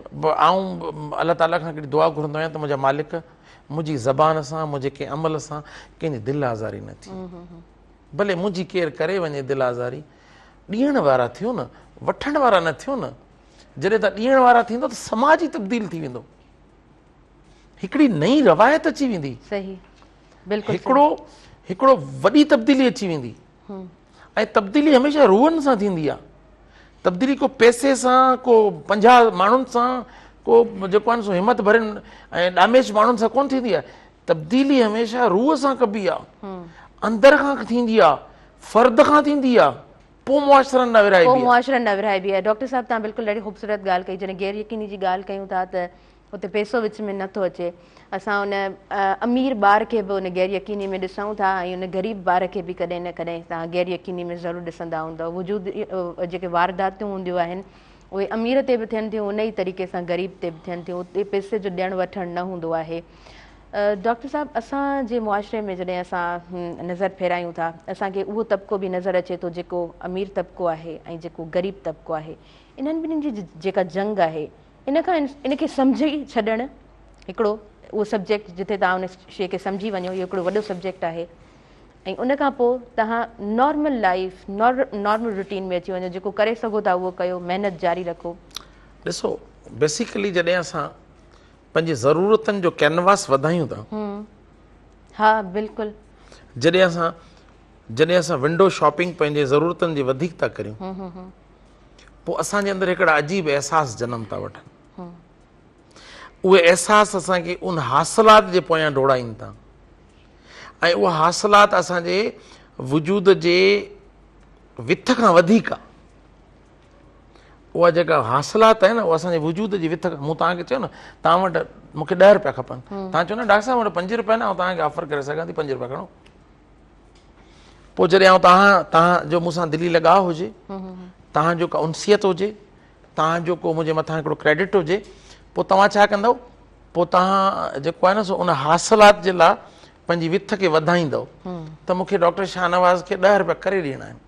آئون الله تعاليٰ کان هڪڙي دعا گهرندو آهيان ته منهنجا مالڪ منهنجي زبان سان منهنجي ڪنهن عمل سان ڪنهن جي دل آزاري نه ٿئي. ڀلي منهنجي ڪير ڪري وڃي دل آزاري. ڏيڻ وارا ٿيو نه، وٺڻ وارا نه ٿيو نه. جڏهن توهان ڏيڻ وارا ٿيندو ته سماج ئي تبديل ٿي ويندو. هڪڙي نئين روايت اچي ويندي. صحيح. هڪڙو هڪڙو وڏي تبديلي اچي ويندي ۽ تبديلي هميشه روحن سان ٿيندي آهي. تبديلي ڪو پئسي سان، ڪو 50 ماڻهن سان، ڪو جيڪو آهي سو همت ڀرين ۽ ڏاميش ماڻهن سان ڪونه ٿيندي آهي. تبديلي هميشه روح سان ڪبي آهي، اندر کان ٿيندي آهي، فرد کان ٿيندي آهي، پوء معاشرن ڏانهن ورهائبي آهي. پوء معاشرن ڏانهن ورهائبي آهي. ڊاڪٽر صاحب توهان بلڪل ڏاڍي خوبصورت ڳالهه ڪئي. جڏهن غير يقيني جي ڳالهه ڪيون ٿا ته اتي پئسو وچ ۾ نه ٿو اچي. اسان ان امير ٻار کي به ان غير يقيني ۾ ڏسون ٿا ۽ ان غريب ٻار کي به ڪڏهن نه ڪڏهن توهان غير يقيني ۾ ضرور ڏسندا هوندؤ. وجود جيڪي وارداتون هونديون آهن اهي امير تي به ٿين ٿيون ان ئي طريقي سان غريب تي به ٿين ٿيون. اتي پئسي جو ڏيڻ وٺڻ نه هوندو آهي. ڊاڪٽر صاحب اسان جي معاشري ۾ جڏهن اسان نظر ڦيرايون ٿا اسان کي اهو طبقو به نظر اچي ٿو جيڪو امير طبقو آهي ۽ جيڪو غريب طبقو آهي. انهن ٻنهين جي جيڪا جنگ آهي ان کان ان کي سمجهي ڇڏڻ هڪڙو اهو سبجيڪٽ جتي توهان ان شيء کي سمجهي وڃو اهو هڪڙو وڏو سبجيڪٽ آهي ۽ ان کان پوء توهان نارمل لائيف نارمل روٽين ۾ اچي وڃو جيڪو ڪري سگهو ٿا اهو ڪيو محنت جاري رکو. ڏسو بيسيڪلي جڏهن اسان پنهنجي ضرورتن جو ڪينواس وڌايون ٿا. ها بلڪل. جڏهن اسان جڏهن اسان ونڊو شاپنگ پنهنجي ضرورتن جي وڌيڪ ٿا ڪريون پوء اسان جي اندر هڪڙا عجيب احساس جنم ٿا وٺن. اهي احساس اسان کي ان حاصلات جي پويان ڊوڙائين ٿا ۽ اها حاصلات اسان جي وجود جي وٿ کان وڌيڪ آهي. اها جيڪا حاصلات آهي نه اها اسان جي وجود جي وٿ کان، مون توهان کي چيو نه توهان وٽ مون کي 10 روپيا کپن، توهان چيو نه ڊاڪٽر صاحب مون وٽ 5 روپيا آهن، آئون توهان کي آفر ڪري سگهان ٿي 5 روپيا کڻو. پوء جڏهن آئون توهان توهان جو مون سان دلي لڳاء هجي، توهان جو ڪا انسيت هجي، توهان جو ڪو منهنجي مٿان هڪڙو ڪريڊٽ هجي، پوء توهان ڇا ڪندؤ؟ پوء توهان جيڪو آهي نه سو ان حاصلات جي لاء پنهنجي وٿ کي وڌائيندؤ ته مون کي ڊاڪٽر شاهنواز کي 10 روپيا ڪري ڏيڻا آهن.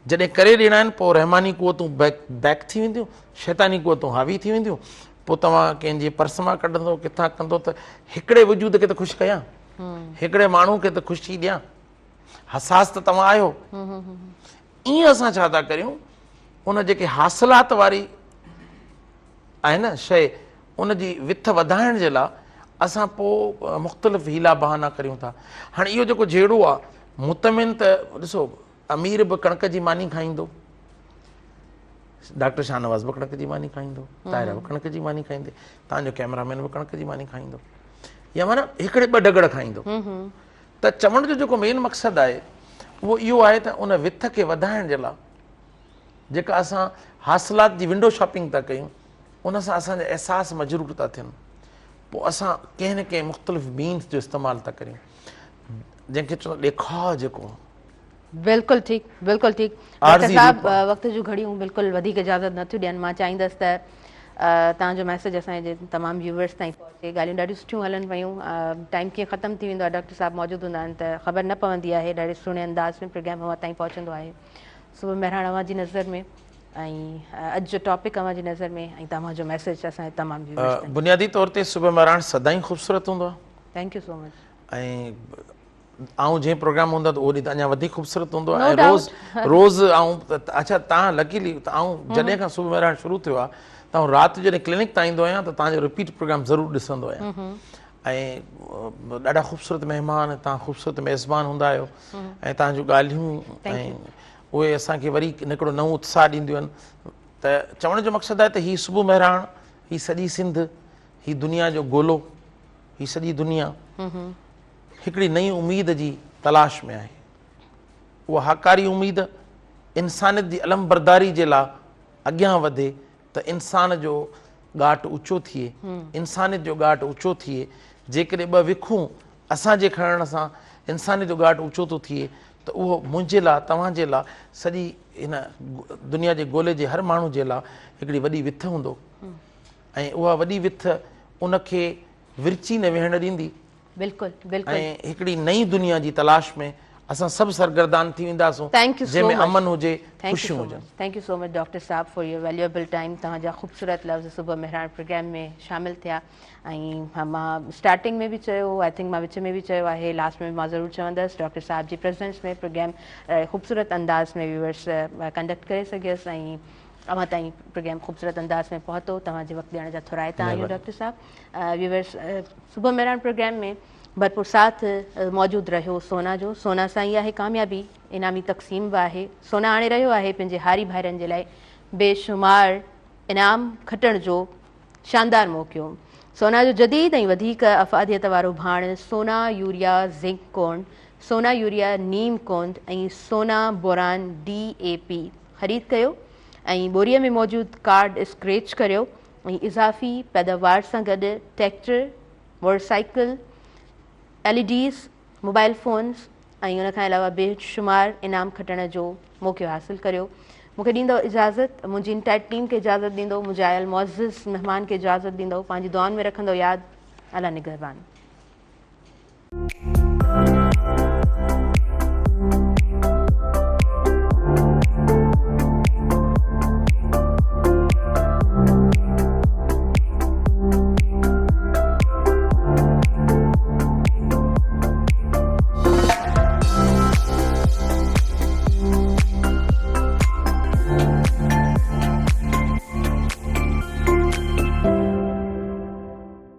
جڏهن ڪري ڏيڻا آهن پوء رحماني قوتون بيڪ ٿي وينديون، شيطاني قوتون حاوي ٿي وينديون، پوء توهان ڪنهن جي پرس مان ڪڍندو ڪٿان ڪندو ته هڪڙي وجود کي ته خوش ڪيان، هڪڙي ماڻهو کي ته خوشي ڏيان، حساس ته توهان آهيو. ائين اسان ڇا ٿا ڪريون، ان جيڪي حاصلات واري آهي نه شيء، ان جي وٿ وڌائڻ جي لاء اسان پوء مختلف حيلا بهانا ڪريون ٿا. هاڻي اهو جيڪو جهيڙو آهي مطمئن ته ڏسو امير به ڪڻڪ جي ماني کائيندو، ڊاڪٽر شاهنواز به ڪڻڪ جي ماني کائيندو، طاهره به ڪڻڪ جي ماني کائيندي، توهان جو ڪئميرا مين به ڪڻڪ جي ماني کائيندو، يا معنيٰ هڪڙي ٻه ڊڳڙ کائيندو. ته چوڻ جو جيڪو مين مقصد آهي اهو اهو آهي ته ان وٿ کي وڌائڻ جي لاء جيڪا اسان حاصلات جي ونڊو شاپنگ ٿا ڪيون ان سان اسان جا احساس مجروح ٿا ٿين، پوء اسان ڪنهن نه ڪنهن مختلف مينز جو استعمال ٿا ڪريون جنهن کي چوندا ڏيکاء جيڪو. بلڪل ٺيڪ بلڪل ٺيڪ ڊاڪٽر صاحب وقت جون گهڙيون بلڪل وڌيڪ اجازت نه ٿيون ڏين، مان چاهيندس ته توهان جو ميسيج اسان جي تمام ويوئرس تائين پهچي. ڳالهيون ڏاڍيون سٺيون هلن پيون، ٽائيم ڪيئن ختم ٿي ويندو آهي ڊاڪٽر صاحب موجود هوندا آهن ته خبر نه پوندي آهي، ڏاڍي سهڻي انداز ۾ پروگرام اوهان تائين پهچندو آهي. صبح مهراڻ اوهان جي نظر ۾ ۽ اڄ جو ٽاپڪ اوهان جي نظر ۾ ۽ توهان جو ميسيج اسان جي تمام ويوئرس تائين. بنيادي طور تي صبح مهراڻ سدائين خوبصورت هوندو آهي. Thank you so much. ۽ آئون جنهن پروگرام هوندو آهي ته اهو ڏينهن ته اڃا وڌيڪ خوبصورت هوندو آهي ۽ روز روز آئون اڇا تان لڪيلي ته آئون جڏهن کان صبح مهراڻ شروع ٿيو آهي ته آئون رات جو جڏهن ڪلينڪ تان ايندو آهيان ته توهان جو رپيٽ پروگرام ضرور ڏسندو آهيان ۽ ڏاڍا خوبصورت مهمان توهان خوبصورت ميزبان هوندا آهيو ۽ توهان جون ڳالهيون ۽ اهي اسان کي وري هڪڙو نئون اتساهه ڏينديون آهن ته چوڻ جو مقصد آهي ته هي صبح مهراڻ هي سڄي سنڌ هي دنيا جو گولو هي سڄي دنيا هڪڙي نئين اميد جي تلاش ۾ آهي. اها هاڪاري اميد انسانيت جي علمبرداري جي لاء اڳيان وڌي ته انسان جو ڳاٽ اوچو ٿئي، انسانيت جو ڳاٽ اوچو ٿئي. جيڪڏهن ٻه وکون اسان جي کڻڻ سان انسانيت جو ڳاٽ اوچو ٿو ٿئي ته اهو منهنجي لاء، توهان جي لاء، سڄي هن دنيا جي گولي جي هر ماڻهو جي لاء هڪڙي وڏي وٿ هوندو ۽ اها وڏي وٿ ان کي ورچي نه ويهڻ ڏيندي. بلڪل بلڪل. ۽ هڪڙي نئين دنيا جي تلاش ۾ اسان سڀ سرگردان ٿي وينداسون جنهن ۾ امن هجي خوشيون هجن. Thank you so much doctor صاحب فار your valuable time توهان جا خوبصورت لفظ صبح مهراڻ پروگرام ۾ شامل ٿيا ۽ مان اسٽارٽنگ ۾ به چيو I think مان وچ ۾ به چيو آهي لاسٽ ۾ به مان ضرور چوندس ڊاڪٽر صاحب جي پريزنس ۾ پروگرام خوبصورت انداز ۾ ويورس ڪنڊڪٽ ڪري سگهيس ۽ اوهان تائين پروگرام خوبصورت انداز ۾ پهتو توهان جي وقت ڏيڻ جا ٿورائتا آهيون ڊاڪٽر صاحب. ويورس صبح مهراڻ پروگرام ۾ ڀرپور ساٿ موجود رهيو سونا جو. سونا سان ئي آهي ڪاميابي، انعامي تقسيم به آهي. سونا آڻي رهيو آهي پنهنجي هاري ڀائرن جي لاء بيشمار انعام کٽڻ جو شاندار موقعو. سونا جو جديد ۽ وڌيڪ افاديت وارو ڀاڻ سونا يوريا زنڪ ڪونڊ، سونا يوريا نيم ڪونڊ ۽ سونا بوران ڊي اي پي خريد ڪيو ۽ ٻوري ۾ موجود ڪارڊ اسڪريچ ڪريو ۽ اضافي پيداوار سان گڏ tractor, motorcycle, L E Ds, mobile phones ۽ ان کان علاوه بي شمار انعام کٽڻ جو موقعو حاصل ڪريو. مون کي ڏيندؤ اجازت، منهنجي انٽائر ٽيم کي اجازت ڏيندؤ، منهنجي آيل معزز مهمان کي اجازت ڏيندؤ، پنهنجي دعائن ۾ رکندؤ ياد، الله نگهبان.